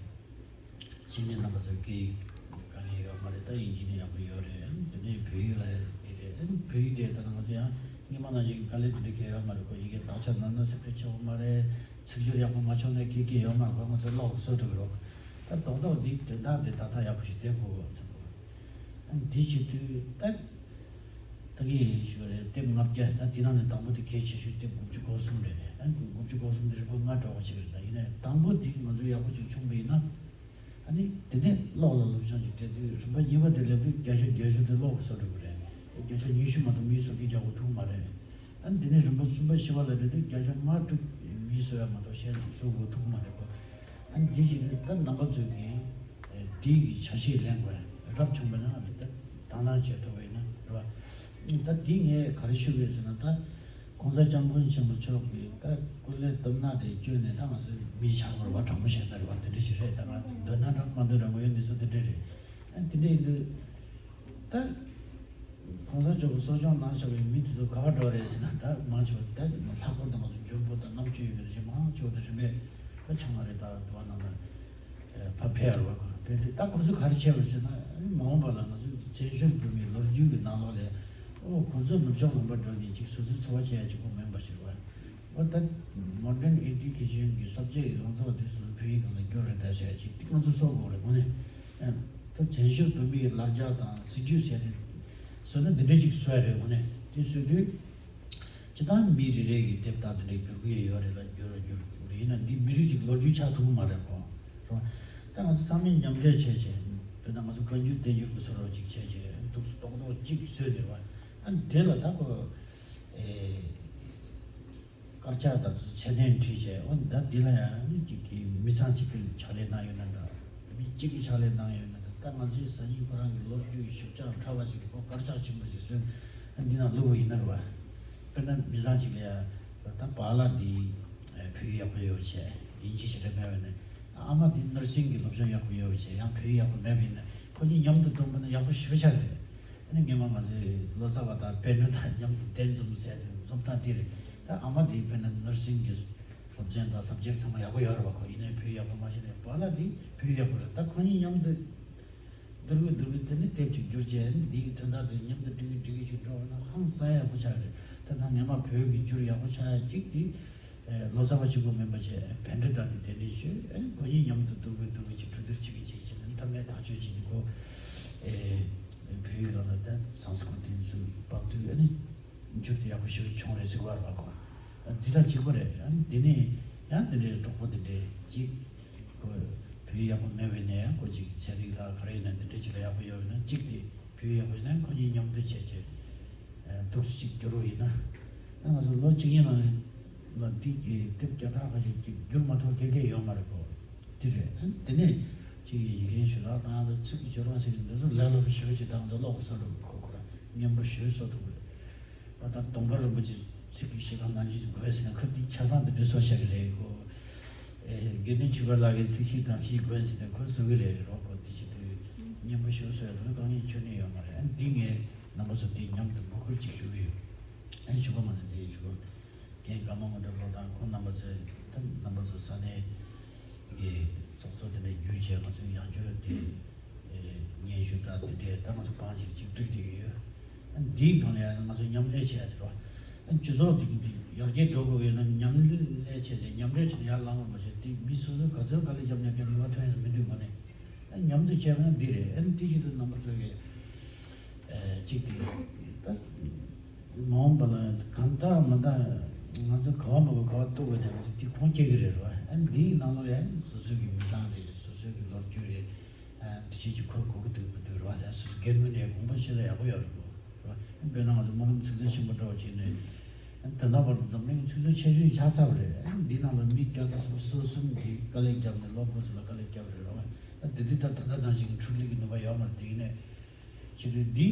གཅིག་ནས་རྣམ་པ་ཚོ་སྐད་ཡིག་དཀའ་ངལ་ཡོད་མ་རེད། ད་དབྱིན་ཇི་ནས་ཡག་པོ་ཡོད་རེད། ཨ་ནི་དེ་ནས་བོད་ཡིག་ལ་དེ་རེད། ཨ་ནི་བོད་ཡིག་དེ་ད་ང་ཚོ་ཡང་སྔོན་མ་ནང་བཞིན་དཀའ་ལས་དེ་འདྲ་གང་ཡོད་མ་རེད་ཁོ། ཡི་གེ་དག་ཆ་ནོར་ན་སེམས་ཁྲལ་ཆེ་བོ་མ་རེད། ཚིག་སྦྱོར་ཡག་པོ་མ་བྱུང་ན་སྐད་སྐྱེལ་ཡོད་མ་རེད་ཁོ། ང་ཚོ་ཀློག་གི་སྲོལ་འགྲོ་གི་རོགས། ད་རྡོག་རྡོག་འདི་དོན་དག་འདི་ད་ལྟ་ཡག་པོ་ཞིག་བསྡད་དགོས་གོ་ཚང་གོ། ཨ་ནི་དེ་བྱེད་དུས་ད། ད་གིན་ཞུ་བ་རེད། དེབ་ལྔ་བརྒྱ། ད་དེ་ནང་ནས་དང་པོ་དེ་གལ་ཆེ་ཤོས་དེབ་དགུ་བཅུ་གོ་གསུམ་རེད། ཨ་ནི་དགུ་བཅུ་གོ་གསུམ་དེ་རིག་པ་ལྔ་འདྲ་བོ་ཞིག་རེད། ད་ཡིན་ནའི་དང་པོ་དེ་ང་ཚོ་ཡག་པོ་ཞིག་བྱུང་བ་ཡིན་ན། ཨ་ནི་དེ་ནས་ཀློག་ལ་སློབ་སྦྱོང་ཞིག་སྤྲད་དུས་རིམ་པ་གཉིས་པ་དེ་སླེབས་དུས་བརྒྱ་ཆ་བརྒྱད་ཅུ་དེ་ཀློག་གི་སོ་འགྲོ་གི་རེད། བརྒྱ་ཆ་ཉི་ཤུ་མ་གཏོགས་མིའི་བཟོ་སྐྲུན་རྒྱག་དགོས་ཐུག་མ་རེད། ཨ་ནི་དེ་ནས་རིམ་པ་གསུམ་པ་བཞི་པ་ལ་སླེབས་དུས་བརྒྱ་ཆ་ལྔ་དྲུག་མིའི་བཟོ་ཡ་མ་གཏོགས་གཞན་བཟོ་དགོས་ཐུག་མ་རེད་གོ། ཨ་ནི་དེ་བཞིན་དུ་ད་རྣམ་པ་ཚོས་ཀྱིས་དེའི་གི་ཆ་ཤས་ལེན་དགོས། རབ་བྱུང་བ་ན་ཨ་ནི་ད་དང་བླངས་བྱེད་ཐུབ་པ་ཡིན་ན་རེད་བ། ད་འདི་ངས་ག་རེ་ཞུ་དགོས་ཟེར་ན་ད་༸གོང་ས་༸སྐྱབས་མགོན་ཆེན་པོ་མཆོག་གིས་ད་སྐུ་ལས་བཏབ་ན་དེ་བསྐྱོན་ནས་ད་ང་ཚོ་མི་ཆགས་པར་བ་དྲང་མོ་བཤད་ན་རེད་བ། དེ་འདྲ་ཞིག་རེད། ད་ང་འདོད་ན་འདྲ་མ་འདོད་འདྲ་ངོ་ཡོད་འདི་ཚོ་དེ་འདྲ་རེད། ཨ་ནི་དེ་འདྲ་ཡིན་དུས་ད། གོང་ས་མཆོག་གིས་གསོ་སྐྱོང་གནང་བཞག་པའི་མི་དེ་ཚོ་ག་པར་འགྲོ་རེད་ཟེར་ན། ད་མང་ཆེ་བ་ད་ལྷག་པར་དུ་ང་ཚོ་འཇོན་པོ་དང་རྣམ་དཔྱོད་ཡོད་པའི་རིགས་མང་ཆེ་བ་དེ་རིམ་པས་ད་ཆང་ལ་རེད། ད་དུ་བ་ནང་ལ་ཕར་ཕེབས་ཡོད་རེད་བ། ཁོ་ཕེབས་དུས་ད་ཁོ་ཚོ་ག་རེ་བྱས་པ་ཟེར་ན། མ་འོངས་པ་ལ་ང་ཚོ་བཙན་བྱོལ་བོད་མིའི་ལོ་རྒྱུས་ཀྱི་ནང་ལོགས་ལ་ཨོ་ཁོ་ཚོ་ནུབ་ཕྱོགས་ལུང་པར་འགྲོ་ནས་ཅིག་སོ་སོའི་འཚོ་བ་བྱེད་ཡ་གཅིག་པོ་མིན་པ་ཞིག་རེད་བ། ཨོ་ད་མོ་ཌན་ཨེ་ཌུ་ཀེ་ཤན་གྱི་སབ་ཇེག་ཡོངས་རྫོགས་དེ་ཚོ་བོད་ཡིག་སྒང་ལ་བསྒྱུར་རེད་ད་ཟེར་ཡ་ཅིག་དེ་ང་ཚོ་གསོ་དགོས་རེད་དངོས་གནས། ད་བཙན་བྱོལ་བོད་མིའི་ལར་རྒྱ་དང་སྲིད་ཇུས་ཟེར་ནས་བཟོས་ན་འདི་འདྲ་ཅིག་བཟོས་རེད་དངོས་གནས། དེ་བཟོས་དུས་སྤྱིར་བཏང་མི་རེ་རེ་གི་དེབ་ད་འདི་འདྲ་བསྒྱུར་གི་ཡོད་རེད་ལ་བསྒྱུར་ར་བསྒྱུར་རེད། ཡིན་ན་འདི་མི་རིགས་ཅིག་ལོ་རྒྱུས་ཆགས་ཐུབ་ཀྱི་མ་རེད་གོ། རོ། ད་ང་ཚོ་ཚང་མས་མཉམ་འབྲེལ་བྱས་བྱས་དཔེར་ན་ང་ཚོ་བཀའ་འགྱུར་བསྟན་འགྱུར་གྱི་བཟོ་འདྲ་ཅིག་བྱས་བྱས་འདུག་སེ་རྡོག་རྡོག་ཅིག་བཟོས་ནས་རེད་བ། ཨ་འདི་ལ་ད་ཁོ་ཨེ། དཀར་ཆག་དང་ཚད་ལྡན་བྲིས་བྱས། འོ་ད་འདི་ལ་ཡང་གཅིག་གིས་མི་ཚང་གཅིག་གིས་ཕྱག་ལས་གནང་ཡོད་ན་འདྲ། མི་གཅིག་གིས་ཕྱག་ལས་གནང་ཡོད་ན་འདྲ། ད་ང་ཚོའི་སང་ཉིན་ཁོ་རང་གི་ལོ་རྒྱུས་ཞིབ་ཆ་ཕྲ་བ་ཞིག་གི་ཁོ་དཀར་ཆག་ཆེན་པོ་ཞིག་བཟོས། ཨ་འདི་ནང་བླུགས་པ་ཡིན་ན་རེད་བ། དཔེར་ན་མི་ཚང་གཅིག་ལ་ཡང་ད་པཱ་ལགས་འདི་བོད་ཡིག་ཡག་པོ་ཡོད་བྱས་དབྱིན་ཇི་ཞེ་དྲག་མེད་པ་ནས། ཨ་མ་འདི་ནར་སིང་གི་སློབ་སྦྱོང་ཡག་པོ་ཡོད་བྱས་ཡང་བོད་ཡིག་ཡག་པོ་མེད་པ་ཡིན་ན་ཁོ་གཉིས་མཉམ་དུ་འཛོམས་པ་ན་ཡག་པོ་ཞེ་པོ་ཆགས་རེད། ཨ་ནི་སྔོན་མ་ང་ཚོས་ལོ་ཙཱ་བ་དང་པཎྜི་ཏ་མཉམ་དུ་གདན་འཛོམས་ཟེར་དུས་འཛོམས་སྟངས་དེ་རེད། ད་ཨ་མ་དེ་དཔེར་ན་ནར་སིང་གི་སློབ་ཚན་དང་སབ་ཇེག་ཚང་མ་ཡག་པོ་ཡོད་རེད་བ། ཁོ་ཡིན་ནའི་བོད་ཡག་པོ་མ་ཤེས་ནའི་པཱ་ལགས་དེ་བོད་ཡག་པོ་རེད། ད་ཁོ་གཉིས་མཉམ་དུ་བསྡུར་དགོས་བསྡུར་དགོས་དེ་ནི་དེབ་ཅིག་བསྒྱུར་བྱས་ནི་འདིའི་དོན་དག་ཚོ་མཉམ་དུ་འབྲི་གི་འབྲི་གི་ཅིག་འགྲོ་བ་ན་ཧང་སང་ཡག་པོ་ཆགས་རེད། ད་ད་སྔོན་མ་བོད་ཀྱི་འགྱུར་ཡག་པོ་ཆགས་ཡ་གཅིག་དེ། ལོ་ཙཱ་བ་གཅིག་པོ་མིན་པ་བྱས་པཎྜི་ཏ་དེ་གདན་འདྲེན་ཞུས། ཨ་ནི་ཁོ་གཉིས་མཉམ་དུ་བསྡུར་དགོས་བསྡུར་དགོས་ཅིག་གྲོས་བསྡུར་བྱེད་ཀྱི་བྱེད་ཀྱི་ནི་མཐའ་མའི་ཐག་གཅོད་བྱེད་ནི་ཁོ། ཨེ། བོད་ཡིག་ལ་ད་ཟང་ཟིང་དེ་ཚོ་བབས་དུས་ཨ་ནི་འགྱུར་དེ་ཡག་པོ་ཞེ་པོ་བྱུང་རེད་ཟེར་བ་རེད་བ་ཁོ། ཨ་འདི་དང་གཅིག་པ་རེད། ཨ་ནི་འདི་ནས་ཡང་འདི་འདྲའི་གྲོགས་པོ་དེ་འདྲས་ཅིག་ཁོ་བོད་ཡག་པོ་མེད་པའི་ནས་ཡང་ཁོ་ཅིག་ཚན་རིག་ལ་ག་རེ་ཡིན་ན་འདི་འདྲས་ཅིག་ལ་ཡག་པོ་ཡོད་པ་ན་གཅིག་དེ། བོད་ཡག་པོ་ཡིན་ན་ཁོ་གཉིས་མཉམ་དུ་བྱས་བྱས། ཨ་འདུག་སེ་ཅིག་བསྒྱུར་བ་ཡིན་ན། ད་ང་ཚོ་ལོ་གཅིག་གཉིས་ནང་ལ་འདི་གི་དེབ་བརྒྱ་ཕྲག་ཁ་ཤས་ཅིག་བསྒྱུར་མ་ཐུབ་ག་གེ་ཡོད་མ་རེད་གོ། དེ་རེད། ཨ་དེ་ནས་ ཡི་གེ་ཞུ་ལག་དང་ཚིག་གི་སྦྱོར་བ་ཟེར་གྱི་འདི་ཚོ་ལས་སླ་པོ་ཞེ་པོ་ཅིག་དང་འདི་ཀློག་གི་སོ་སྒྲུབ་ཁོ་ཁོ་ར་སྙན་པོ་ཞེ་པོ་བཟོ་ཐུབ་རེད། ཨ་ད་དུང་དཀར་རིན་པོ་ཆེ་ཚིག་གི་ཤེལ་དཀར་ནང་བཞིན་དགོས་ཟེར་ན་ཁོ་འདི་ཆ་ཚང་འདི་འདྲ་བཟོ་བཞག་གི་རེད་ཁོ། ཨེ་དགེ་འདུན་ཆོས་འཕེལ་ལགས་ཀྱི་ཚིག་ཤེལ་དང་ཤེལ་དགོས་ཟེར་ནས་ཁོ་བཟོ་གི་རེད་རོགས་ཁོ་འདི་ཞིག་འདུག་སྙན་པོ་ཞེ་པོ་བཟོ་ཡ་འདི་ནི་དཀའ་ངལ་ཁྱོན་ནས་ཡོད་མ་རེད། ཨ་འདི་ངས་རྣམ་པ་ཚོ་འདི་མཉམ་དུ་འབོད་སྐུལ་ཅིག་ཞུ་གི་ཡོད། ཨ་ཞུ་གི་མ་ནི་འདི་ཞུ་གི། རྒན་ཀརྨ་དངོས་གྲུབ་ལགས་དང་ཁོང་རྣམ་པ་ཚོས་ད་རྣམ་པ་ཚོ་ས་གནས་ཀྱི་ཚོགས་གཙོ་དེ་འདྲ་བརྒྱུད་བྱས་ང་ཚོས་ཡང་བསྐྱར་དེ་སྙན་ཞུ་དང་དེ་འདྲའི་ད་ང་ཚོ་གང་ཅིག་གཅིག་སྒྲིལ་བྱེད་ཀྱི་ཡོད། འདིའི་སྒང་ལ་ཡང་ང་ཚོ་མཉམ་ལས་བྱས་ཏེ་རོ། སྤྱི་ཚོགས་འདི་འདི་ཡར་རྒྱས་འགྲོ་དགོས་པས་ན་མཉམ་ལས་བྱས་ཏེ་མཉམ་འབྲེལ་བྱས་ཏེ་ཡར་ལངས་དགོས་མ་བྱས་ཏེ་མི་སོ་སོས་ག་ཚོད་དཀའ་ལས་བརྒྱབ་ནས་ཀྱང་ནུས་པ་ཐོན་ཡ་མི་འདུག་མ་ནས། མཉམ་དུ་བྱས་པ་ན་འདི་རེད། ཨ་ནི་དེ་བཞིན་དུ་རྣམ་པ་ཚོ་གིས་གཅིག་དེ་ད་མ་འོངས་པ་ལ་གང་ལྟར་མ་ལྟར་ང་ཚོ་ག་བ་མ་གོ་ག་བ་གཏུག་དགོས་ནས་ང་ཚོ་དེ་ཁུངས་སྐྱེལ་གི་རེད་རོ། ཨ་ནི་འདིའི་ནང་ལོགས་ཡང་སོ་སོའི་གི་མི་ཚང་རེད། སོ་སོའི་གི་ལོ་རྒྱུས་རེད། ཨ་དེ་བཞིན་གྱི་ཁོ་གོ་གི་འདུག་མི་འདུག་རོ། ཨ་སོ་སོ་སྒེར་ངོས་ནས་དགོངས་པ་བཞེས་ལ་ཡག་པོ་ཡོད་རེད་གོ། རེད་བ། དཔེར་ན་ང་ཚོ་སྨོན་ལམ་ཚིག་མཛོད་ཆེན་པོ་འདྲ་བོ་བྱས་ནས། ད་ལྟ་བར་དུ་འཛམ་གླིང་གི་ཚིག་མཛོད་ཆེ་ཤོས་ཆགས་ཚར་བ་རེད། འདི་ནང་ལ་མི་བརྒྱ་དང་སུམ་ཅུ་སོ་གསུམ་གྱིས་དཀའ་ལས་བརྒྱབ་ནས་ལོ་འཁོར་ཚོ་ལ་དཀའ་ལས་བརྒྱབ་པ་རེད་རོ། ད་འདི་འདི་ལྟར་ད་ལྟ་ནང་བཞིན་གྱི་འཕྲུལ་རིག་གི་ནུས་པ་ཡོད་མ་རེད། དེ་ཡིན་ནས་བྱེད་དུས་འདི་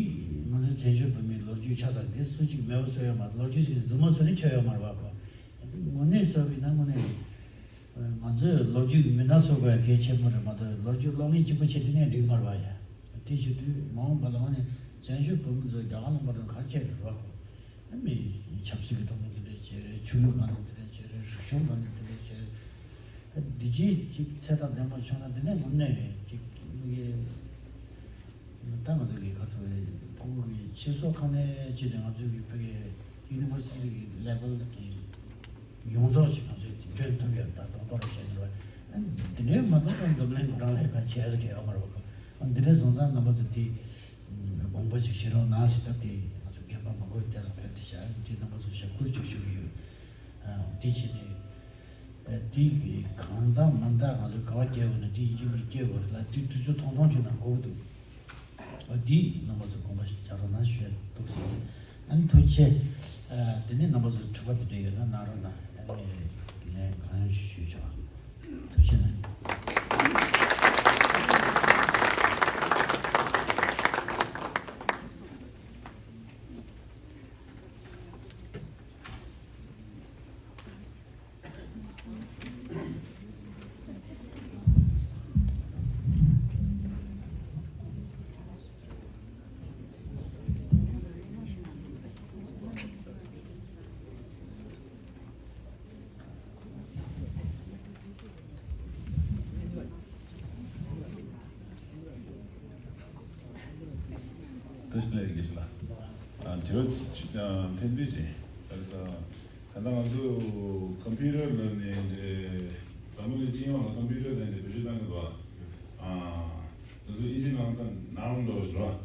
ང་ཚོའི་བཙན་བྱོལ་བོད་མིའི་ལོ་རྒྱུས་ཆགས་ཚར། འདི་སུ་གཅིག་མེད་པ་བཟོ་ཡོད་མ་རེད། ལོ་རྒྱུས་ཟེར་ནས་རྫུན་མ་བཟོ་ནས་ཆོག་ཡོད་མ་རེད་བ་ཁོ། དངོས་གནས་བཟོ་བ་ཡིན་ན་དངོས་གནས། ང་ཚོས་ལོ་རྒྱུས་ཀྱི་མི་སྣ་བཟོ་དགོས་ཡ་གལ་ཆེན་པོ་རེད་མ་གཏོགས་ལོ་རྒྱུས་ཀློག་མཁན་གཅིག་པོ་བྱས་དུས་ནས་འགྲིག་མ་རེད་བ་ཡ། དེ་བྱེད་དུས་མ་འོངས་པ་ལ་ཨ་ནི་བཙན་བྱོལ་བོད་མི་ཚོ་རྒྱ་གར་ལུང་པ་དང་ག་རེ་བྱས་རེད་བ་ཁོ། ཨ་མི་ཆབ་སྲིད་ཀྱི་ཐོག་ནས་དེ་འདྲ་བྱས་རེད། ཆོས་ལུགས་སྒང་ནས་དེ་འདྲ་བྱས་རེད། རིག་གཞུང་སྒང་ནས་དེ་འདྲ་བྱས་རེད། ཨ་འདི་རྗེས་ཅིག་ཚད་དང་ལྡན་པ་བྱུང་ན་དེ་ནས་དངོས་གནས་ཅིག་མི་གི་ད་ང་ཚོ་གི་ག་ཚོད་རེད། ཕྲུ་གུ་གི་སྤྱི་ཚོགས་ཁང་ནས་བྱས་ནས་ང་ཚོ་གི་བོད་ཀྱི་ཡུ་ནི་ཝར་སི་ཊི་གི་ལེ་ཝལ་གྱི་ཡོངས་རྫོགས་ཅིག་ང་ཚོས་དེ་འདྲ་ཐུབ་ཡོད། ད་རྡོག་རྡོག་རེ་བྱས་ནས་རེད། ཨ་ནི་དེ་འདྲའི་མ་གཏོགས་ད་འཛམ་གླིང་ཁོ་རང་ལ་ག་བྱས་ཡ་གི་ཡོད་མ་རེད་བ། ཨ་འདི་འདྲའི་སོང་ཙང་རྣམ་པ་ཚོ་དེ་དགོངས་པ་ཅིག་བཞེས་རོགས་གནང་ཞེས། ད་དེ་ང་ཚོ་རྒན་པ་མང་པོས་དེ་ལ་བོད་དེ་བྱ་དེ་རྣམ་པ་ཚོ་ཞབས་སྐུར་ཅིག་ཞུ་གི་ཡོད། ཨ་དེ་བྱས་ནས་ཨ་དེ་གང་ལྟར་མ་ལྟར་ང་ཚོས་ག་བ་སྐྱེལ་དགོས་ན་དེ་ཡིན་གཅིག་མིན་གཅིག་སྐྱེལ་དགོས་རེད་ལ། དེ་དུས་ཚོད་ཐུང་ཐུང་ཅིག་ནང་དགོས་ཀྱི་འདུག་ཨ་འདི་རྣམ་པ་ཚོ་དགོངས་པ་ཞིག་རྒྱག་རོགས་གནང་ཞུ་ཡ་འདུག་ཟེར། ཨ་ནི་ཐུགས་རྗེ་ཆེ། ཨ་དེ་ནས་རྣམ་པ་ཚོ་དྲི་བ་དེ་འདྲ་ཡོད་ན་གནང་རོགས་གནང་། ཨ་ནི་ལན་གང་ཡོང་ཞིག་ཞུས་ཆོག་ཐུགས་རྗེ་ཆེ་གནང་། བཀྲ་ཤིས་བདེ་ལེགས་དགེ་བཤེས་ལགས། ཨ་དྲི་བ་ཅིག་ཨ་ཕན་ཐོགས་ཅིག་ཨ་ད་ལྟ་ང་ཚོ་ཀམ་པུ་ཊར་ལབ་ནས་འདི་འཛམ་བུ་གླིང་སྤྱི་ཡོངས་ལ་ཀམ་པུ་ཊར་ལབ་ནས་བེད་སྤྱོད་བཏང་གི་འདུག་ཨ་ང་ཚོ་ཨིན་ཇི་ནང་ད་ནང་ལོགས་རེད་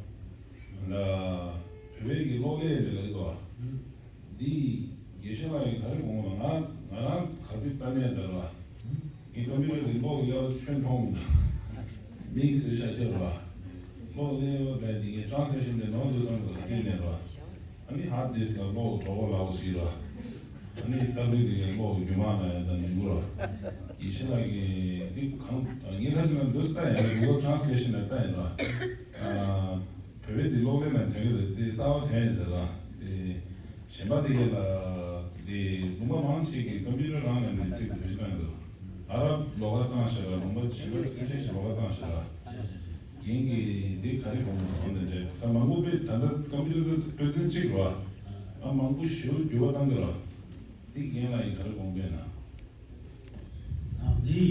བ། ད་བོད་པའི་གི་གློག་ཀླད་འདི་ལབ་ཀྱི་འདུག་བ། འདི་དགེ་བཤེས་ལགས་ཀྱིས་ག་རེ་དགོངས་ལ། ང་ང་རང་ག་དུས་ལྟ་ནས་འདྲ་བ། ངས་ཀམ་པུ་ཊར་དེ་གློག་གི་ལེ་ཝལ་ཁྱོན་མཐོང་མི་འདུག་མིག་གིས་བཟོས་བཞག་ཁྱོད་ར། གློག་ལེ་ཝལ་དེ་ངས་ཊ་རན་སི་ལེ་ཤན་དེ་ནོར་འདུག་བསམ་གི་འདུག་ག་དུས་ནས་ར། ཨ་ནི་ཧརཌ་ཌིསྐ་ལ་གློག་གྲོགས་པོ་ལབ་པ་ཞིག་ར། ཨ་ནི་ཏ་ལི་དེ་ངས་གློག་གི་རྒྱུ་མ་ལ་ཡ་ད་ནུས་པོ་ར། དགེ་བཤེས་ལགས་ཀྱིས་འདི་གང་ངས་ཁ་ཅིག་ལ་འདུག་ལྟ་ཡ་གུ་གལ་ཊ་རན་སི་ལེ་ཤན་ལ་ལྟ་ཡ་ར། བོད་པའི་འདི་གློག་ཀླད་ནང་ཐོན་གྱི་རེད། དེ་གསར་པ་ཐོན་ཡིན་ཟེར་ལ། དེ་གཞན་པ་དེ་གས་ལ་དེ་ལུང་པ་མང་ཆེ་གིས་ཀམ་པུ་ཊར་རང་ནས་འདི་ཚིག་དེ་བེད་སྤྱོད་གཏོང་གི་འདུག་ཨ་རབ་ལོགས་ཀ་བཏང་ཤག་ར། ལུང་པ་གཞན་པ་ཁ་ཤས་ཤིག་ལོགས་ཀ་བཏང་ཤག་ར། རྒན་གྱིས་འདི་ག་རེ་དགོངས་འདུག་དེ་འདྲ་ད་མང་པོ་དཔེ་ད་ལྟ་ཀམ་པུ་ཊར་དཔེ་མཚོན་གཅིག་རེད་བ། ཨ་མང་པོ་ཞེ་པོ་འགྱུར་བ་བཏང་གི་ར། འདི་རྒན་ལགས་ཡིས་ག་རེ་དགོངས་པས་ན། ཨ་འདི་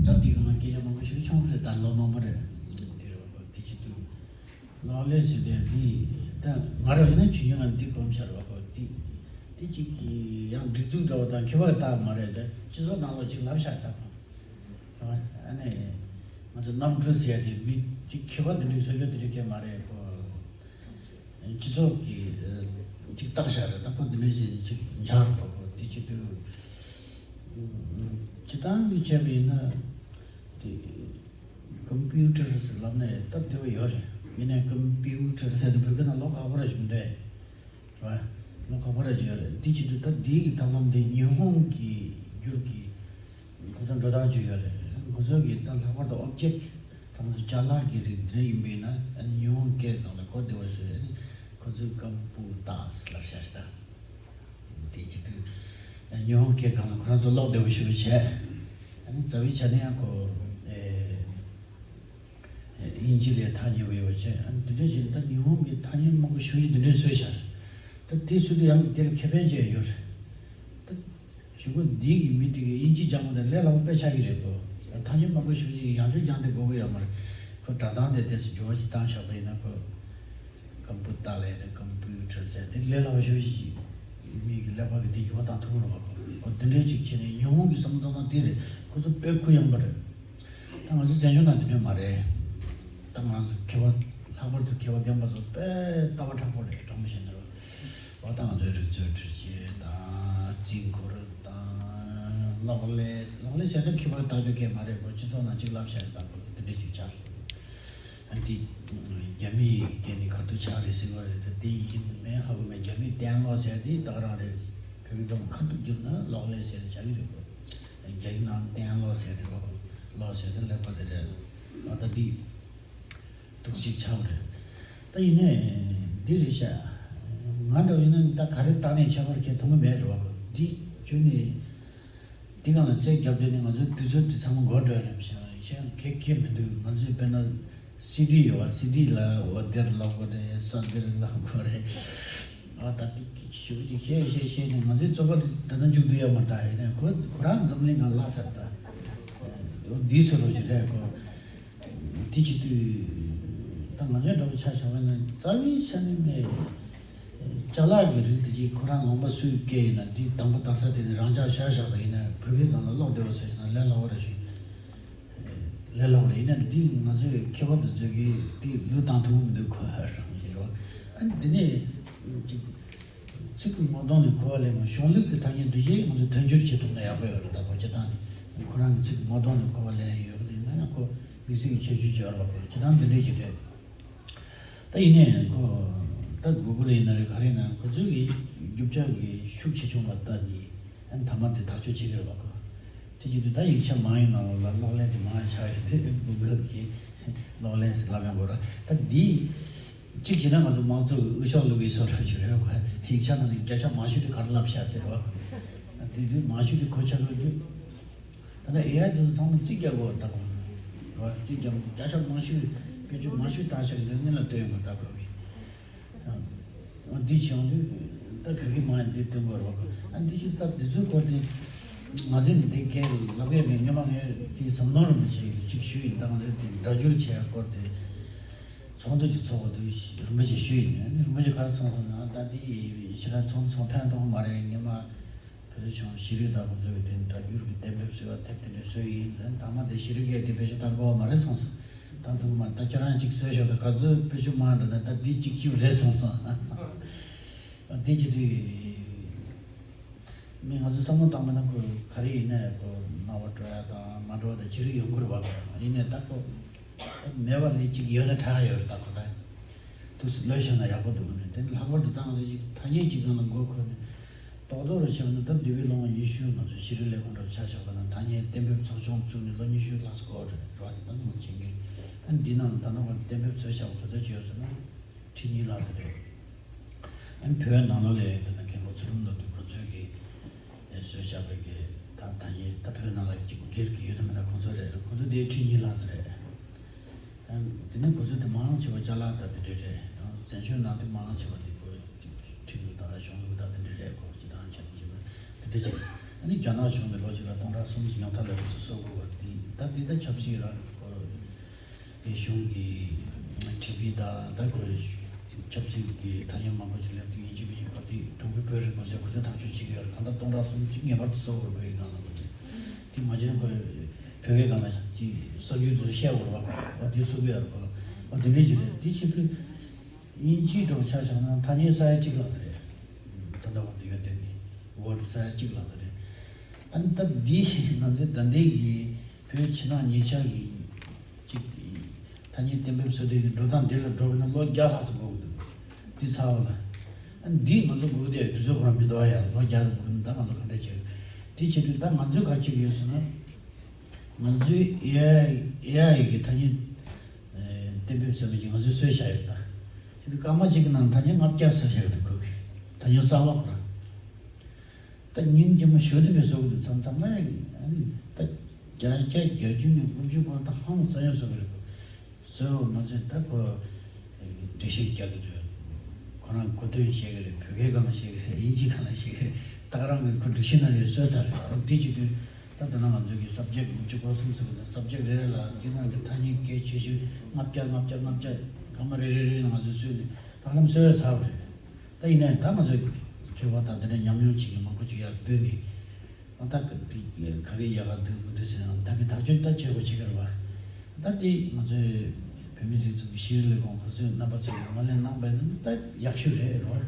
ད་འདི་གང་ལ་སྐད་ཆ་མང་པོ་ཞིག་བྱུང་རེད། ད་ལོ་མང་པོ་རེད། འདི་རེད་བ། འདི་ཅི་འདུག་གློག་ཀླད་ཟེར་དེ་འདི་ད་ང་རང་ཡིན་ན་ཇི་ཉུང་ང་འདི་གོམས་ཤར་བ་གོ། འདི་འདི་ཅིག་ཡང་སྒྲིག་འཛུགས་འདྲ་བ་དང་ཁྱད་པར་བཏགས་མ་རེད། ད་སྤྱི་ཚོགས་ནང་ལོགས་ཅིག་ལབ་ཤག་ད་གོ། ཨ་ནི་ང་ཚོ་གནམ་གྲུ་ཟེར་ཡ་དེ་མི་ཅིག་ཁྱད་པར་འདི་འདྲའི་ས་ཆ་འདི་འདྲའི་སྐད་མ་རེད་གོ། སྤྱི་ཚོགས་ཀྱི་ཅིག་བཏགས་ཤག་རེད། ད་ཁོ་འདི་འདྲའི་ཅིག་འཇགས་རེད་པ་གོ། འདི་ཅིག་འདུག་སྤྱི་བཏང་གི་བྱས་པ་ཡིན་ན་དེ། ཀམ་པུ་ཊར་ཟེར་ལབ་ན་སྟབས་བདེ་བོ་ཡོད་རེད། ཡིན་ནའི་ཀམ་པུ་ཊར་ཟེར་དེ་བོད་སྐད་ནང་ལོགས་ཁག་པོ་ར་ཞིག་མི་འདུག་གས། རེད་བ། ལོགས་ཁག་པོ་ར་ཞིག་ཡོད་རེད། འདི་བྱེད་དུས་ད་འདི་གི་ཐབས་ལམ་དེ་ཉི་ཧོང་གི་འགྱུར་གྱི་ཁོ་ཚོ་འགྲོ་སྟངས་ཅིག་ཡོད་རེད། ཁོ་ཚོ་གི་ད་ལྷག་པར་དུ་ཨོབ་ཇེག་ད་ང་ཚོ་ཅ་ལག་གི་རིགས་འདི་འདྲ་ཡིན་པས་ན། ཨ་ནི་ཉི་ཧོང་སྐད་སྒང་ལ་གོ་བདེ་བ་བཟོས། ཨ་ནི་ཁོ་ཚོས་ཀམ་པུ་ཏ་ལབ་བྱས་ཤག་དེ་བྱེད་དུས་ཉི་ཧོང་སྐད་སྒང་ལ་ཁོ་རང་ཚོ་ཀློག་བདེ་བ་ཞིག་བྱས། ཨ་ནི་རྩ་བའི་ཆ་ནས་ཡང་ཁོ་ཨེ་དབྱིན་ཇི་ལས་ཐག་ཉེ་བོ་ཡོད་པ་བྱས། ཨ་ནི་དེ་འདྲ་བྱས་ད་ཉི་ཧོང་གི་ཐ་སྙད་མང་པོ་ཞེ་པོ་ཅིག་དེ་འདྲ་བཟོས་ཤག་ད་དེ་བཟོས་དུས་ཡང་དེ་ལ་ཁེ་ཕན་ཅིག་ཡོད་རེད། ད་གཞུག་གུ་འདི་གི་མི་དེ་གིས་དབྱིན་ཇི་སྦྱང་བ་དང་ལས་སླ་པོ་དཔེ་ཆགས་ཀྱི་རེད་གོ། ཐ་སྙད་མང་པོ་ཞེ་པོ་ཅིག་ཡང་བསྐྱར་སྦྱང་བསྡད་དགོས་ཀྱི་ཡོད་མ་རེད། ཁོ་སྒྲ་གདངས་དེ་དེ་ཚོ་འགྱུར་བ་ཅིག་བཏང་བཞག་པ་ཡིན་ན། ཁོ་ཀམ་པུ་ཏ་ལབ་ཡ་དེ་ཀམ་པུ་ཊར་ཟེར་དེ་ལས་སླ་པོ་ཞེ་པོ་ཅིག་མི་གི་ཀླད་པ་གི་དེ་འགྱུར་བ་བཏང་ཐུབ་ཀྱི་རེད་པ། ཁོ་དེ་འདྲའི་ཅིག་བྱས་ནས་ཉོན་མོངས་ཀྱི་བསམ་བློ་བཏང་ན་དེ་རེད། ཁོ་ཚོ་དཔེ་གུ་ཡངས་པ་རེད། ད་ང་ཚོ་བཙན་བྱོལ་ནང་དེ་འདྲ་མ་རེད། ད་ང་ཚོ་མཁས་པ་ལྷག་པར་དུ་མཁས་པ་རྒན་པ་ཚོ་དཔེ་ལྟ་བ་དྲག་པོ་རེད། དྲང་པོ་བཤད་ན་རོ། འོ་ད་ང་ཚོའི་རིག་མཛོད་འཕྲུལ་ཆས་དང་རྩིས་འཁོར་དང་གློག་ཀླད། གློག་ཀླད་ཟེར་ན་མཁས་པ་ལྟ་རྒྱུ་གས་མ་རེད་གོ། སྤྱི་ཚོགས་ནང་གཅིག་ལབ་བྱས་ད་གོ་དེ་འདྲ་ཞིག་ཆགས། ཨ་འདི་རྒྱ་མིའི་སྐད་ནི་ག་དུ་ཆགས་རེད་ཟེར་བ་རེད། ད་དེ་ཡིན་མིན་ཧ་གོ་མེད། རྒྱ་མིའི་ཏན་ལོ་ཟེར་དེ་ད་ག་རང་རེད། བོད་སྐད་ནང་ཁ་ཐུག་བསྒྱུར་ན་གློག་ཀླད་ཟེར་དེ་ཆགས་ཀྱི་རེད་གོ། རྒྱ་ཡིག་ནང་ཏན་ལོ་ཟེར་དེ་གོ། ལོ་ཟེར་དེ་ཀླད་པ་དེ་རེད། ཨ་ད་འདི་འདུག་ཅིག་ཆགས་པ་རེད། ད་ཡིན་ནའི་འདི་རེད་ཤག་ང་འདྲ་བོ་ཡིན་ན་ད་ག་རེ་བཏང་ནས་ཁྱད་པར་གང་མཐོང་གི་མེད་རེད་བ་གོ། འདི་བྱུང་ནས་འདི་སྒང་ལ་རྩལ་རྒྱབ་བསྡད་ནས་ང་ཚོའི་དུས་ཚོད་འདི་ཚང་མ་འགོར་འགྲོ་ཡ་རེད་བྱས་ན་གལ་གལ་མི་འདུག་ང་ཚོས་དཔེར་ན་སི་ཌི་ཡོད་བ། སི་ཌི་ལ་འོ་དེར་ཀློག་དགོས་རེད། ས་དེར་ཀློག་དགོས་རེད། ཨ་ད་འདི་ཞུ་ཅིག་བཤད་བཤད་བཤད་ནས་ང་ཚོའི་རྩོད་པ་འདི་ད་ལྟ་མཇུག་བསྡུ་ཡ་མ་རེད། ད་ཡིན་ནའི་ཁོ་ཁོ་རང་འཛམ་གླིང་སྒང་ལ་ཚར། ད་འོ་འདི་ཚོ་རོ་ཅིག་རེད་གོ། དེ་བྱེད་དུས་ད་ང་ཚོའི་འདྲ་བོ་ཆ་བཞག་པ་ཡིན་ན་རྩ་བའི་ཆ་ནས་མེད། ཅ་ལག་གི་རིགས་དེ་གཅིག་ཁོ་རང་ངོ་མ་སུའི་སྐད་ཡིན་ན་འདི་དང་པོ་དང་ས་དེ་ནས་རང་འཇགས་བཞག་བཞག་པ་ཡིན་ན་བོད་སྐད་སྒང་ལ་ཀློག་བདེ་བ་ཟེར་ན་ལས་སླ་བོ་རེད་ཞུ། ལས་སླ་བོ་རེད། ཡིན་ན་འདི་ང་ཚོའི་མཁས་པ་དེ་ཚོས་ཀྱིས་འདི་ལུགས་དང་མཐུན་གྱི་མི་འདུག་ཁོ་རང་ཡིན་རོ། ཨ་ནི་དེ་ནས་ཅིག་ཚིག་གི་ངོ་གདོང་ནས་གོ་བ་ལེན་དགོས། གཞུང་ལུགས་ཀྱི་ཐ་སྙད་འདི་གཞི་ང་ཚོས་མཐུན་སྦྱོར་བྱེད་ཐུབ་ན་ཡག་པོ་ཡོད་རེད། ད་ཁོ་སྤྱིར་བཏང་ནས་ཁོ་རང་གི་ཚིག་གི་ངོ་གདོང་ནས་གོ་བ་ལེན་ཡོད་པ་ཡིན་ན་ཡང་ཁོ་དམིགས་བསལ་གྱི་ཁྱད་ཆོས་ཅིག་ཡོད་རེད་པ། ཁོ་སྤྱིར་བཏང་འདི་འདྲས་ཅིག་རེད། ད་ཡིན་ནའི་ཁོ་ད་གུ་གུལ་ཡིན་ན་རེད། ག་རེ་ཡིན་ན་ཁོ་ཚོས་ཀྱི་རྒྱུ་ཆ་གི་ཤུགས་ཆེ་ཆུང་ལ་ལྟ་ནས་ཨ་ནི་མཐའ་མ་དེ་ཐག་གཅོད་བྱེད་ཀྱི་རེད་པ། ཁོ་དེ་བྱེད་དུས་ད་ཡིག་ཆ་མང་ཡིན་ནང་ལ་གློག་ཀླད་དེ་མང་ཆགས་ཡོད་དུས་གུ་གུལ་གྱི་གློག་ཀླད་ཟེར་ལབ་ཡོང་དགོས་ར། ད་འདི་གཅིག་བྱས་ན་ང་ཚོ་དམངས་གཙོ་གི་འུ་ཤོག་བླུག་གི་བཟོ་འདྲ་ཅིག་རེད་པ། ཡིག་ཆ་ནང་ནས་བརྒྱ་ཆ་མང་ཤོས་དེ་ག་རེ་ལབ་བཞག་ཟེར་བ། དེ་དུས་མང་ཤོས་དེ་གོ་ཆ་ལོ་རྒྱུ། ད་ལྟ་ཨེ་ཨའི་དེ་ཚོ་ཚང་མ་རྩིས་རྒྱག་དགོས་ད་གོ། རེད་པ། རྩིས་རྒྱག་བརྒྱ་ཆ་མང་ཤོས་དཔེ་བརྗོད་མང་ཤོས་བཏང་ཤག་ལས་ངན་ལ་ལྟོས་ཡོང་གི་ད་གོ་གི། ཨ་འདི་བྱས་ཡོང་དུས་ད་བོད་སྐད་མང་ཡང་འདི་སྟོན་དགོས་རེད་པ། ཨ་འདི་ཅིག་ད་འདི་ཚོའི་སྐོར་དེ་ང་ཚོས་འདི་སྐད་ལབ་ཡས་མེད། སྔོན་མ་ངས་དེ་ཟམ་གདོང་རིན་པོ་ཆེ་གིས་ཅིག་ཞུས་ཡིན། ད་ང་ཚོས་དེ་སྒྲ་སྒྱུར་བྱས་ཡ་སྐོར་དེ་ཚོགས་འདུ་ཅིག་ཚོགས་པ་དུས་རིན་པོ་ཆེ་ཞུས་ཡིན། རིན་པོ་ཆེ་ག་རེ་གསུངས་སོང་ན། ད་འདི་ཞེ་དྲག་ཚོགས་འདུ་ཚོགས་ཕན་ཐོགས་མ་རེད། སྔོན་མ་བོད་ལྗོངས་ཤེས་རིག་དང་འགོ་འཛུགས་ཀྱི་དེ་སྒྲ་སྒྱུར་གྱི་གཏན་འབེབས་བཟོས་པ་དེབ་དེ་འདྲ་བཟོས་ཡིན་ཟེར། ད་མ་དེ་ཤེས་རིག་གིས་དེ་བེད་སྤྱོད་བཏང་དགོས་པ་མ་རེད་གསུངས་སོང་། ད་འདུག་མ་ད་ཁྱེད་རང་ཅིག་བཟོས་ཤོག་ད་ག་ཚོད་བེད་སྤྱོད་མང་འགྲོ་ན་ད་འདི་གཅིག་གཅིག་རེད་གསུངས་སོང་། དེ་བྱེད་དུས་མི་ང་ཚོས་བསམ་བློ་བཏང་པ་ན་ཁོ་ག་རེ་ཡིན་ན་ཡང་ཁོ་སྨྲ་བ་འགྲོ་ཡ་དང་མ་འགྲོ་བ་དང་ཅི་རིགས་ཡོང་གི་རེད་བ། ཡིན་ནའི་ད་ཁོ་མེད་པ་ལས་གཅིག་ཡོད་ན་དྲག་ཡོད་རེད། ད་ཁོ་ད། དུས་སུ་ལོས་བྱུང་ན་ཡག་པོ་འདུག་ནས། དེ་ནི་ལྷག་པར་དུ་ད་ང་ཚོ་ཅིག་ཐ་སྙད་ཅིག་སྒང་ལ་མགོ་འཁོར་ནས་རྡོག་རྡོག་རུ་བྱས་པ་ན། ད་འདས་པའི་ལོ་ངོ་ཉི་ཤུ་ང་ཚོ་ཤེས་རིག་ལས་ཁུངས་འདྲ་བོ་ཆ་བཞག་པ་ན་ཐ་སྙད་གཏན་འབེབས་ཚོགས་ཆུང་བཙུགས་ནས་ལོ་ཉི་ཤུ་ལྷག་ཙམ་འགོར་རེད་བ། ད་ནང་བྱེད་མཁན་ཨ་འདི་ནང་ད་ནང་བར་གཏན་འབེབས་བཟོས་བཞག་པ་ག་ཚོད་ཅིག་ཡོད་ཟེར་ན་ཁྲི་གཉིས་ལྷག་ཙམ་རེད། ཨ་ནི་བོད་ནང་ལོགས་ལ་ཡོད་པའི་ན་མཁན་པོ་ཚུལ་ཁྲིམས་བློ་གྲོས་ཁོ་ཚོས་ཀྱིས་བཟོས་བཞག་པའི་གི་ད་ཐ་སྙད་ད་བོད་ནང་ལ་ཅིག་སྒེར་གྱི་ཡོད་ན་མེད་ན་ཁོང་ཚོ་རེད། ཁོང་ཚོ་དེ་ཁྲི་གཉིས་ལྷག་ཙམ་རེད། དེ་ནས་ཁོ་ཚོ་དེ་མང་ཆེ་བ་ཅ་ལག་དང་དེ་འདྲ་རེད། ཡང་བཙན་བྱོལ་ནང་དུ་མང་ཆེ་བ་དེ་ཁོ་ཁྲིམས་ལུགས་དང་གཞུང་ལུགས་དང་དེ་འདྲ་རེད། ཁོ་སྤྱི་བཏང་བྱས་ན་བྱས་པ་དེ་འདྲ་བྱས། ཨ་ནི་རྒྱ་ནག་གཞུང་གིས་ལོ་གཅིག་ལ་སྟོང་ཕྲག་གསུམ་ཉམ་ཐག་ལས་ཁོ་ཚོ་གསོག་དགོས་པ་དེ་ད་དེ་ད་ཆབ་སྲིད་རང་རེད། ཁོ་གི་གཞུང་གི་ཁྲིམས་ཡིག་དང་ད་ཁོ་ཆབ་སྲིད་ཀྱི་ཐ་སྙད་མང་པོ་ཞིག་སླེབས་དུས་ཡིན་གཅིག་མིན་གཅིག་ཁོ་དེ་དྲུག་པོའི་བོད་རིག་པ་ཟེར་ཁོ་ཚོས་ཐག་གཅོད་བྱེད་ཀྱི་ཡོད་རེད། གང་ལྟར་སྟོང་ཕྲག་གསུམ་གཅིག་ངེས་པར་དུ་གསོག་དགོས་པའི་ནང་ལ་ཁོ་ཚོས་དེ་མ་བྱས་ན་ཁོ་བོད་སྐད་སྒང་ལ་ཅིག་གསར་འགྱུར་དེ་ཚོ་བཤད་དགོས་རེད་བ། འོ་དེ་གསོག་གི་ཡོད་རེད་བ། འོ་དེ་འདྲ་ཞིག་རེད། དེ་བྱེད་དུས་དབྱིན་ཇིའི་འདྲ་བོ་ཆ་བཞག་ན་ཐ་སྙད་ས་ཡ་གཅིག་ལྷག་ཙམ་རེད། ད་ལྟ་བར་དུ་ཡོད་དེ་ནི་ཝར་ཌི་ས་ཡ་གཅིག་ལྷག་ཙམ་རེད། ཨ་ནི་ད་འདི་ང་ཚོའི་ད་ལྟའི་གི་བོད་ཕྱི་ནང་གཉིས་ཆ་གི་ཅིག་ཐ་སྙད་གཏན་འབེབས་བཟོ་དུས་ཀྱི་འགྲོ་སྟངས་འདི་ལ་འགྲོ་བ་ན་ལོ་བརྒྱ་ལྷག་ཙམ་འགོར་གི་འདུག་འདི་ཚར་བ་ལ། ཨ་ནི་འདིའི་ང་ཚོ་སྒུག་བསྡད་དུས་ཚོད་ཁོ་རང་མི་འདུག་ཨ། ཡ་ལོ་བརྒྱ་ཙམ་འགོར་ན་ད་ང་ཚོ་ག་འདྲ་བྱེད། དེ་བྱེད་དུས་ད་ང་ཚོས་ག་རེ་བྱེད་ཀྱི་ཡོད་ཟེར་ན། ང་ཚོའི་ཨེ་ཨའི་ཨེ་ཨའི་གི་ཐ་སྙད་གཏན་འབེབས་ཟེར་བ་ཅིག་ང་ཚོས་བཟོས་བཞག་ཡོད་ད། དེ་ནི་སྐར་མ་གཅིག་གི་ནང་ཐ་སྙད་ལྔ་བརྒྱ་བཟོས་བཞག་ཡོད་ད། ཁོ་གི་ཐ་སྙད་གསར་པ་ཁོ་རང་། ད་སྙིང་རྗེ་མོ་ཞུ་དེ་འདྲ་བཟོ་གི་འདུག་མཚམས་མཚམས་ལ་ཨ་ནི་ད་བརྒྱ་ཆ་བརྒྱད་ཅུ་ནས་དགུ་བཅུ་བར་དུ་ཧང་སང་ཡ་བཟོ་གི་རེད། བཟོས་པ་མ་ཟད་ད་ཁོ་འགྲེལ་བཤད་རྒྱག་གི་རེད། ཁོ་རང་གོ་དོན་བཤད་གི་རེད། བོད་སྐད་སྒང་ལ་བཤད་གི་རེད། དབྱིན་ཇི་སྒང་ལ་བཤད་གི་རེད། ད་ག་རང་གི་ཁོ་འགྲེལ་བཤད་གནང་ཡོད་བཟོས་ཚར་རེད། འོ་དེ་བྱེད་དུས་ད་ད་ནང་ང་ཚོ་གི་སབ་ཇེག་དགུ་བཅུ་གོ་གསུམ་ཟེར་བ་དང་སབ་ཇེག་རེ་རེ་ལ་འདི་ནང་གི་ཐ་སྙད་གལ་ཆེ་ཤོས་ལྔ་བརྒྱ་ལྔ་བརྒྱ་ལྔ་བརྒྱ་སྐར་མ་རེ་རེ་རེ་ནང་ང་ཚོས་བཟོས་ནས་ད་ག་རང་བཟོས་ཚར་བ་རེད། ད་ཡིན་ནའི་ད་ང་ཚོས་མཁས་པ་དང་དེ་འདྲ་ཉམས་མྱོང་ཅན་གྱི་མང་པོ་ཅིག་ཡར་བསྡུས་ནས་ཨ་ད་ག་དེ་ག་གེ་ཡག་ག་འདུག་མི་འདུག་ཟེར་ན་ད་གི་ཐག་གཅོད་ད་བྱེད་དགོས་བྱེད་གི་རེད་བ། ད་དེ་ང་ཚོས་བོད་མི་སྒྲིག་འཛུགས་ཀྱི་ཤེས་རིག་ལས་ཁུངས་ཁོ་ཚོས་རྣམ་པ་ཚོས་ངོས་ལེན་གནང་བས་ན་ད་ཡག་ཤོས་རེད་རེད་བ།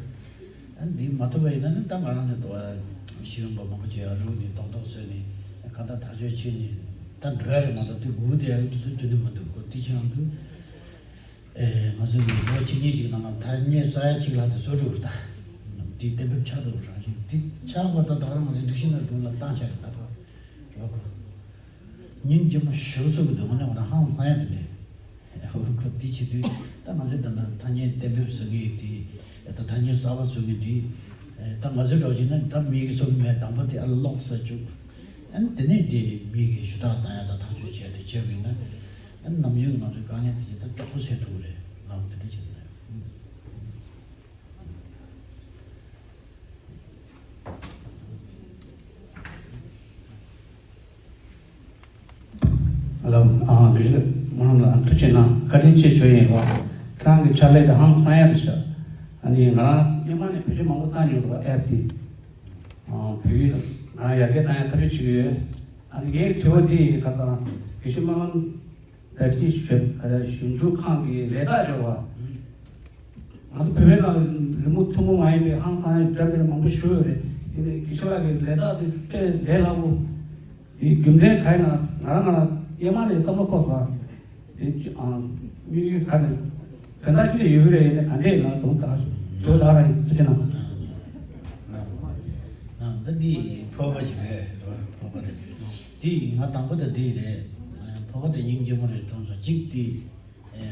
ཨ་འདི་མ་ཐུབ་པ་ཡིན་ན་ནི་ད་ང་རང་ཚོ་ཤེས་ཡོན་པ་མང་པོ་ཅིག་ཡར་རུབ་ནས་རྡོག་རྡོག་བཟོས་ནས་གང་ལྟར་ཐག་གཅོད་བྱས་ནས་ད་འགྲོ་ཡ་རེད་མ་གཏོགས་དེ་འུ་དེ་ཡག་ཡོད་དུ་ཚོད་རྒྱུ་ནི་མི་འདུག་ཁོ་དེ་ཕྱིན་ཡང་འདུག་ཨེ། ང་ཚོ་ནི་ལོ་གཅིག་གཉིས་ཤིག་ནང་ལ་ཐ་སྙད་ས་ཡ་གཅིག་ལྷག་དེ་བཟོ་འགྲོ་གི་རེད་ད། དེའི་གཏན་འབེབས་ཆགས་འགྲོ་གི་རང་བཞིན་དེ་ཆགས་པ་ད་ད་རང་ང་ཚོའི་སྒྲིག་གཞི་ནང་དྲུང་ལ་བཏང་བཞག་རེད་ད་ཁོ། རེད་བ་ཁོ། སྙིང་རྗེ་མོ་ཞུ་སོ་གི་འདུག་ང་ནི་ང་རང་ཧང་ལྷང་ཡ་དེ་ནས། ཁོ་དེ་བྱེད་དུས་ད་ང་ཚོས་ད་ལྟ་ཐ་སྙད་གཏན་འབེབས་བཟོ་གི་དེ་ད་ཐ་སྙད་གསར་པ་བཟོ་གི་དེ་ད་ང་ཚོའི་འགྲོ་བཞིན་ན་ད་མི་གི་བཟོ་གི་མེད་དང་པོ་དེ་ཨ་ལོག་ས་བཅུག་ཨ་ནི་དེ་ནས་དེ་མི་གི་ཞུ་དག་བཏང་ཡ་ད་ཐག་གཅོད་བྱས་ཏེ་བྱས་པ་ཡིན་ན། ཨ་ནི་ནམ་རྒྱུན་ང་ཚོའི་དཀའ་ངལ་དེ་ཅིག་ད་མགྱོགས་པོ་སེལ་ཐུབ་ཀྱི་རེད་ལགས། དེ་འདྲ་བྱས་ན། ལགས། ཨ་ལགས་སོ། ང་རང་ལ་ཐུགས་རྗེ་གནང་། བཀའ་དྲིན་ཆེ་ཞུ་ཡིན་རོགས། ཁྱེད་རང་གི་ཕྱག་ལས་དེ་ཧང་སང་ཡ་རེད་ཤག་ཨ་ནི་ང་རང་སྔོན་མ་ནས་བེད་སྤྱོད་མང་པོ་བཏང་མྱོང་རེད་པ། ཨེབ་དེ། ཨ་བོད་ཡིག་ང་རང་ཡར་རྒྱས་བཏང་ཡ་ཐབས་ཤེས་བྱེད་ཀྱི་ཡོད། ཨ་ནི་ངའི་དྲི་བ་འདི་ཡིན། ཁ་སང་དགེ་བཤེས་སྨོན་ལམ་དར་རྒྱས་ཞིབ་ཞིབ་འཇུག་ཁང་གི་ལས་རྟགས་ཡོད་པ། ང་ཚོ་བོད་པའི་ནང་རི་མོ་ཐུན་མོང་མ་ཡིན་པའི་ཧང་སང་ཡ་འདྲ་མི་འདྲ་མང་པོ་ཞུ་ཡོད་རེད། དེ་ནས་དགེ་བཤེས་ལགས་ཀྱི་ལས་རྟགས་དེ་དཔེ་ལས་སླ་པོ། དེ་རྒྱུ་མཚན་ག་ཡིན་ན་ང་རང་ང་རང་སྔོན་མ་ནས་བསམ་བློ་འཁོར་སོང་། དེ་ཨང་། དམིགས་ཡུལ་ག་ནས་དོན་དག་ཅི་ཡོད་རེད། ཡིན་ན་ག་འདྲས་ཡིན་ན་དོན་དག་དོན་དག་རང་ཡིན་ཚུལ་ཅི་ན། ད་འདི་ཕོར་པ་ཞིག་རེད། ཕོར་པ་རེད། འདི་ང་དང་པོ་ད་འདི་རེད། ཕོར་པ་དེ་སྙིང་རྗེ་མོ་རེད་མཐོང་སོང་། གཅིག་དེ་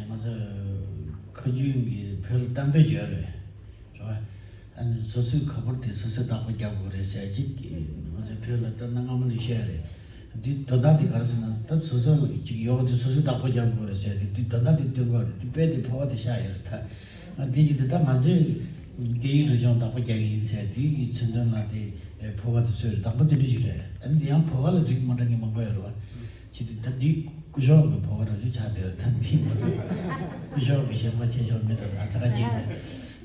ང་ཚོ་ཁ་རྒྱུན་གྱི་བོད་ལ་གཏམ་དཔེ་ཡོད་རེད། རེད་བ། ཨ་ནི་སོ་སོའི་ཁ་པར་དེ་སོ་སོས་བདག་པོ་རྒྱག་དགོས་རེད་ཟེར་ཅིག་ང་ཚོའི་བོད་ལ་ལྟར་ན་སྔ་མོ་ནས་བཤད་རེད། འདི་དོན་དག་དེ་ག་རེ་ཟེར་ན་ད་སོ་སོ་ལ་ཅིག་ཡོད་དེ་སོ་སོས་བདག་པོ་རྒྱག་དགོས་རེད་ཟེར་དེ་འདི་དོན་དག་དེ་སྟོན་དགོས་རེད། དེ་དཔེ་དེ་ཕོར་པ་དེ་བཞག་ཡོད་རེད་ད། ང་འདི་ཅིག་དེ་ད་ང་ཚོས་སྐད་ཡིག་རིག་གཞུང་བདག་པོ་རྒྱག་གི་ཡིན་ཟེར་དེ་གི་མཚོན་དོན་ལ་དེ་ཕོར་པ་དེ་བཟོས་རེད། བདག་པོ་དེ་འདྲ་ཞིག་རེད། ཨ་ནི་དེ་ཡང་ཕོར་པ་ལ་རིགས་མ་འདྲ་མཁན་མང་པོ་ཡོད་རེད་བ། ཅི་སྟེ་ད་འདི་སྐུ་ཞབས་ཀྱི་ཕོར་པ་རང་བྱུང་ཆགས་བསྡད་ཡོད། ད་འདི་མ་གཏོགས་སྐུ་ཞབས་ཀྱི་ཞལ་པར་ཆེ་ཤོས་མི་འདུག་ད་ས་ཁ་ཅིག་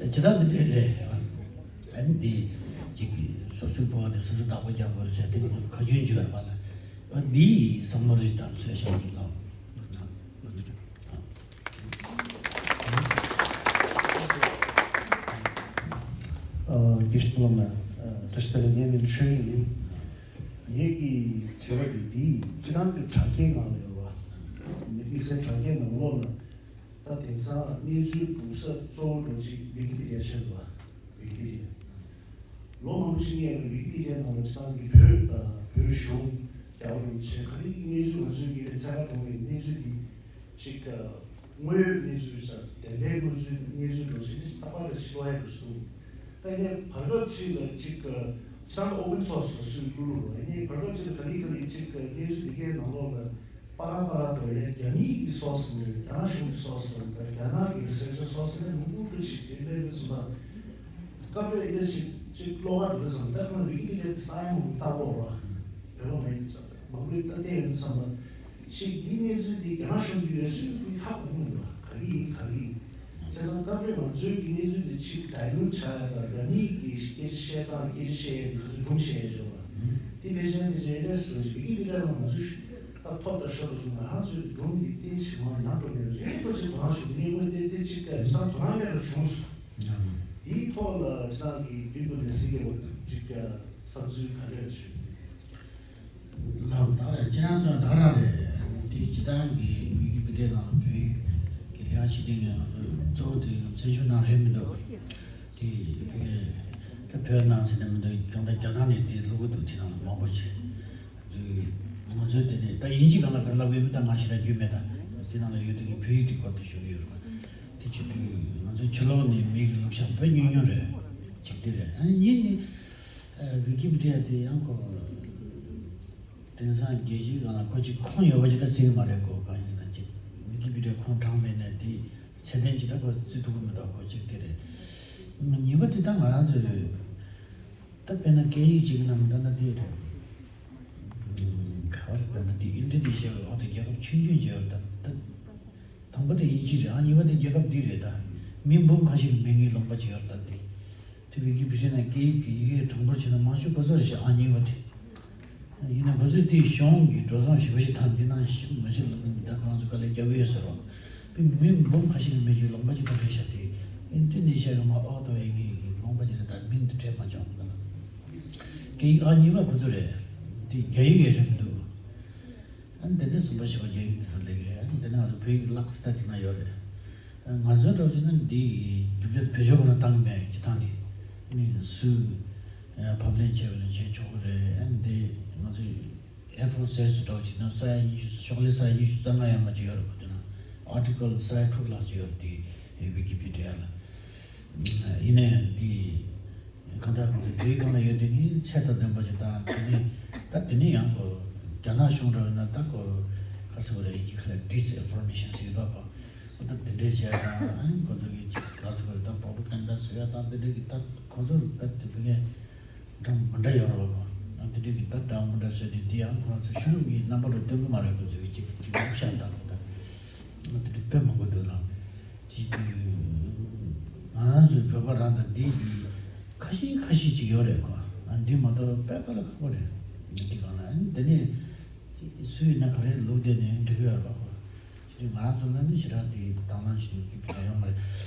ནས་ཇི་ལྟར་འདི་འདྲ་རེད། ཨ་ནི་འདི་ཅིག་གི་སོ་སོའི་ཕོར་པ་དེ་སོ་སོས་བདག་པོ་རྒྱག་དགོས་རེད་ཟེར་དེ་ང་ཚོ་ཁ་རྒྱུན་བརྗོད་པ་ལ་ཨ་འདི་བསམ་བློ་རེ་དང་ཚོད་བཞག་གི་ལགས། ཨ་དགེ་བཤེས་སློབ་མ། ཨ་བཀྲ་ཤིས་བདེ་ལེགས། ངའི་མིང་ཆོས་དབྱིངས་ཡིན། ངེད་ཀྱི་དྲི་བ་དེ་འདི་ཡིན། སྤྱིར་བཏང་གི་དྲ་རྒྱའི་ནང་ལ་ཡོད་པ། མི་དམིགས་བསལ་དྲ་རྒྱའི་ནང་ལོགས་ལ་ད་དེང་སང་གནས་ཚུལ་སྒྲུག་ས་གཙོ་བོ་འདྲ་ཅིག་ཝི་ཀི་པི་ཌི་ཡ་ཆགས་འདུག་པ། ཝི་ཀི་པི་ཌི་ཡ། ལོ་མང་པོ་ཞིག་སྔོན་ལ་ཝི་ཀི་པི་ཌི་ཡ་ནང་ལ་སྤྱིར་བཏང་གི་བོད་དང་བོད་གཞུང་རྒྱལ་བ་རིན་པོ་ཆེ་ག་རེ་གནས་ཚུལ་ང་ཚོའི་ཉིན་རེ་འཚོལ་བ་གྲོང་བའི་གནས་ཚུལ་འདི་ཅིག་དངོས་ཡོད་གནས་ཚུལ་རེད་ཤག་བདེན་པའི་དངོས་ཚུལ་གནས་ཚུལ་འདྲ་ཞིག་ནི་རྟག་པར་ཞིག་ཀློག་ཡ་འདྲ་ཞིག་འདུག་ད་ཡིན་ནའི་བར་སྐབས་ཅིག་ལ་ཅིག་ཅང་ཨོ་པན་སོར་སི་ལ་སུས་བླུགས་བླུགས་རོགས། ཡིན་ནའི་བར་སྐབས་ཅིག་ལ་ག་ལེ་ག་ལེ་ཅིག་གནས་ཚུལ་འདི་གའི་ནང་ལོགས་ལ་པ་རང་པ་རང་དང་ཡང་རྒྱ་མིའི་གི་སོར་སི་ནས་རྒྱ་ནག་གཞུང་གི་སོར་སི་དང་རྒྱ་ནག་གི་རི་སེར་ཆར་སོར་སི་ནས་མང་པོ་འདྲ་ཞིག་དེ་འདྲའི་གནས་ཚུལ་དང་སྐབས་རེ་ཡིན་ན་ཞིག་ཅིག་ཀློག་པ་འདྲ་ཙམ་ད་ཁོང་ཝི་ཀི་པི་ཌི་ཡ་དེ་ས་ཡ་མང་པོ་ལྟ་གོ་རོགས། བོད་པ་མ་ཡིན་ཙང་མང་པོས་ལྟ་བསྡད་ཡོད་ཙང་ལ། ཞིག་འདིའི་གནས་ཚུལ་འདི་རྒྱ་ནག་གཞུང་གིས་ཡོད་ཚུལ་ཁོའི་ཧ་གོ་གི་མི་འདུག་ག་གི་ཡིན་ག་གི་ཡིན། བྱས་ཙང་སྐབས་རེ་ང་ཚོའི་གི་གནས་ཚུལ་འདི་ཅིག་ཌའི་ལུཊ་བྱ་ཡ་དང་རྒྱ་མིའི་གི་སྐད་ཆ་བཤད་སྟངས་སྐད་ཆ་བཤད་ཡ་འདི་ག་ཚོད་སྒྲུང་བཤད་ཡ་ཅིག་ཡོད་པ། དེ་ཕལ་ཆེར་ཕལ་ཆེར་ཨེ་ལེ་སི་ལ་ཞིག་ཝི་ཀི་པི་ཌི་ཡ་ནང་ང་ཚོ་ཞུ་ད་ཐོབ་ད་ཤོར་ད་ཞུ་ང་རང་ཚོའི་སྒྲུང་འདི་ཏན་ཞིག་མ་ནང་འགྲོ་ནས་རེད་ཐོ་ཅིག་དོ་སྣང་ཞུ་གི་མེད་ངོས་ཏན་ཏན་ཅིག་ག་ཅིག་དང་དོ་སྣང་མེད་པ་བྱུང་སོང་། དེའི་ཐོག་ལ་ཅིག་ནང་གི་དུས་འགོ་ནས་སྲིད་སྐྱོང་ཅིག་ག་བསམ་ཚུལ་ག་འདྲ་ཞུ། ལགས་ད་རེད། ཁྱེད་རང་ཚོ་ད་རང་རེད། དེ་སྤྱིར་བཏང་གི་ཝི་ཀི་པི་ཌི་ཡ་ནང་ལ་བོད་ཡིག་གི་ལེགས་ཆ་ལྡན་གྱི་ང་ཚོ་གཙོ་བོ་དེ་བཙན་བྱོལ་ནང་རེད་མི་འདུག་དེ་བོད་ད་བོད་ནང་ཚེ་ནས་མི་འདུག་གང་ལྟར་རྒྱ་ནག་ནས་དེ་བླུག་གི་འདུག་དེ་ནང་ལ་མང་པོ་ཞིག་དེ་ ང་ཚོའི་དེ་ནས་ད་དབྱིན་ཇི་སྒང་ལ་ག་རེ་ལབ་ཡོད་མེད་ད་ང་ཞེ་དྲག་རྒྱུས་མེད། ད་དེ་ནང་ལ་ཡོད་དུས་ཀྱི་བོད་ཡིག་དེ་སྐོར་དུ་ཞུ་གི་ཡོད་རེད་པ། དེ་བྱེད་དུས་ང་ཚོའི་ཕྱི་ལོགས་ནས་མིའི་གླུ་གཤམ་དཔེ་ཉུང་ཉུང་རེད། གཅིག་དེ་རེད། ཨ་ནི་གཉིས་ནི་ཨ་ཝི་ཀི་པི་ཌི་ཡ་དེ་ཡང་ཁོ་དེང་སང་རྒྱལ་སྤྱིའི་སྒང་ལ་ཁོ་གཅིག་ཁུངས་ཡོད་པ་ཅིག་ད་བརྩི་གི་མ་རེད། ཁོ་གང་ཡིན་ན་གཅིག་ཝི་ཀི་པི་ཌི་ཡ་ཁུངས་དྲངས་མེད་ནས་དེ་ཚད་ལྡན་ཅིག་ད་ཁོ་བརྩི་ཐུབ་ཀྱི་མི་འདུག་ཁོ་གཅིག་དེ་རེད། གཉིས་པ་དེ་ད་ང་རང་ཚོའི་ད་དཔེར་ན་སྐད་ཡིག་ཅིག་ནང་ད་ལྟ་དེ་རེད། ག་བར་དཔེར་ན་དེ་ཨིན་ཌོ་ནེ་ཤི་ཡ་འོ་དེ་རྒྱལ་ཁབ་ཆུང་ཆུང་ཅིག་ཡོད་ད་ད། དང་པོ་དེ་དབྱིན་ཇི་རེད། ཨ་གཉིས་པ་དེ་རྒྱལ་ཁབ་འདི་རེད་ད། མི་འབུམ་ཁ་ཤས་ལ་མིང་གི་ལུང་པ་ཅིག་ཡོད་ད་དེ། དེ་ཝི་ཀི་པི་ཌི་ཡ་ནང་སྐད་ཡིག་གི་ཡི་གེ་གྲངས་འབོར་བྱས་ན་མང་ཤོས་ཁོ་ཚོ་རེད་ཤག་ཨ་གཉིས་པ་དེ། ཡིན་ན་ཁོ་ཚོས་དེའི་གཞུང་གི་འགྲོ་སོང་ཞེ་པོ་ཞིག་ད་འདི་ནང་ཞིག་མ་ཤེས་ལ་ད་ཁོ་རང་ཚོ་དཀའ་ལས་རྒྱག་གི་ཡོད་ཟེར་བ། དེ་མི་འབུམ་ཁ་ཤས་ལ་མི་གི་ལུང་པ་ཅིག་ད་རེད་ཤག་དེ་ཨིན་ཌོ་ནེ་ཤི་ཡ་གི་མ་ཨོ་ཏོ་ཡི་གེ་གི་ལུང་པ་ཅིག་རེད། ད་མིང་དེ་དྲན་མ་བྱུང་། སྐད་ཡིག་ཨ་གཉིས་པ་ཁོ་ཚོ་རེད། དེ་རྒྱ་ཡིག་ཡང་རེད་མི་འདུག་ཨ་ནི་དེ་ནས་གསུམ་པ་བཞི་པ་རྒྱ་ཡིག་དེ་ཚོ་སླེབས་རེད། ཨ་ནི་དེ་ནས་ང་ཚོ་བོད་ཡིག་ལག་ས་དེ་ན་ཡོད་རེད། ང་ཚོའི་འགྲོ་བྱས་ན་འདི་རྒྱུ་རྒྱ་བེད་སྤྱོད་ཁོ་ན་བཏང་གི་མེད་ཀྱི་ཐང་ནི། ནི་སུས་ཕབ་ལེན་བྱས་པ་ནི་བྱས་ཆོག་གི་རེད། ཨ་ནི་འདི་ང་ཚོའི་ཨེ་ཕོར་སའི་ཛི་འདྲ་བོ་ཅིག་དང་ས་ཡ་ཉི་ཤུ་ཤོག་ལྷེ་ས་ཡ་ཉི་ཤུ་རྩ་ལྔ་ཡན་མ་ཅིག་ཡོད་རེད་པ། དེ་ན་ཨར་ཊི་ཀལ་ས་ཡ་དྲུག་ལྷག་ཅིག་ཡོད་རེད། དེ་ཝི་ཀི་པི་ཌི་ཡ་ལ། ཡིན་ནའི་འདི་གང་ལྟར་ང་ཚོ་དེའི་སྒང་ལ་ཡོད་དེ་ནི་ཚད་དང་ལྡན་པ་ཅིག་དང་དེ་ནི་ད་དེ་ནི་ཡང་གོ་རྒྱ་ནག་གཞུང་འདྲ་བ་ན་ད་གོ་ག་ཟེར་བ་རེད། ཡིག་ལ་ཌིས་ཨིན་ཕོར་མེ་ཤན་ཟེར་གི་འདུག་གོ། ད་དེ་འདྲས་བྱས་དང་ཨ་ནི་ཁོ་ཚོ་གི་ཅིག་ག་ཟེར་བ་རེད། ད་པོ་རོ་པ་གན་ཌ་བཟོ་ཡ་དང་དེ་འདྲས་ཀྱི་ད་ཁོ་ཚོ་རྦད་དེ་ཕ་གི་འདྲ་མི་འདྲ་ཡོད་རེད་བ་གོ། ཨ་དེ་འདྲས་ཀྱི་ད་འདྲ་མི་འདྲ་བཟོས་ཏེ་དེ་ཡང་ཁོ་ཚོ་གཞུང་གི་རྣམ་པ་རུ་སྟོན་གི་མ་རེད། ཁོ་ཚོ་གི་ཅིག་ཅིག་ཤ་སྟག་གི་ད་ང་དེ་འདྲས་དཔེ་མང་པོ་འདུག་ལ། དེ་དུས་ང་རང་ཚོའི་བོད་པ་རང་དང་འདི་གི་ཁ་ཤས་ཁ་ཤས་ཅིག་ཡོད་རེད་གོ། ཨ་འདི་མ་གཏོགས་དཔེ་དཀའ་ལས་ཁག་པོ་རེད། འདི་གང་ལ་ཨ་ནི་དེ་ནས་སུ་ཡིན་ན་ག་རེ་ལུགས་བསྡད་ནས་འགྲིག་གི་ཡོད་རེད་གོ། དེ་ང་རང་ཚོ་ལ་ནི་ཞེ་དྲག་དེ་དང་བླངས་བྱེད་ཀྱི་ཡོང་མ་རེད།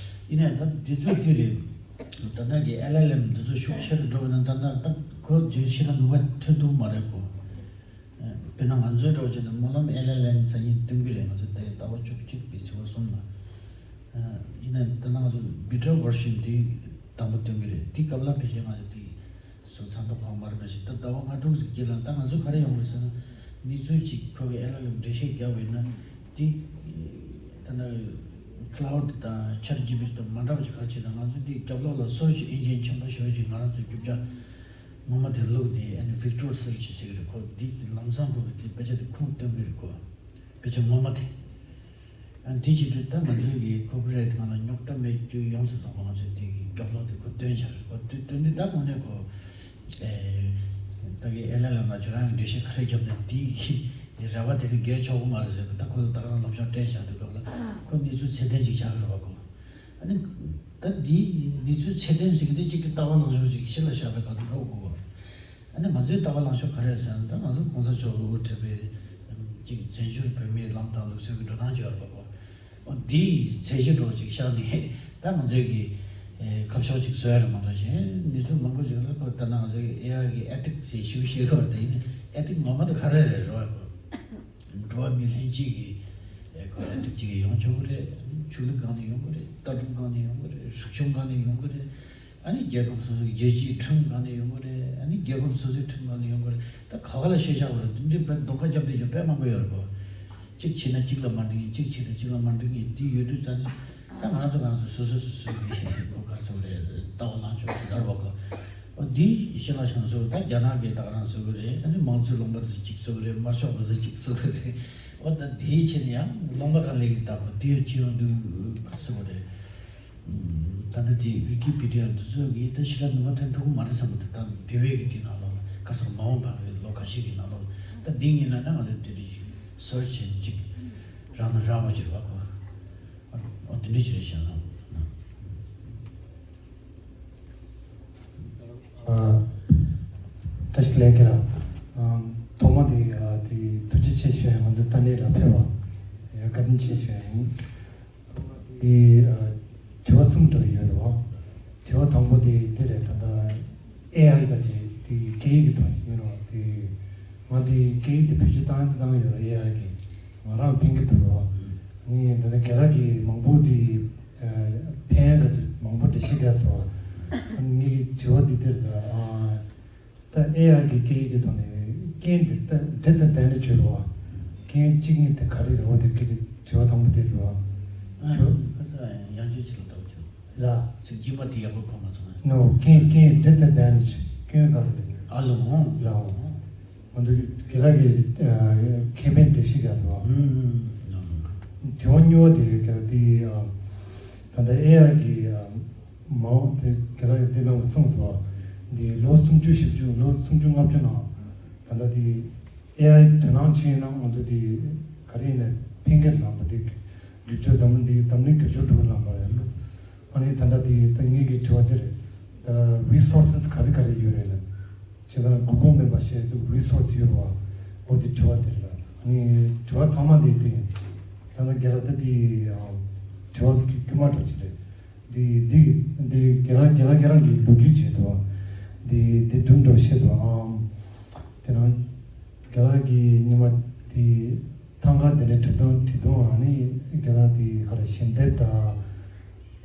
ཡིན་ནའི་ད་འདི་ཚོ་དེ་རེད། ད་ལྟ་གི་ཨེལ་ཨེལ་ཨེམ་འདི་ཚོ་ཤུགས་ཆེ་རུ་འགྲོ་བ་ན་ད་ལྟ་ད་ཁོ་རྗེས་ཤེས་ན་ནུས་པ་ཐོན་ཐུབ་མ་རེད་གོ། དཔེར་ན་ང་ཚོའི་འགྲོ་བྱས་ན་སྨོན་ལམ་ཨེལ་ཨེལ་ཨེམ་ཟེར་ཡིན་སྟོན་གི་རེད། ང་ཚོ་ད་ལྟ་བ་བཅུ་གཅིག་པའི་ཚེས་པ་གསུམ་ལ། ཡིན་ནའི་ད་ང་ཚོ་བི་ཊ་ཝར་ཤན་དེ་དང་པོ་སྟོན་གི་རེད། དེ་སྐབས་ལ་ཕལ་ཆེར་ང་ཚོ་དེ་སུ་ཚང་ཐོག་གང་མར་མ་ཞིག་ད་ཟླ་བ་ལྔ་དྲུག་ཙམ་རྗེས་ལ་ད་ང་ཚོ་ག་རེ་ཡོང་རེད་ཟེར་ན། གནས་ཚུལ་ཅིག་ཁོ་གི་ཨེལ་ཨེལ་ཨེམ་འགྲེལ་བཤད་རྒྱག་པ་ཡིན་ན་དེ་ད་ནི་ཀླའུ་ཌི་དང་ཆེཊ་ཇི་པི་ཊི་དང་མ་འདྲ་བ་ཅིག་ག་རེ་བྱས་ན་ང་ཚོ་དེ་རྒྱབ་ལོགས་ལ་སོར་ཆུ་ཨིན་ཇི་ཆེན་པོ་ཞེ་པོ་ཅིག་ང་རང་ཚོ་རྒྱུ་ཆ་ངོ་མ་དེ་བླུགས་ཏེ་ཨ་ནི་ཝེག་ཊར་སར་ཆི་ཟེར་གི་རེད། ཁོ་འདི་ལམ་སང་ཁོ་གི་དེ་དཔེ་ཆ་དེ་ཁུངས་སྟོན་གི་རེད། ཁོ་དཔེ་ཆ་ངོ་མ་དེ། ཨ་འདི་བྱེད་དུས་ད་ང་ཚོའི་གི་ཀོ་པི་རའེ་ཊི་སྒང་ལ་རྙོག་དྲ་མེད་རྒྱུ་ཡོངས་སུ་རྫོགས་པ་ང་ཚོས་དེ་གི་རྒྱབ་ལོགས་དེ་ཁོ་སྟོན་བཞག་རེད། ཁོ་དེ་སྟོན་དུས་ད་དངོས་གནས་ཁོ་ཨེ་ད་གི་ཨེལ་ཨེལ་ཨེམ་ལ་ཁྱོད་རང་གི་འགྲེལ་བཤད་ག་རེ་བརྒྱབ་ན་དེ་གི་རེ་བ་དེ་ནི་འགལ་ཆོག་གི་མ་རེད་ཟེར་གི། ད་ཁོ་ལ་ད་ག་རང་ལམ་སང་སྤྲད་བཞག་དུས་སྐབས་ལ་ཁོ་གནས་ཚུལ་ཚད་ལྡན་ཅིག་ཆགས་ཀྱི་རེད་བ་ཁོ། ཨ་ནི་ད་འདིའི་གནས་ཚུལ་ཚད་ལྡན་ཟེར་གི་འདི་གཅིག་གི་ལྟ་བ་ལངས་ཕྱོགས་ཅིག་གཞི་ལ་བཞག་པའི་སྒང་དུ་འགྲོ་དགོས་གོ། ཨ་ནི་ང་ཚོའི་ལྟ་བ་ལངས་ཕྱོགས་ག་རེ་རེད་ཟེར་ན། ད་ང་ཚོ་གོང་ས་མཆོག་གིས་དབུ་ཁྲིད་པའི་གཅིག་བཙན་བྱོལ་བོད་མིའི་ལམ་དང་ལུགས་སྲོལ་གྱི་འགྲོ་སྟངས་ཅིག་ཡོད་རེད་པ་གོ། འོ་འདིའི་ཚད་གཞི་འདྲ་བོ་ཅིག་བཞག་ནས་ད་ང་ཚོའི་གི་ཨེ་ཁ་ཕྱོགས་ཅིག་བཟོ་ཡ་རེད་མ་གཏོགས་གཞན་གནས་ཚུལ་མང་པོ་ཅིག་ལ་ཁོ་ལྟ་ན་ང་ཚོའི་གི་ཨེ་ཨའི་གི་ཨེ་ཐིག་སི་ཞེས་ཞུ་ཤེས་གི་བ། དེ་ཡིན་ན་ཨེ་ཐིག་ངོ་མ་དེ་ག་རེ་རེད་རེད་བ་གོ། འགྲོ་བ་མི་ལྷན་ཅིག་གི་ཨེ་ཁོ་ཨེ་ཐིག་ཅིག་ཡོང་ཆོག་གི་རེད། ཆོས་ལུགས་སྒང་ནས་ཡོང་གི་རེད། ལྟ་གྲུབ་སྒང་ནས་ཡོང་གི་རེད། རིག་གཞུང་སྒང་ནས་ཡོང་གི་རེད། ཨ་ནི་རྒྱལ་ཁབ་སོ་སོའི་རྒྱལ་སྤྱིའི་ཁྲིམས་སྒང་ནས་ཡོང་གི་རེད། ཨ་ནི་རྒྱལ་ཁབ་སོ་སོའི་ཁྲིམས་སྒང་ནས་ཡོང་གི་རེད། ད་ག་བ་ལ་ཤེས་བྱ་བ་རེད། འདི་འདྲའི་དཔེ་གདོང་ཁ་རྒྱབ་བསྡད་རྒྱུ་དཔེ་མང་པོ་ཡོད་རེད་གོ། གཅིག་བྱས་ན་གཅིག་ལ་མ་འགྲིག་ཡིན། གཅིག་བྱས་ན་གཅིག་ལ་མ་འགྲིག་ཡིན། འདི་ཡོད་དུས་ཙང་ནས་ད་ང་རང་ཚོ་རང་ཚོ་སོ་སོ་སོ་སོའི་གི་གོ་ག་རེ་ཟེར་བ་རེད། ལྟ་བ་ལངས་ཕྱོགས་ཅིག་ཡོད་རེད་བ་གོ། འོ་འདི་ཤེས་ལ་ཤང་བཟོ་ད་རྒྱ་ནག་གིས་ད་ག་རང་བཟོ་གི་རེད། ཨ་ནི་མང་གཙོའི་ལུང་པ་དེ་གཅིག་བཟོ་གི་རེད། དམར་ཤོག་དེ་ཚོ་གཅིག་བཟོ་གི་རེད། འོ་ད་འདིའི་ཆེད་ནས་ཡང་ལུང་པ་གང་ལེགས་ཀྱི་ད་གོ་འདི་ཡང་ཅི་ཡོང་དུས་ག་རེ་ཟེར་བ་རེད། ད་ལྟ་དེ་ཝི་ཀི་པི་ཌི་ཡ་འདི་ཚོ་གིས་ད་ཞེ་དྲག་ནུས་པ་ཐོན་ཐུབ་ཀྱི་མ་རེད་བསམ་གི་འདུག་ད་དེ་བས་ཀྱི་དེ་ནང་ལོགས་ལ་ག་ཚོད་མ་འོངས་པ་གི་ལོ་ཁ་ཤས་ཀྱི་ནང་ལོགས་ལ་ད་འདི་ངེས་ན་ད་ང་ཚོ་དེ་རིགས་སོར་ཆེན་གཅིག་རང་ན་རག་པ་ཅིག་རེད་བ་གོ། ཨ་འོ་དེ་འདྲ་ཅིག་རེད་བཞག་ན། ཨ་བཀྲ་ཤིས་བདེ་ལེགས་ལགས། ཨ་ཐོག་མ་དེ་ཨ་དེ་ཐུགས་རྗེ་ཆེ་ཞུ་ཡ། ང་ཚོ་ལྟ་གནས་ལ་ཕེབས་པ་ཡ་བཀའ་དྲིན་ཆེ་ཞུ་ཡ་ཡིན། དེ་ཨ་དྲི་བ་གསུམ་འདྲ་ཡོད་རེད་བ། དྲི་བ་དང་པོ་དེ་འདི་རེད། ད་ལྟ་ཨེ་ཨའི་ག་ཅིག་དེ་སྐད་ཡིག་གི་ཐོག་ཡིན་རོགས། དེ་ང་དེ་སྐད་ཡིག་དེ་བེད་སྤྱོད་བཏང་བཏང་ཡོད་རེད། ཨེ་ཨའི་གི་ང་རང་ཕན་གི་འདུག་རོགས། ངས་ད་ལྟ་རྒན་ལགས་ཀྱིས་མང་པོ་དེ་ཨ་ཕན་ག་ཅིག་མང་པོ་འགྲེལ་བཤད་རྒྱག་སོང་། ངའི་དྲི་བ་འདི་འདི་རེད། ད་ཨ་ད་ཨེ་ཨའི་གི་སྐད་ཡིག་གི་ཐོག་ནས་ རྐྱེན་དེ་ལྟ་འདི་ལྟར་བསྟན་ནས་བྱོས་རོགས། རྐྱེན་གཅིག་གཉིས་དེ་ག་རེ་རེད། འོ་དེ་སྐད་ཆ་དྲི་བ་དང་པོ་དེ་རེད་བ། ཨ་དྲི་བ། ཁ་ས་ཡང་ཅིག་ལ་ལྟ་བྱུང་། ལ། ཚིག་རྗེས་མ་དེ་ཡག་པོ་གོ་མ་སོང་ང་། ནོ་རྐྱེན་རྐྱེན་འདི་ལྟར་བསྟན་ནས་བྱོས། རྐྱེན་ག་རེ་རེད། ཨ་ལོ་འོང་། ལ་འོང་། ང་ཚོ་དགེ་ལགས་ཀྱིས་ཁེ་ཕན་འགྲེལ་བཤད་རྒྱག་སོང་བ། ཨུམ། ལ་འོང་། དྲི་བ་གཉིས་པ་དེ་ག་རེ་དེ་ད་ལྟ་ཨེ་ཨའི་གི་མའོ་དེ་ག་རེ་དེ་ནང་གསུངས་སོང་བ། འདི་ལོ་སུམ་ཅུ་བཞི་བཅུ་ལོ་སུམ་ཅུ་ལྔ་བཅུ་ནང་ད་ལྟ་དེ་ཨེ་ཨའི་དོ་སྣང་བྱས་ན་ང་ཚོ་དེ་ག་རེ་ཡིན་ན་ཕན་གྱི་རེད་ལབ་པ། དེ་བསྒྱུར་བཅོས་འཛམ་བུ་འདི་འཛམ་གླིང་བསྒྱུར་བཅོས་འགྲོ་གི་ལབ་པ་ཡིན་ན། ཨ་ནི་ད་ལྟ་དེ་ད་ངེད་ཀྱི་དྲི་བ་འདི་རེད། ད་རི་སོར་སི་ག་རེ་ག་རེ་ཡོད་རེད་ལབ། ཇི་ལྟར་གུ་གུལ་མེད་པ་ཞེས་དུ་རི་སོར་སི་ཡོད་རེད་བ། འོ་དེ་དྲི་བ་དེ་རེད་ལ། ཨ་ནི་དྲི་བ་ཐོག་མ་དེ་དེ་ད་ལྟ་རྒན་ལགས་ད་དེ་དྲི་བ་དཀྱུས་མ་འདྲ་ཅིག་རེད། དེ་དེ་དེ་རྒན་ལགས་རྒན་ལགས་ཁྱེད་རང་གི་ལོ་རྒྱུས་བྱས་འདུག་བ། དེ་དེ་དུམ་འགྲོ་བཤད་འདུག་ཨང་། དེ་རང་རྒན་ལགས་ཀྱི་ཉི་མ་དེ་ཐང་ག་དེ་ནས་བྲི་དུང་བྲི་དུང་ཨ་ནི་རྒན་ལགས་དེ་ག་རེ་ཞལ་འདེབས་དང་།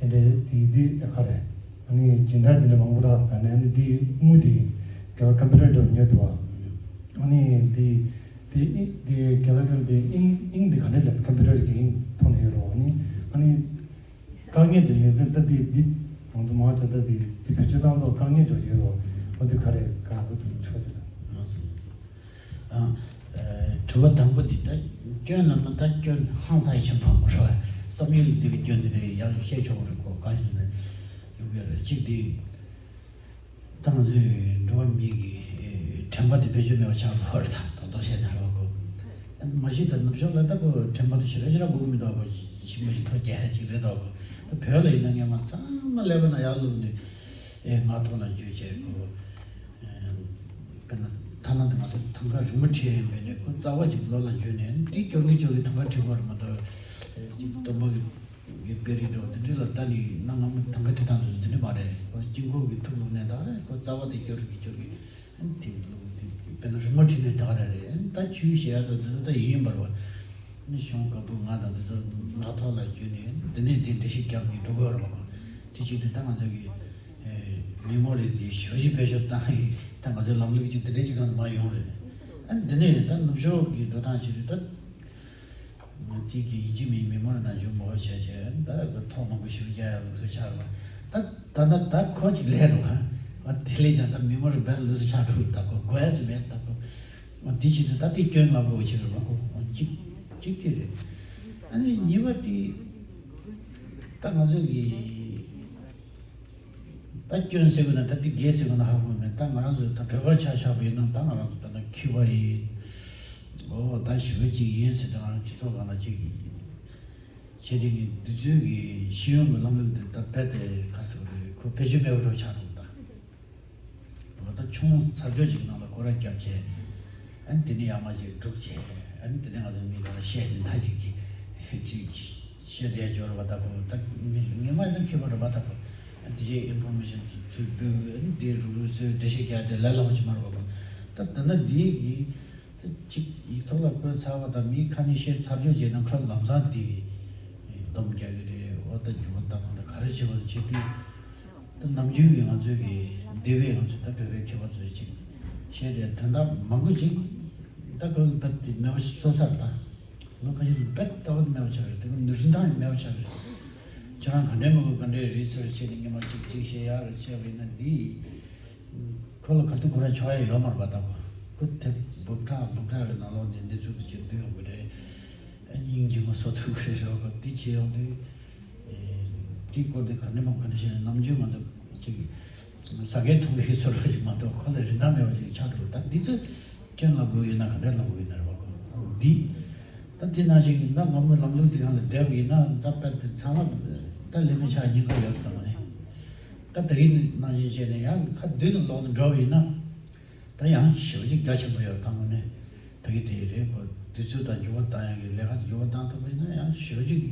ཨེ་འདྲ་དེ་དེ་ག་རེ། ཨ་ནི་སྦྱིན་བདག་དེ་འདྲ་མང་པོ་རག་ད་ནས་ཨ་ནི་དེ་དངུལ་དེ་རྒན་ལགས་ཀམ་པུ་ཊར་འདྲ་ཉོས་འདུག་བ། ཨ་ནི་དེ་དེ་ཨིན་དེ་རྒན་ལགས་ཀྱང་དེ་ཨིན་ཨིན་དེ་ག་འདྲ་ལབ། ཀམ་པུ་ཊར་གི་ཨིན་ཐོག་ནས་ཡོད་རེད་བ། ཨ་ནི་ཨ་ནི། དཀའ་ངལ་དེ་མི་འཛིན་ད་དེ་འདི་ང་ཚོ་མང་ཆེ་ད་དེ་དེ་བེད་སྤྱོད་བཏང་ཐོག་དཀའ་ངལ་འདྲ་ཡོད་རོ། འོ་དེ་ག་རེ་ག་འོ་དེ་ཆོག་དེ་ལ། ཨ། ཨ། དྲི་བ་དང་པོ་འདི་ད་སྐྱོན་ལབ་ན་ད་སྐྱོན་ཧང་སང་ཡི་ཆེན་པོ་མ་རེད་བ། བསམ་ཡུལ་འདི་གི་སྐྱོན་འདི་རེད། ཡང་བཤད་ཆོག་རེད་གོ། གང་ཡིན་ན་ཡོང་གི་རེད། གཅིག་འདི། ད་ང་ཚོས་འགྲོ་བ་མི་གི་དྲན་པ་དེ་བེད་སྤྱོད་མེད་པ་ཆགས་འགྲོ་བ་རེད། ད་རྡོག་རྡོག་བཤད་ན་རེད་བ་གོ། མ་གཞི་ད་ནུབ་ཕྱོགས་ལ་ད་གོ་དྲན་པ་དེ་ཞེ་དྲག་ཞེ་དྲག་དགོས་ཀྱི་མི་འདུག་གོ། ཞིམ་པ་ཞིག་ཐོག་རྒྱག་ཡ་ཅིག་རེད་འདུག་གོ། ད་བོད་ལ་ཡིན་ན་སྔས་མ་ཚང་མ་ཀླད་པ་ནང་ཡར་བླུགས་ནས་ཨེ་ངག་ཐོག་ལ་བརྗོད་བྱས་གོ། དཔེར་ན་ཐ་ན་དེ་ང་ཚོ་ཐང་ག་རིང་པོ་བྲིས་ཡིན་པས་ནས་ཁོ་རྩ་བ་ཅིག་བློ་ལ་འཇུས་ནས་དེ་སྐྱོར་གི་སྐྱོར་གི་ཐང་ག་བྲིས་པ་རེད་མ་གཏོགས། སྟོན་པ་གི་གི་དཔེ་རིགས་འདྲ་བ་དེ་འདྲ་ལ་ལྟ་ནས་ན། སྔ་མོ་ཐང་ག་བྲིས་སྟངས་དེ་འདྲ་མ་རེད། ཁོ་དཀྱིལ་འཁོར་གྱི་ཐུགས་ལུང་ནས་ད་རེད། ཁོ་རྩ་བ་དེ་སྐྱོར་གི་སྐྱོར་གི་དེ་ལུགས་དེ་དཔེར་ན་རི་མོ་བྲིས་ནས་ད་རེད་རེད། ད་ཆུ་བཤད་ཡ་ད་དེ་ད་ཡིན་པར་བ་ནི་གཞུང་བཀའ་པོད་ལྔ་དང་དེ་ཚོ་ངག་ཐོག་ལ་བརྗོད་ནས་དེ་ནས་དེ་འགྲེལ་བཤད་རྒྱབ་ནས་འགྲོ་དགོས་རེད་བ། དེ་བྱས་དུས་ད་ང་ཚོ་གི་མི་མོ་རི་དེ་ཞོ་ཞིག་བེད་སྤྱོད་བཏང་ཡིན། ད་ང་ཚོའི་ལམ་ལུགས་ཅིག་དེ་འདྲ་ཅིག་གང་མ་ཡོང་རེད། ཨ་ནི་དེ་ནས་ད་ནུབ་ཕྱོགས་ཀྱི་འགྲོ་སྟངས་བྱེད་དུས་ད། གཅིག་གིས་ཡིན་གཅིག་མིན་གཅིག་མི་མོ་རི་ནང་བཞུགས་མོ་བྱས་བྱས་ད་ཐོག་མང་པོ་ཞིག་རྒྱག་ཡ་ལུགས་སྲོལ་ཆགས་པ། ད་ད་ད་ད་ཁོ་ཅིག་ལས་རུང་ཨ་དེ་ལས་ཀྱང་ད་མི་མོ་རི་བེད་ལུགས་སྲོལ་ཆགས་འགྲོ། ད་ཁོ་དགོས་ཡ་ཅིག་མེད། ད་ཁོ་འོ་དེ་བྱེད་དུས་ད་དེ་སྐྱོན་ལ་གོ་བྱེད་རུང་ཁོ་འོ་གཅིག་གཅིག་དེ་རེད། ཨ་ནི་གཉིས་པ་དེ་ད་ང་ཚོ་གི་ད་སྐྱོན་ཟེར་དགོས་ན་ད་དེ་དགེ་ཟེར་དགོས་ན་ཧ་གོ་མེད། ད་ང་རང་ཚོ་ད་བོད་པ་ཆ་བཞག་པ་ཡིན་ན་ད་ང་རང་ཚོ་ད་ནི་ཁྱི་བ་ཡིན། འོ་ད་ཞི་བ་ཅིག་ཡིན་ཟེར་ད་ང་རང་སྤྱི་ཚོགས་སྒང་ལ་ཅིག་བྱས་དེ་ནི་འདི་ཚོའི་གི་ཤེས་ཡོན་གྱི་ལམ་ལུགས་འདི་ད་རྦད་དེ་ག་ཟེར་དགོས་རེད། ཁོ་བེད་སྤྱོད་མེད་པ་འདྲ་ཆགས་འདུག་ད། འོ་ད་ཆུང་ཚར་ཅོག་ཅིག་ནང་ལ་སྐོར་ར་བརྒྱབ་བྱས། ཨ་ནི་དེ་ནས་ཡག་མ་ཅིག་སྒྲུག་བྱས། ཨ་ནི་དེ་ནས་ང་ཚོ་མི་ག་ལ་བཤད་ནས་ད་ཅིག་གི་ཅིག་བཤད་བསྡད་ཡ་ཅིག་ཡོད་རེད་པ། ད་ཁོ་ད་མི་ངེས་མ་ཡིན་ན་མཁས་པ་རེད་པ། ད་ཁོ་ཨ་ནི་དེ་བྱས་ཨིན་ཕོར་མེ་ཤན་ཚུར་བསྡུ། ཨ་ནི་དེ་རུག་རུག་ཚོས་འགྲེལ་བཤད་རྒྱག་དེ་ལས་སླ་པོ་ཅིག་མ་རེད་པ། ཁོ་ད་ད་ན་འདི་གི་ད་ཅིག་ཡིག་ཐོག་ལ་བཀོད་ཚར་བ་དང་མིའི་ཁ་ནས་བཤད་ཚར་ཅོག་བྱས་ན་ཁོ་ལམ་སང་དེ་སྡོམ་རྒྱག་གི་རེད། འོ་ད་འགྱུར་བ་བཏང་བ་ད་ག་རེ་བྱེད་པ་བྱེད་དུས། ད་ནམ་རྒྱུན་གྱི་ང་ཚོའི་གི་སྡེ་བའི་ང་ཚོའི་ད་བོད་པའི་མཁས་པ་ཚོས་ཅིག་བཤད་དེ་དོན་དག་མང་པོ་ཅིག་ད་ཁོ་ད་དེ་མེད་པ་ཞིག་བཟོ་ཚར། ད་ལོ་ཁ་ཤས་རྦད་རྩ་བ་ནས་མེད་པ་ཆགས་རེད། དེ་ཁོ་ནུས་རིན་ཐང་ཡང་མེད་པ་ཆགས་རེད། ཁྱེད་རང་ག་འདྲའི་མི་དགོས་ག་འདྲའི་རིས་ཚོར་བྱས་ནས་སྔོན་མ་ཅིག་ཅིག་བཤད་ཡག་རེད་བྱས་པ་ཡིན་ན་འདི་ཁོ་ལ་ག་དུས་ཁོ་རང་ཆོག་ཡ་ཡོད་མ་རེད་པ། ད་ཁོ་ཁོ་དེ་སྦུག་ཕྲག་སྦུག་ཕྲག་གི་ནང་ལོགས་ནས་གནས་ཚུལ་དེ་ཅིག་བསྡུ་ཡོང་གི་རེད། སྙིང་རྗེ་མོ་བཟོ་ཐུབ་ཀྱི་རེད་བ། དེ་བྱེད་ཡོང་དུས། དེའི་སྐོར་དེ་ག་འདྲ་མང་ག་འདྲ་བྱས་ནས་ནམ་རྒྱུན་ང་ཚོ་ཅིག་ཟ་མཁན་འཐུང་མཁན་བཟོ་འདྲ་ཞིག་མ་གཏོགས་ཁོ་ལ་རིན་ཐང་མེད་པ་ཞིག་ཆགས་འགྲོ། ད་འདི་ཚོ་སྐྱོན་ལབ་དགོས་ཡིན་ན་ག་འདྲ་ལབ་དགོས་ཡིན་ན་རེད་བ། ཁོ་འདི་ད་དེ་ནང་བཞིན་གྱི་ད་སྔ་མོའི་ལམ་ལུགས་དེ་སྒང་ལ་བསྡད་པ་ཡིན་ན་ད་དཔེ་དེ་ཚང་མ་ད་ལས་མེད་ཆགས་ཉེན་ཁ་ཡོད་དང་ནི། ད་དེ་གི་ནང་བཞིན་བྱས་ནས་ཡང་ཁ་བསྡུས་ནས་ལོག་ནས་འགྲོ་བ་ཡིན་ན། ད་ཡང་ཞེ་པོ་ཅིག་རྒྱ་ཆེན་པོ་ཡོད། དང་པོ་ནས་ད་གི་དེ་རེད། ཁོ་དུས་ཚོད་དང་འགྱུར་བ་བཏང་ཡག་གི་ལས་ཀ་དེ་འགྱུར་བ་བཏང་ཐུབ་པ་ཡིན་ན་ཡང་ཞེ་པོ་ཅིག་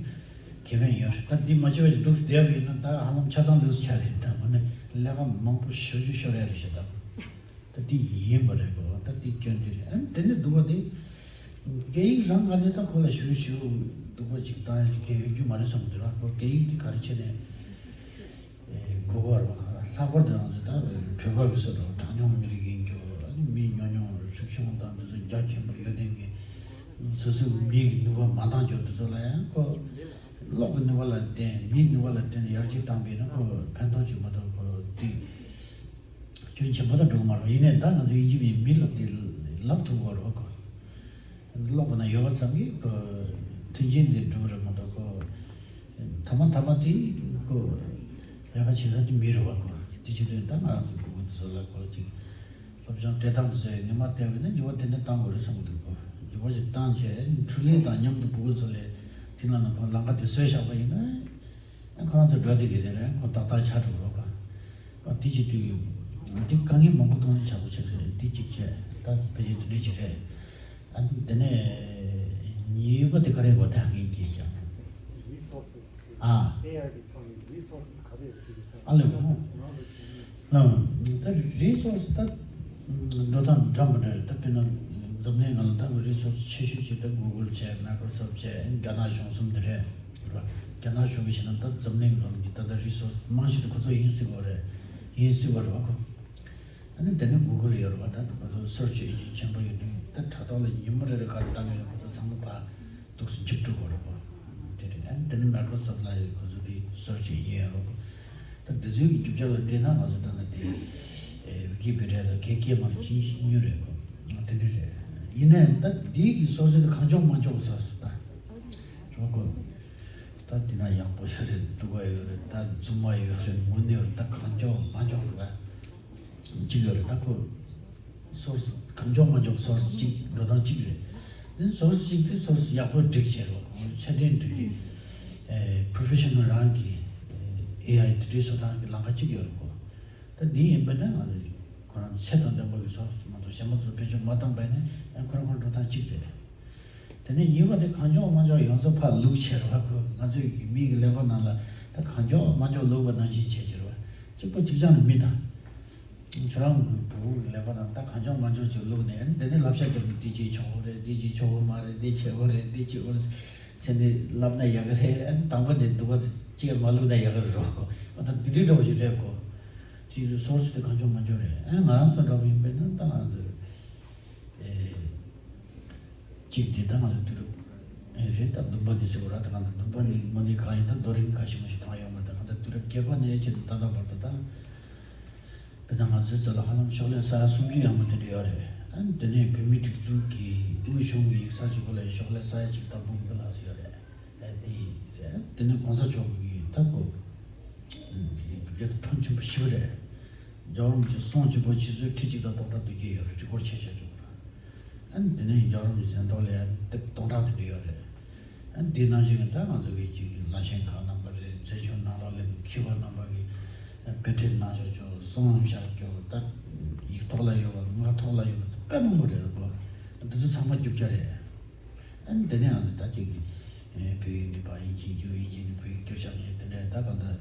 གལ་གནད་ཡོད་རེད། ད་འདི་མ་བྱས་པ་ཅིག་འདུག་བསྡད་པ་ཡིན་ན་ད་ཧ་ལམ་ཆ་ཚང་ལུས་སུ་ཆགས་རེད། དང་པོ་ནས་ལས་ཀ་མང་པོ་ཞེ་པོ་ཅིག་ཤོར་ཡག་རེད་ཤག་ད་ད་འདི་ཡིན་པ་རེད་གོ། ད་འདི་སྐྱོན་འདི་རེད། ཨ་ནི་དེ་ནས་སྡུག་པ་དེ་སྐད་ཡིག་རང་ངོས་ནས་ད་ཁོ་ལ་ཞུ་ཞུ་སྡུག་པ་ཅིག་བཏང་ཡག་གི་གལ་ཡོད་རྒྱུ་མ་རེད་བསམ་གི་འདུག་ར། ཁོ་སྐད་ཡིག་དེ་ག་རེ་བྱས་ནས། ཨེ། གོ་གོ་བར་བ་ཁ་ལྷག་པར་དུ་ང་ཚོ་ད་བོད་པ་གི་སོ་སོ་གྲངས་ཉུང་མི་རིགས་ཡིན་རྒྱུ། ཨ་ནི་མི་ཉུང་ཉུང་རིག་གཞུང་དང་དེ་ རྒྱ་ཆེན་པོ་ཡོད་དེ་གི་སོ་སོའི་མིག་གི་ནུས་པ་མ་འདང་རྒྱུ་དེ་ཚོ་ལ་ཡང་ཁོ་གློག་གི་ནུས་པ་ལ་བརྟེན། མིག་ནུས་པ་ལ་བརྟེན་ནས་ཡར་རྒྱས་བཏང་པས་ན་ཁོ་ཕན་ཐོགས་ཅིག་མ་གཏོགས་ཁོ་དེ་སྐྱོན་ཆེན་པོ་དང་འགྲོ་གི་མ་རེད། ཡིན་ནའི་ད་ང་ཚོ་དབྱིན་ཇི་མི་མི་ལབ་དེ་ལབ་ཐུབ་དགོས་རེད་བ། ཁོ་གློག་པ་ན་ཡོད་པ་ཙམ་གྱིས་ཁོ་མཐུན་རྐྱེན་དེ་འགྲུབ་རེད་མ་གཏོགས་ཁོ་ཐ་མ་ཐ་མ་དེ་ཁོ་ལས་ཀ་བྱེད་ས་དེ་མི་རེད་བ། ཁོ་དེ་བྱེད་དུས་ད་ང་རང་ཚོ་ཕྲུ་གུ་དེ་ཚོ་ལ་ཁོ་ཅིག་སློབ་སྦྱོང་སྤྲད་སྟངས་བཟོས་ངས་མ་བལྟས་པ་ན་འགྱུར་བ་ཏན་ཏན་བཏང་དགོས་རེད་བསམ་གྱི་འདུག་ཁོ་འགྱུར་བ་ཞིག་བཏང་བྱས་འཕྲུལ་ལས་དང་མཉམ་དུ་ཕྲུ་གུ་ཚོ་ལ་དེ་ནང་ན་ཁོ་ལམ་ཁ་དེ་བཟོས་བཞག་པ་ཡིན་ན། ཁོ་རང་ཚོ་འགྲོ་དེ་གི་རེད་ལ་ཁོ་ཏག་ཏག་ཆགས་འགྲོ་རོགས་ག་ཨ་དེ་གཅིག་དུས་དེ་དཀའ་ངལ་མང་པོ་མཐོང་ཆགས་པོ་ཆགས་ཀྱི་རེད། དེ་གཅིག་བྱས་ད་ཕལ་ཆེར་དེ་འདྲ་ཅིག་རེད། ཨ་དེ་ནས་ཉེས་པ་དེ་ག་རེ་གོ་ཐག་ངེས་ཀྱི་ཤག་ཨ་ཨ་ལེ་ཧོ། ཨ་ད་རི་སོར་སི་ད་འགྲོ་སྟངས་འདྲ་མི་འདྲ་རེད། ད་དཔེར་ན་འཛམ་གླིང་ནང་ལ་ད་རི་སོར་སི་ཆེ་ཤོས་ཅིག་ད་གུ་གལ་བྱས། མའི་ཀྲོ་སོབ་བྱས། རྒྱ་ནག་གཞུང་གསུམ་དེ་རེད། རྒྱ་ནག་གཞུང་གི་བྱས་ན་ད་འཛམ་གླིང་ནང་གི་ད་ལྟ་རི་སོར་སི་མང་ཤོས་དེ་ཁོ་ཚོ་ཡིན་སྲིད་པ་རེད། ཡིན་སྲིད་པ་རེད་བ་ཁོ། ཨ་ནི་དེ་ནི་གུ་གལ་ཡོད་རེད་བ། ད་ཁོ་ཚོ་སོར་ཆུད་ཨིན་ཇི་ཆེན་པོ་ཡོད་དུས་ད་དྲ་ཐོག་ལ་ཉིན་མོ་རེ་རེ་ག་རེ་བཏང་ཡོད་ན་ཁོ་ཚོ་ཚང་མ་ཕར་འདུག་སེ་འཇུག་འགྲོ་དགོས་རེད་བ། དེ་རེད། ཨ་ནི་དེ་ནི་མའི་ཀྲོ་སོབ་ལ་ཡོད་ཁོ་ཚོ་གི་སོར་ཆུད་ཨིན་ཇི་ཡོད་རེད་བ། ད་འདི་ཚོའི་གི་རྒྱུ་ཆ་ལ་བལྟས་ན་ང་ཚོ་ད་ལྟ་དེ་ཝི་ཀི་པི་ཌི་ཡ་དང་གེ་ཀེ་མ་ཅི་ཉུང་རེད་ཁོ། དེ་འདྲ་རེད། ཡིན་ནའི་ད་འདི་གི་སོར་སི་དེ་གང་ལྕོགས་མ་ལྕོགས་སོར་སི་ད་རོ་ཁོ། ད་དེ་ན་ཡག་པོ་ཡོད་རེད། སྡུག་པ་ཡོད་རེད། ད་རྫུན་མ་ཡོད་རེད། དངོས་གནས་ཡོད་རེད། ད་གང་ལྕོགས་མ་ལྕོགས་རེད་པ། གཅིག་ཡོད་རེད། ད་ཁོ་སོར་སི་གང་ལྕོགས་མ་ལྕོགས་སོར་སི་གཅིག་འགྲོ་སྟངས་གཅིག་རེད། དེ་སོར་སི་གཅིག་དེ་སོར་སི་ཡག་པོ་སྒྲིག་བྱས་རོགས། ཁོང་ཚད་ལྡན་སྒྲིག་གི་ཨེ་པྲོ་ཕེ་ཤ་ནལ་རང་གི་ཨེ་ཨའི་དེ་འདྲའི་བཟོ་སྟངས་ཀྱི་ལམ་ཁ་གཅིག་ཡོད་རེད་ཁོ། ད་འདི་ཡིན་པ་ན་ང་ཚོ་ཁོ་རང་ཚད་དང་ལྡན་པ་གི་སོར་སི་མ་གཏོགས་གཞན་པ་ཚོ་བེད་སྤྱོད་མ་བཏང་པ་ཡིན་ན་ཡང་ཁོ་རང་ཁོ་རང་འགྲོ་སྟངས་གཅིག་རེད། དེ་ནས་གཉིས་པ་དེ་གང་ལྕོགས་མ་ལྕོགས་ཡོངས་རྫོགས་ཕར་བླུགས་བྱས་རེད་བ། ཁོ་ང་ཚོའི་གི་མི་གི་ཀླད་པ་ནང་ལ་ད་གང་ལྕོགས་མ་ལྕོགས་བླུགས་པ་ནང་བཞིན་བྱས་བྱས་རེད་བ། གཅིག་པ་གཅིག་རྐྱང་རེད་མི་དང་། ཁྱོད་རང་གི་བུ་གི་ཀླད་པ་ནང་ད་གང་ལྕོགས་མ་ལྕོགས་ཅིག་བླུགས་ནས་འདི་ནས་བསླབ་བྱ་རྒྱབ་ནས་འདི་བྱེད་ཆོག་གི་རེད། འདི་བྱེད་ཆོག་གི་མ་རེད། འདི་བྱེད་དགོས་རེད། འདི་བྱེད་དགོས་རེད་ཟེར་ནས་བསླབ་ན་ཡག་གི་རེད། ཨ་ནི་དང་པོ་དེ་སྡུག་པ་དེ་གཅིག་མ་བླུགས་ན་ཡག་གི་རེད་རོ། ཨ་ད་འདི་འདྲའི་འདྲ་བོ་ཞིག་རེད་གོ། དེ་ཡིན་དུས་སོར་སི་དེ་གང་ལྕོགས་མ་ལྕོགས་རེད། ཨ་ང་རང་ཚོ་འདྲ་བོ་ཡིན་པས་ན་ད་ང་ཚོ་ཨེ། གཅིག་དེ་ད་ང་ཚོ་དུས་རབས་ཨེ་རེད། ད་བདུན་པ་ནས་ཟེར་བ་ར། ད་ང་ཚོ་བདུན་པ་ནས་དངོས་གནས་གང་ཡིན་ད་རྡོ་རིང་ཁ་ཤས་མ་ཞིག་མཐོང་ཡོད་མ་རེད། ད་ང་ཚོ་དུས་རབས་བརྒྱད་པ་ནས་ཆེད་དུ་ད་ལྟ་བར་དུ་ད། དཔེར་ན་ང་ཚོའི་རྩ་ལ་ཧ་ལམ་ཤོག་ལྷེ་ས་ཡ་སུམ་ཅུ་ཡར་མར་དེ་འདྲ་ཡོད་རེད། ཨ་ནི་དེ་ནས་བོད་མིའི་སྒྲིག་འཛུགས་ཀྱི་དབུས་གཞུང་གི་ཡིག་ཚང་གཅིག་པོ་ལ་ཡང་ཤོག་ལྷེ་ས་ཡ་གཅིག་དང་འབུམ་དགུ་ལྷག་ཙམ་ཡོད་རེད། ཨ་དེ་རེད། དེ་ནས་གོང་ས་མཆོག་གིས་ད་ཁོ་དགེ་རྒན་ཕོན་ཆེན་པོ་ཞེ་པོ་རེད། རྒྱལ་བ་རིན་པོ་ཆེ་གསུང་གཅིག་པོ་ཁྱེད་ཚོའི་ཁྲི་གཅིག་དང་སྟོང་ཕྲག་བདུན་བརྒྱད་ཡོད་རེད། ཁྲི་སྐོར་ཆེ་ཤོས་གཅིག་པོ་རེད། ཨ་ནི་དེ་ནས་རྒྱལ་བ་རིན་པོ་ཆེ་མདོ་ལ་ཡང་དེབ་སྟོང་ཕྲག་དེ་འདྲ་ཡོད་རེད། ཨ་ནི་དེ་ནང་བཞིན་གྱི་ད་ང་ཚོ་གི་ཅིག་བླ་ཆེན་ཁག་རྣམ་པ་རེད། བཙན་བྱོལ་ནང་ལོགས་ལ་མཁས་པ་རྣམ་པ་གིས་དཔེ་ཁྲིད་གནང་ཆོག་ཆོག་གསུང་བཤད་ཆོག་ད་ཡིག་ཐོག་ལ་ཡོད་པ་ངག་ཐོག་ལ་ཡོད་པ་དཔེ་མང་པོ་རེད་གོ། འདི་ཚོ་ཚང་མ་རྒྱུ་ཆ་རེད། ཨ་ནི་དེ་ནས་ང་ཚོ་ད་ཅིག་གི་བོད་ཡིག་ནས་ཕར་དབྱིན་ཇི་བསྒྱུར། དབྱིན་ཇི་ནས་བོད་ཡིག་བསྒྱུར་བཞག་མཁན་དེ་འདྲ། ད་གང་ལྟར་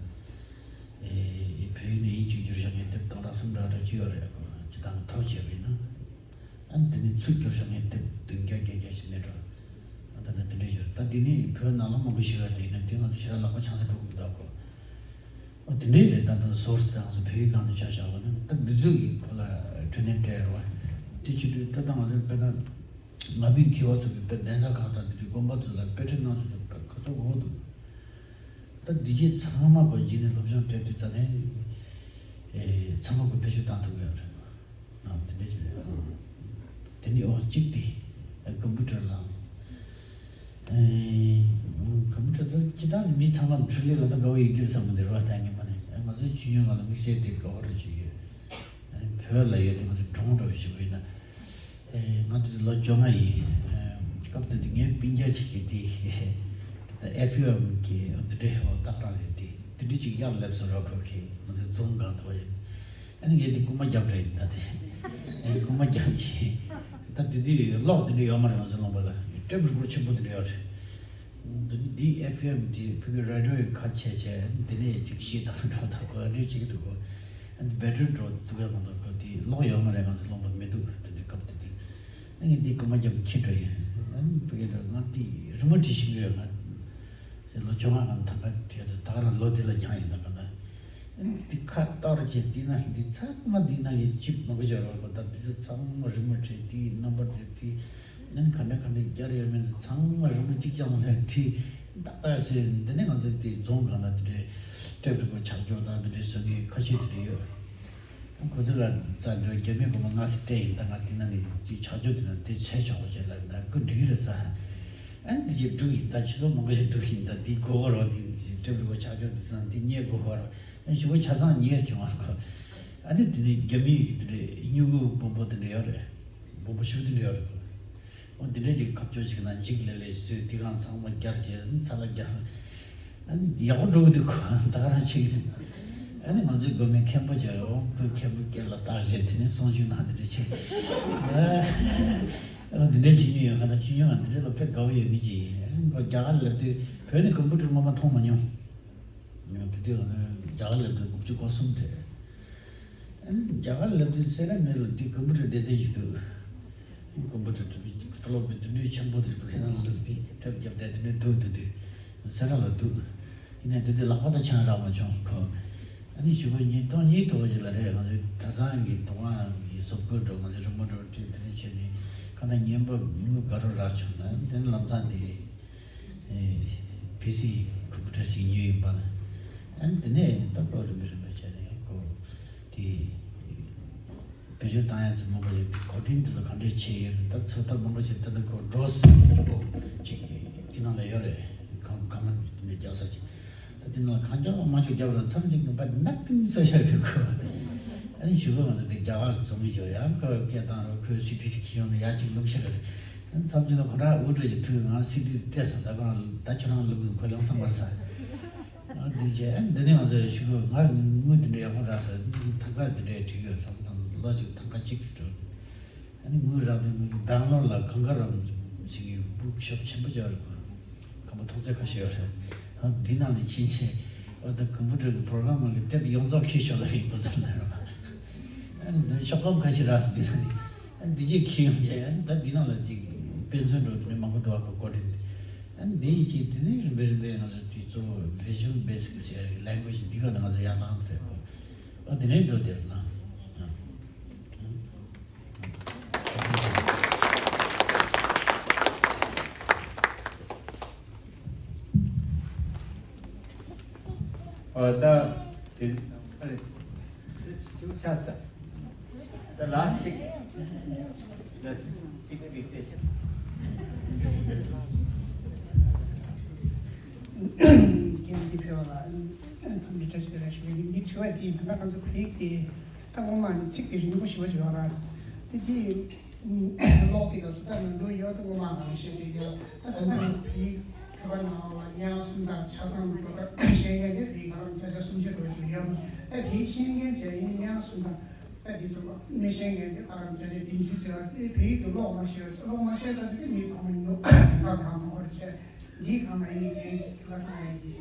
བོད་ཡིག་ནས་དབྱིན་ཇི་བསྒྱུར་བཞག་མཁན་དེབ་སྟོང་ཕྲག་གསུམ་ཕྲག་འདྲ་ཅིག་ཡོད་རེད་གོ། སྤྱིར་བཏང་ཐོ་བྱས་པ་ཡིན་ན། ཨ་ནི་དེ་ནས་ཚུར་བསྒྱུར་བཞག་མཁན་དེབ་བདུན་བརྒྱ་བརྒྱད་བརྒྱ་ཞིག་མེད་འགྲོ། ཨ་ད་ནི་དེ་འདྲ་ཡོད། ད་འདི་ནི་བོད་ནང་ལ་མང་པོ་ཞིག་ཡོད་དེ་ཡིན་ན་དེ་ང་ཚོ་ཞེ་དྲག་ལག་པ་འཆང་ས་འགྲོ་གི་མི་འདུག་གོ། ཨོ་དེ་འདྲའི་རེད། ད་ལྟ་སོར་སི་དང་སོ་བོད་ཡིག་སྒང་ནས་ཆ་བཞག་པ་ན་ད་འདི་ཚོ་གི་ཁོ་ལ་དྲི་ནས་སྤྲད་རོགས། དེ་བྱེད་དུས་ད་ལྟ་ང་ཚོའི་དཔེར་ན་ང་མིན་མཁས་པ་ཚོ་གི་དཔེ་གདན་ས་ཁག་དང་དེ་འདྲའི་དགོན་པ་ཚོ་ལ་དཔེ་ཁྲིད་གནང་ཚུལ་ཚོ་དཔེ་ཁ་ཚོ་འོ་འདུག་ད་འདི་རྗེས་ཚང་མ་གོ་རྗེས་ནས་སློབ་སྦྱོང་སྤྲད་དུས་ཙ་ནས་ཨེ་ཚང་མ་གོ་བེད་སྤྱོད་བཏང་ཐུབ་ཀྱི་ཡོད་རེད། ཨ་དེ་འདྲ་ཞིག་རེད། དེ་ནི་ཨོ་གཅིག་དེ་ཀམ་པུ་ཊར་ལ། ཨེ། ཀམ་པུ་ཊར་ད་སྤྱིར་བཏང་ནི་མི་ཚང་མ་འཕྲུལ་ལས་ལ་ད་དགའ་བོ་ཡོད་ཀྱི་རེད་བསམ་གི་འདུག་ར། ད་ངེས་པ་ནས་ང་ཚོའི་ཆོས་ཉིད་ང་ལ་དམིགས་བསལ་དེ་དགའ་བོ་རེ་ཞིག་ཡོད། ཨེ་བོད་ལ་ཡོད་དེ་ང་ཚོ་གྲོང་འགྲོ་བ་ཞིག་ཡིན་ན། ཨེ་ང་དེ་ལོ་བཅོ་ལྔ་ཡིན། ཨེ་སྐབས་དེ་དུས་ངའི་སྤུན་ཀྱག་ཅིག་གིས་དེ་ད་ཨེཕ་ཨེམ་གི་འདི་འདྲའི་ཧོ་ཏག་ཏག་རེད། དེ་དེ་འདྲ་ཅིག་ཡར་སླེབས་སོང་ར། ཁོ་གིས་ང་ཚོའི་རྫོང་སྒང་དུ་ཡིན། ཨ་ནི་ངས་འདི་རྐུན་མ་རྒྱབ་འདྲ་ཡིན་ད་དེ། ཨ་ནི་རྐུན་མ་རྒྱབ་ཅིང་། ད་དེ་དུས་གློག་དེ་འདྲ་ཡོད་མ་རེད། ང་ཚོའི་ལུང་པ་ལ་ཊེབ་རི་ཀོཌ་ཆེན་པོ་དེ་འདྲ་ཡོད་རེད། འདི་ནི་འདི་ཨེཕ་ཨེམ་དེ་ཕ་གི་རེ་ཌི་ཡོ་ཡི་ཁ་ཕྱེ་བྱས་འདི་ནས་ཅིག་གཞས་བཏང་འགྲོ་ད་གོ། ཨ་འདྲ་བྱེད་ཀྱི་འདུག་གོ། ཨ་ནི་བེ་ཊི་རི་འགྲོ་བཙུགས་ཡག་མ་གཏོགས་གོ་དེ་གློག་ཡོད་མ་རེད། ང་ཚོའི་ལུང་པ་མི་འདུག་དེ་དུས་སྐབས་དེ་དུས། ཨ་ནི་འདི་རྐུན་མ་རྒྱབ་ཁྱེར་འགྲོ་ཡིན། ཨ་ནི་ཕ་གི་འགྲོ་ང་དེ་རི་མོ་བྲིས་ཤེས་ཀྱི་ཡོད། ང་ལོ་བཅོ་ལྔ་གང་ཐང་ག་དེ་ད་ག་རང་ལོ་དེ་ལ་རྒྱང་ཡིན་ད་ག་ད། ཨ་ནི་དེ་ཁ་བཏགས་རེ་བྱས་བལྟས་ན་འདི་ཚང་མ་འདི་ན་ཡོད་ཅིག་མང་པོ་ཞིག་རོགས་པ་ད་འདི་ཚོ་ཚང་མ་རི་མོ་བྲིས་དེའི་རྣམ་པར་མཛེས་དེའི་ཨ་ནི་ག་འདྲ་ག་འདྲ་རྒྱར་ཡོད་མེད་འདི་ཚང་མ་རི་མོ་གཅིག་ཀྱང་མ་ལས་བྲིས་ཏག་ཏག་བྱས། འདི་ནས་ང་ཚོ་དེ་རྫོང་སྒང་ལ་དེ་འདྲའི་སྤྲེལ་རིག་པ་ཆགས་ཀྱོག་དང་དེ་འདྲའི་བཟོ་མཁན་ཁ་ཤས་དེ་འདྲ་ཡོད། ཁོ་ཚོ་ལ་རྩ་འདོད་རྒྱ་མིའི་སྒོར་མོ་ལྔ་སེ་སྤྲད་ཡིན་ད་ང་དེ་ན་ནི་དེ་ཆགས་ཀྱོག་དེ་ན་དེ་ཚད་ཆོག་པ་བྱས་ལ་ན་ཁོ་འགྲིག་གི་རེད་ས། ཨ་ནི་དེ་ཅིག་འགྲུག་ཡིན་ད་ཆུ་ཚོད་མང་པོ་ཞིག་འགྲུག་ཡིན་ད་དེ་དགོས་ཀྱི་རོགས་དེ་སྤྲེལ་རིག་པ་ཆགས་ཀྱོག་དེ་ཚོ་ན་དེ་རྙེད་དགོས་ཀྱི་རོགས། ཨ་ཞུ་བ་ཆ་ཚང་ཉེར་བྱུང་བ་ཁོ། ཨ་ནི་དེ་ནི་རྒྱ་མི་ཡི་དེ་འདྲའི་སྨྱུ་གུ་སྦོམ་པོ་དེ་འདྲ་ཡོད་རེད། སྦོམ་པོ་ཞུ་དེ་འདྲ་ཡོད་རེད་ཁོ། འོ་དེ་འདྲའི་ཅིག་ཁ་བཅོ་ཅིག་ན་འཇིག་ལེ་ལེ་བཟོས་དེ་གང་ཚང་མ་རྒྱར་བྱས་ཚ་ལ་རྒྱ། ཨ་ནི་ཡག་པོ་འགྲོ་གི་འདུག་ཁོ་ད་ག་རང་བྱེད་ཀྱི་འདུག་ཨ་ནི་ང་ཚོའི་དགོན་པའི་མཁན་པོ་ཅིག་འོ་ཁོའི་མཁན་པོ་སྐད་ལ་བཏགས་བྱས་དེ་ནི་གསུང་ཆོས་ནང་དེ་འདྲ་བྱས། འོ་དེ་འདྲའི་བྱེད་མྱོང་ཡོད་ཁ་ན་ཆོས་ཉུང་བ་དེ་འདྲའི་ལ་དཔེ་དགའ་བོ་ཡོད་མི་ཅིག་ཡིན། ཨ་ནི་ཁོ་རྒྱ་གར་སླེབས་དུས་བོད་ནས་ཀམ་པུ་ཊར་སྔོན་མ་མཐོང་མ་མྱོང་། དེ་དུས་རྒྱ་གར་སླེབས་དུས་དགུ་བཅུ་གོ་གསུམ་རེད། ཨ་ནི་རྒྱ་གར་སླེབས་དུས་སེ་ར་མི་ལ་འདི་ཀམ་པུ་ཊར་སྡེ་ཚན་ཞིག་འདུག་ཀམ་པུ་ཊར་གྲུབ་པའི་ཕ་ལོག་པའི་མདུན་ནས་ཆེན་པོ་དེ་འདུག་ཁྱེད་རང་ལུག་དེ་ཁྲབ་བརྒྱབ་བསྡད་དེ་ནས་འདུག་དེ་དུས་སེ་ར་ལ་འདུག་ཡིན་ནའི་དེ་དུས་ལག་པ་དང་ཆང་རག་མ་བྱུང་ཁོ། ཨ་ནི་ཞུ་བ་ཉིས་སྟོང་གཉིས་ཐོག་ཅིག་ལ་རེད། ང་ཚོའི་གྲྭ་ཚང་གི་དོ་དགོང་གི་གཟབ་གོས་འགྲོ་ང་ཚོའི་རི་མོ་འགྲོ་བྲིས་དེ་ནས་བྱས་ནས་ཁ་ན་ཉན་པ་དངུལ་དགའ་རོགས་རག་བྱུང་ན་དེ་ནས་ལམ་སང་དེ། ཨེ། ཕི་སི་ཀམ་པུ་ཊར་ཞིག་ཉོས་ཡིན་པ། ཨ་ནི་དེ་ནས་ད་ལྟ་རིམ་པས་རིམ་པས་བྱས་ནས་ཁོ་དེ་བེད་སྤྱོད་བཏང་ཡ་ཚོ་མང་པོ་ཡོད། གོ་སྒྲིག་འདི་ཚོ་ག་འདྲས་བྱས་ཡོད་ད་ཚོད་ལྟ་མང་པོ་བྱས་ད་ནི་ཁོ་འགྲོ་སྲིད་པོ་ཅིག་དེ་ནང་ལ་ཡོད་རེད། ཁང་ཁང་ནས་རྒྱབ་ས་ཅིག་ད་དེ་ནང་ལ་ཁང་རྒྱབ་ལ་མ་ཞིག་རྒྱབ་ལ་མཚམས་ཅིག་ནས་པ་ནག་ཏིང་ས་ཤར་དུས་ཁོ། ཨ་ནི་ཞུ་གི་ང་ཚོ་དེ་རྒྱ་གར་ཚོ་མི་ཞོ་ཡང་ཁོ་སྐད་བཏང་རོགས་ཁོས་སི་ཌི་ཅིག་ཁྱེར་ཡོང་ནས་ཡར་ཅིག་བླུགས་ཤག་རེད། མཚམས་ཅིག་ལ་ཁོ་རང་འུ་ཀྲོ་ཞིག་ཐུག་ང་སི་ཌི་སྤྲད་སོང་ད་ཁོ་རང་ད་ཁྱོད་རང་བླུགས་ཁོ་ཡོང་ས་མ་རེད་ས། ཨ་འདི་བྱས་ཨ་འདི་ནས་ང་ཚོ་ཞུ་གི་ང་དངུལ་དེ་འདྲ་ཡག་པོ་རག་ས་ཐང་ག་དེ་འདྲ་བྲིས་ཡོད་བསམ་དང་ལོ་ཅིག་ཐང་ག་གཅིག་སི་འགྲོ། ཨ་ནི་དངུལ་རག་དུས་ངས་སྦེང་ལོར་ལ་གངྒཱ་རམ་ཞིག་གི་བུག་ཤོབ་ཆེན་པོ་ཅིག་ཡོད་རེད་ཁོ། ཁང་པ་ཐོག་ཚད་ཁ་ཤས་ཡོད་རེད། ཨ་འདི་ནང་ནས་ཕྱིན་ཆད་ཨ་ད་ཀམ་པུ་ཊར་གི་པོ་རོ་གྷ་རམ་གི་དེབ་ཡོངས་རྫོགས་ཁྱེར་ཤོག་ལབ་ཡིན་ཁོ་ཚོ་ལ་རེད་པ། ཨ་ནི་འདི་ཤོག་སྒམ་ཁ་ཤས་རག་སོང་འདི་ནང་ནས། ཨ་འདི་གཅིག་ཁྱེར་ཡོང་བྱས་ཨ་ནི་ད་འདི་ནང་ལ་ཅིག་དཔེ་མཚོན་འགྲོ་དེ་ནས་མང་པོ་འདུག་ཨ་ཁོ་ཀོ་ཌིང་དེ། ཨ་ནི་འདི་ཡི་ཅིག་དེ་ནས་རིམ་པས་རིམ་པས་ང་ཚོ་དེ་གཙོ་བོ་Visual Basic ཟེར་ཡ་གི་ལེང་གུ་ཝེ་ཇི་འདི་ག་ནང་ང་ཚོ་ཡར་བཏང་ཐུབ་ཡ་ཁོ། ཨ་དེ་ནས་འགྲོ་བསྡད་ན། ཨ་ད་དེ་ཨ་རེ། ཤུགས་ཆག་སྟེ། The last chick. The chick decision. རྒན་འདི་ཕེ་བ་ལ་འཚམས་འདྲི་བཀྲ་ཤིས་བདེ་ལེགས་ཞུ་གི་ཡིན། འདི་དྲི་བ་འདི་ད་ལྟ་ང་ཚོ་བོད་ཡིག་དེ་ས་སྔོན་མ་ནས་ཚིག་དེ་རིང་པོ་ཞེ་པོ་ཅིག་ཡོད་ར། དེ་དེ་ཀློག་དེ་ག་སུ་ད་ནང་དུ་ཡོད་དེ་སྔོན་མ་ནང་བཤད་དེ་ཡོད། ད་ད་ལྟ་ང་ཚོ་བོད་ཡིག་ཕལ་པ་ནང་ལ་སྙན་ངག་གསུམ་དང་ཆ་ཚང་འགྲོ་ད་བཤད་མཁན་དེ་བོད་ཡིག་ག་རམ་བརྒྱ་ཆ་སུམ་ཅུ་འགྲོ་ཅིག་ཡོད། ད་བོད་ཡིག་ཤེས་མཁན་བྱས་ཡིན་སྙན་ངག་གསུམ་དང་། ད་འདི་ཚོ་མི་ཤེས་མཁན་དེ་ཨ་རམ་རྒྱ་ཆེ་འཛིན་ཆུ་ཟེར་བ་དེ་བོད་ཡིག་དེ་ཀློག་མ་ཤེས་པ་ཀློག་མ་ཤེས་ད་ཚོ་དེ་མི་ཚང་མ་ཉོ་དེ་འདྲ་དང་མ་ཧོར་བྱས། འདིའི་སྒང་ལ་ཡིན་རྒན་གྱི་ཁྱོད་ལ་ཁ་ཡིན་གྱི་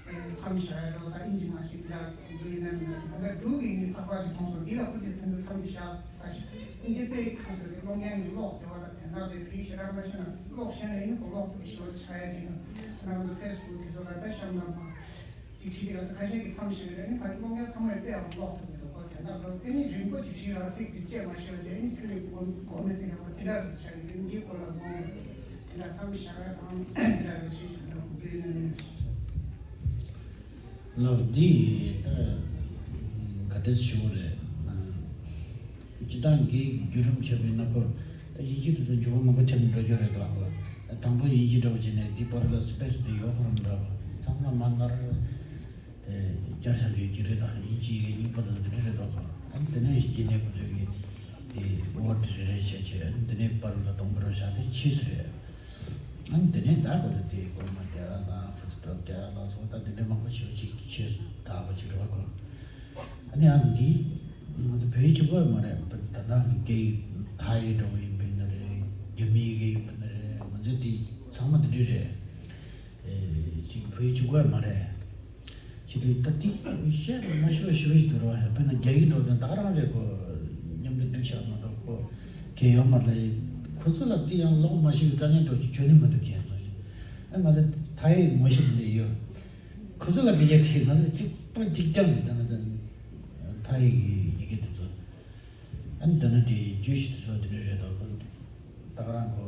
མཚམས་བཞག་ཡ་རོ་ད་ཨིན་ཇི་ནང་བཞིན་འདྲ་འཛུལ་ཡིན་ན་མི་འདྲ་ཟེར་ད་ལྟ་འབྲུག་གི་ཡིན་ཚགས་པར་ཅིག་མཐོང་སོང་འདི་ལ་ཁོ་ཚོས་དོན་དུ་མཚམས་འདི་བཞག་ས་ཞིག་འདི་དཔེ་ཁ་ཟེར་ཏེ་ཀློག་མཁན་གྱི་ཀློག་དེ་བ་ད་དེ་འདྲ་དེ་བོད་ཡིག་ཞེ་དྲག་མ་ཤེས་ན་ཀློག་ཤེས་ན་ཡིན་ནི་ཀོ་ཀློག་དེ་ཞོ་ཆ་ཡ་ཅིག་ན་ང་ཚོ་ཕེ་སི་བུག་དེ་ཚོ་ལ་ད་ཤམ་ན་མ། དེ་བྲིས་ཏེ་ཡོད་ས་ཁ་ཤས་ཀྱི་མཚམས་ཤིག་རེད་ནི་ཕ་གི་སློབ་གཉེར་ཚང་མས་དཔེ་ཡང་ཀློག་ཐུབ་ཀྱི་འདུག་གོ། དེ་འདྲ་ལོ་དཔེ་ནི་རིང་པོ་ཅིག་བྲིས་ར་ཚིག་འདི་བཅད་མ་ཤེས་པ་བྱས་ནི་ཁྱོད་ནི་གོ་གོ་མེད་ཚིག་ཡག་པོ་དེ་འདྲ་རུ་ཆགས་ཡོད་འདི་སྐོར་ལ་མང་པོ་དེ་འདྲ་མཚམས་བཞག་ཡ་དང་དེ་འདྲ་རུ་ཤེས་ཤིག་འདྲ་ཁོང་ཚོའི་ནང་ནས། ལགས་འདི་ད་ག་འདྲས་ཞུ་དགོས་རེད། སྤྱི་བཏང་གི་བརྒྱུད་རིམ་བྱས་པ་ཡིན་ན་ཁོ་ད་ཡིན་གཅིག་དེ་ཚོ་འགྱུར་བ་མང་པོ་ཐེབས་ནས་འགྲོ་རྒྱུ་རེད་དོ། ཁོ་དང་པོ་ཡིན་གཅིག་འདྲ་བོ་བྱས་ནས་འདི་བར་ལ་སི་པེ་སི་དེ་ཡོད་ཁོ་རང་འདྲ་བོ་ཚང་མ་མ་ནར་བསྐྱར་བཞག་ཡོད་ཀྱི་རེད་དང་ཡིན་གཅིག་ཡིན་གཉིས་པ་དང་དེ་འདྲ་རེད་དོ། ཁོ་ཨ་ནི་དེ་ནས་ཡིན་གཅིག་ནས་ཁོ་ཚོས་ཀྱི་དེ་ཝར་ཌི་རེ་རེ་བྱས་བྱས་ཨ་ནི་དེ་ནས་བར་ལ་སྟོང་པ་རུ་བཞག་དེ་ཕྱིས་སུ་རེད། ཨ་ནི་དེ་ནས་ད་ཁོ་ཚོ་དེ་སྐོར་མ་རྒྱག་ལ་ཧྥུ་སི་ཊོབ་རྒྱག་ལ་སོགས་ད་དེ་འདྲ་མང་པོ་ཞེ་པོ་ཅིག་ཕྱིས་སུ་དག་པ་ཅིག་རེད་བ་ཁོ། ཨ་ནི་ཨ་འདི་ང་ཚོ་བོད་ཡིག་གཅིག་པོ་མ་རེད། ད་ལྟ་སྐད་ཡིག་ཐའི་འདྲ་བོ་ཡིན་པ་ཡིན་ན་རེད། རྒྱ་མིའི་སྐད་ཡིག་ཡིན་པ་ཡིན་ན་རེད། ང་ཚོ་འདི་ཚང་མ་འདི་འདྲ་རེད། ཨེ་ཅིག་བོད་ཡིག་གཅིག་པོ་མ་རེད། ཅིག་བོད་ད་འདི་བཤད་མ་ཤེས་པ་ཞུ་ཞིག་འདུག་ར། དཔེར་ན་རྒྱ་ཡིག་འདྲ་བོ་དང་ད་ག་རང་རེད་ཁོ། མཉམ་དུ་འགྲིག་ཤག་མ་གཏོགས་ཁོ་གལ་ཡོད་མ་རེད། ཁོ་ཚོ་ལ་འདི་ཡང་ཀློག་མ་ཤེས་པའི་དཀའ་ངལ་འདྲ་བོ་ཅིག་བརྗོད་ནི་མི་འདུག་གལ་ཡོད་མ་རེད། ཨ་ང་ཚོ་ཐའི་ངོ་ཤེས་འདི་འདྲ་ཡོད། ཁོ་ཚོ་ལ་སྐད་ཆ་དྲིས་ང་ཚོ་གཅིག་ པ་གཅིག་རྐྱང་གི་ད་ནི་ད་མཐའ་ཡིག་གི་ཡི་གེ་དེ་ཚོ། ཨ་ནི་ད་ནི་དེ་རྒྱུད་བཞི་དེ་ཚོ་དེ་འདྲ་རེད་དོ། ད་ག་རང་ཁོ་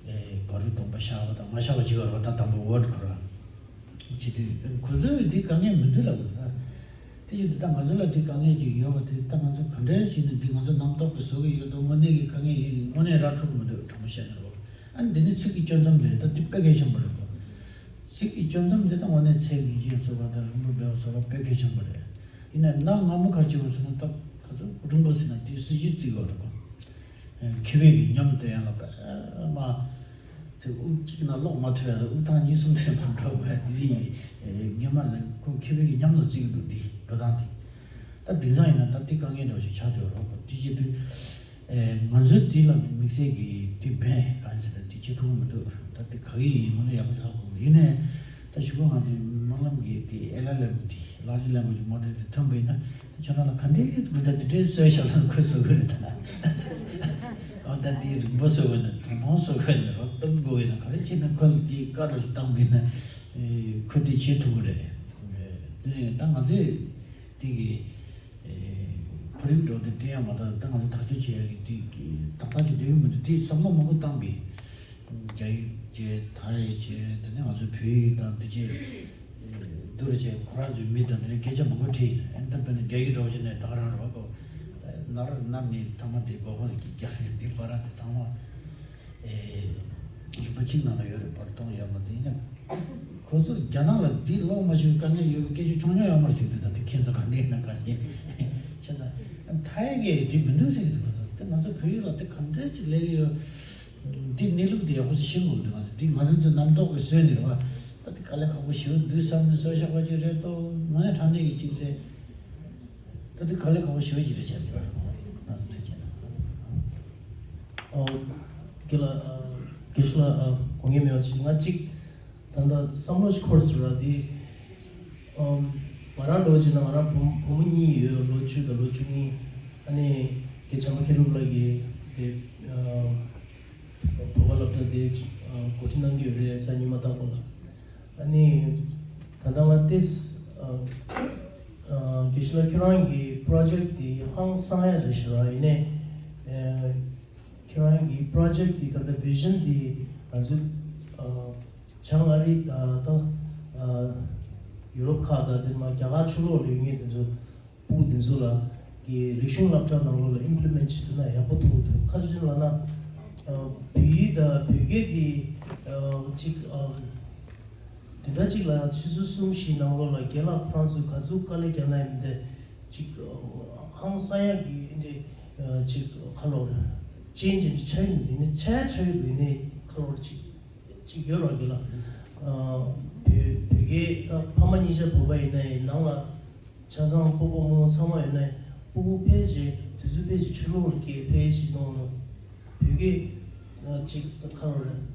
ཨེ་བར་དུ་སྟོང་པ་ཤར་བ་དང་མ་ཤར་བ་གཅིག་ཡོད་རེད་པ། ད་དང་པོ་ཝར་ཌི་ཁོ་རང་བྱེད་དུས་ཁོ་ཚོས་འདི་དཀའ་ངལ་མི་འདུག་ལབ་དགོས་ད། དེ་བཞིན་དུ་ད་ང་ཚོ་ལ་འདི་དཀའ་ངལ་ཅིག་ཡོད་པ་དེ། ད་ང་ཚོ་ག་འདྲས་བྱས་ནས་འདི་ང་ཚོ་རྣམ་རྟོག་གིས་བཟོ་གི་ཡོད་དོ། དངོས་གནས་ཀྱི་དཀའ་ངལ་ཡིན། དངོས་གནས་ར་འཕྲོད་ཀྱི་མི་འདུག་དྲང་པོ་བཤད་ན་རོ། ཨ་ནི་འདི་ནི་ཚིག་གི་གཅོད་མཚམས་འདི་རེད། ད་འདི་དཔེ་གལ་ཆེན་པོ་རེད་གོ། ཚིག་གི་གཅོད་མཚམས་འདི་ད་དངོས་གནས་ཚད་ངེས་ཅན་བཟོ་བ་དང་རིང་པོ་སྦས་པ་བཟོ་བ་དཔེ་གལ་ཆེན་པོ་རེད། ཡིན་ནའི་གནའ་སྔ་མོ་ག་རེ་བྱས་པ་ཟེར་ན། ད་ག་ཚོད་རིང་པོ་ཟེར་ན་དེ་སྲིད་ཇུས་བརྩི་དགོས་རེད་གོ། མཁས་པའི་གི་ཉམས་དེ་ཡང་ལ་པདྨ་དེ་དབུགས་གཅིག་ན་ཀློག་མ་ཐུབ་ཡ་ལ། དབུགས་ཐེངས་གཉིས་གསུམ་དེ་མ་འགྲོ་བ་དེ་སྔོན་མ་ལ་ཁོ་མཁས་པའི་གི་ཉམས་ལ་བརྩི་གི་འདུག་དེ་འགྲོ་སྟངས་དེ། ད་དེང་སང་ཡིན་ན་ད་དེ་དཀའ་ངལ་འདྲ་བོ་ཞིག་ཆགས་བསྡད་ཡོད་རེད་གོ། དེ་བྱེད་དུས་ང་ཚོའི་དེ་ལ་དམིགས་བསལ་གྱི་དེ་བན་གང་ཟེར་ད་དེ་བྱེད་ཐུབ་ཀྱི་མི་འདུག་ད་དེ་ག་གི་ཡིན་ངོ་ནས་ཡག་པོ་ཆགས་དགོས། ཡིན་ནའི་ད་གཞུག་གུ་ང་ཚོའི་སྨོན་ལམ་གྱི་དེ་ཨེ་ལ་ལེ་མོ་དེ་ལག་ཅི་ལེན་དགོས་ཀྱི་མོ་ཊ་དེ་ཐོན་པ་ཡིན་ན། ཁྱོད་རང་ལ་ག་འདྲའི་དགོས། ད་དེ་འདྲའི་བཟོས་བཞག་ན་ཁོས་བཟོ་དགོས་རེད་ད། ཨ་ད་དེ་རིང་པོ་བཟོ་དགོས་ན། ཐུང་ཐུང་བཟོ་དགོས་ན། རོ་སྟོབས་དགོས་ཡིན་ན། ག་རེ་བྱས་ན་ཁོ་ལ་དེ་བཀའ་འདྲ་ཞིག་བཏང་པ་ཡིན་ན་ཁོས་དེ་བྱེད་ཐུབ་ཀྱི་རེད། དེ་ནས་ད་ང་ཚོས་དེ་གི་ཁོར་ཡུག་འགྲོ་དེ་དེ་ཡང་མ་གཏོགས། ད་ང་ཚོ་ཐག་གཅོད་བྱེད་ཡག་གི་དེ་ཏག་ཏག་ཅིག་བསྡད་ཡོད་མི་འདུག་དེ་བསམ་བློ་མང་པོ་བཏང་པས། རྒྱ་ཡིག་བྱས། ཐའི་བྱས། དེ་ནས་ང་ཚོའི་བོད་ཡིག་དང་དེ་བྱས། བསྡུར་བྱས། ཁོ་རང་ཚོའི་མི་དང་དེ་ནས་སྐད་ཆ་མང་པོ་དྲིས། ཨ་ནི་ད་དཔེར་ན་རྒྱ་ཡིག་འདྲ་བོ་ཞིག་ནས་ད་ག་རང་རེད་བ་གོ། ནར་ནར་ནས་ཐ་མ་དེ་མགོ་སྐོར་གྱི་རྒྱག་ཡ་འདི་བར་དེ་ཚང་མ་ཨེ་རིམ་པ་གཅིག་ནང་ལ་ཡོད་རེད། བར་སྟོང་ཡོད་མ་རེད། ཡིན་ན་ཁོ་ཚོར་རྒྱ་ནག་ལ་འདི་ཀློག་མ་ཤེས་པའི་དཀའ་ངལ་ཡོད་པའི་སྐད་ཆ་ཆུང་ཆུང་ཡོད་མ་རེད་ཟེར་གྱི་འདུག་ད་དེ་ཁྱེད་ཚོ་ག་འདྲ་ཡིན་ན་ག་རེ་བྱས། བྱས་ཙང་ཐའི་གས་དེ་མི་འདུག་ཟེར་གྱི་འདུག་ཁོ་ཚོ། དེ་ང་ཚོ་བོད་ཡིག་ལ་དེ་ག་འདྲ་ཅིག་ལས་ཀྱི་ཡོད། འདི་གནས་ལུགས་དེ་ཡག་པོ་ཞིག་ཤེས་དགོས་འདུག་ང་ཚོ་འདི་ང་རང་ཚོའི་རྣམ་རྟོག་གིས་བཟོས་ནས་རེད་བ། ད་དེ་དཀའ་ལས་ཁག་པོ་ཞེ་པོ་འདུག་བསམ་ནས་བཟོས་བཞག་པ་ཅིག་རེད་དོ། དངོས་གནས་དྲང་གནས་ཀྱི་ཅིག་རེད། ད་དེ་དཀའ་ལས་ཁག་པོ་ཞེ་པོ་ཅིག་རེད་བྱས་ནས་རེད། ང་ཚོ་ཐུགས་རྗེ་གནང་། ཨོ། དགེ་ལགས། ཨ། དགེ་བཤེས་ལགས། ཨ། དགོངས་འགལ་མེད་པ་ཅིག་ང་གཅིག་ད་ལྟ་བསམ་བློ་ཞིག་འཁོར་སོང་ར། འདི་ཨམ། ང་རང་འདྲ་བོ་བྱས་ན་ང་རང་བུ་བུ་མོ་གཉིས་ཡོད། ལོ་བཅུ་དང་ལོ་བཅུ་གཉིས། ཨ་ནི་སྐད་ཆ་མ་མཁས་གྲུབ་ལགས་ཀྱིས་དེ་ཨམ། བོད་པ་སློབ་གྲྭ་དེ་ཨམ། འགོ་ཁྲིད་གནང་གི་ཡོད་རེད། གཟའ་ཉི་མ་རྟག་པར་ལ། ཨ་ནི་ད་ལྟ་ང་ཏེས་ཨམ། ཨམ། དགེ་བཤེས་ལགས་ཁྱོད་རང་གི་པྲོ་ཇེཀ་དེ་ཧང་སང་ཡ་རེད་ཤག་ར། ཡིན་ནའི་ཨམ། ཁྱེད་རང་གི་པྲོ་ཇེཀ་འདི་ད་ལྟ་བི་ཞན་འདི་ང་ཚོ་ཨ། བྱང་ཨ་རི་ད་ད་ཨ། ཡུ་རོབ་ཁག་དང་དེ་མ་རྒྱ་གར་ཕྱོགས་ལོགས་ལ་ཡོད་མཁན་དེ་ཚོ་ཕྲུ་གུ་འདི་ཚོ་ལ་གི་རིག་གཞུང་སློབ་གྲྭ་ནང་ལོགས་ལ་ཨིམ་པི་ལི་མེན་ཊི་བྱེད་ཐུབ་ན་ཡག་པོ་ཐུག་འདུག་ག་རེ་བྱས་ན་ལབ་ན་ཨ། བོད་ཡིག་དང་བོད་སྐད་འདི་ཨ། གཅིག་ཨ། བདུན་ཕྲག་གཅིག་ལ་ཆུ་ཚོད་གསུམ་བཞི་ནང་ལོགས་ལ་རྒན་ལགས་ཁོ་རང་ཚོས་ག་ཚོད་དཀའ་ལས་རྒྱག་ན་ཡིན་ཏེ། ཅིག་ཧང་སང་ཡག་གི་འདི་ཅིག་ཁ་ལོར་ཅན་ཅན་ཆ་ཡིན་འདི་ནི་ཆ་ཡ་ཆ་ཡོད་འདི་ནི་ཁ་ལོར་ཅིག་ཅིག་ཡོད་རོགས་གི་ལ། བོད་བོད་སྐད་ད་ཕ་མ་གཉིས་ཆ་བོད་པ་ཡིན་ན་ཡིན་ནང་ལ་ཆ་ཚང་སྤོ་སྤོ་རྨོ་རྨོ་ཚང་མ་ཡོད་ན་སྤུ་གུ་ཕལ་ཆེར་དུས་ཚོད་ཕལ་ཆེར་ཆུ་ལོག་ལ་སྐྱེས་ཕལ་ཆེར་གཏོང་ལ་བོད་སྐད་ཅིག་ཁ་ལོར།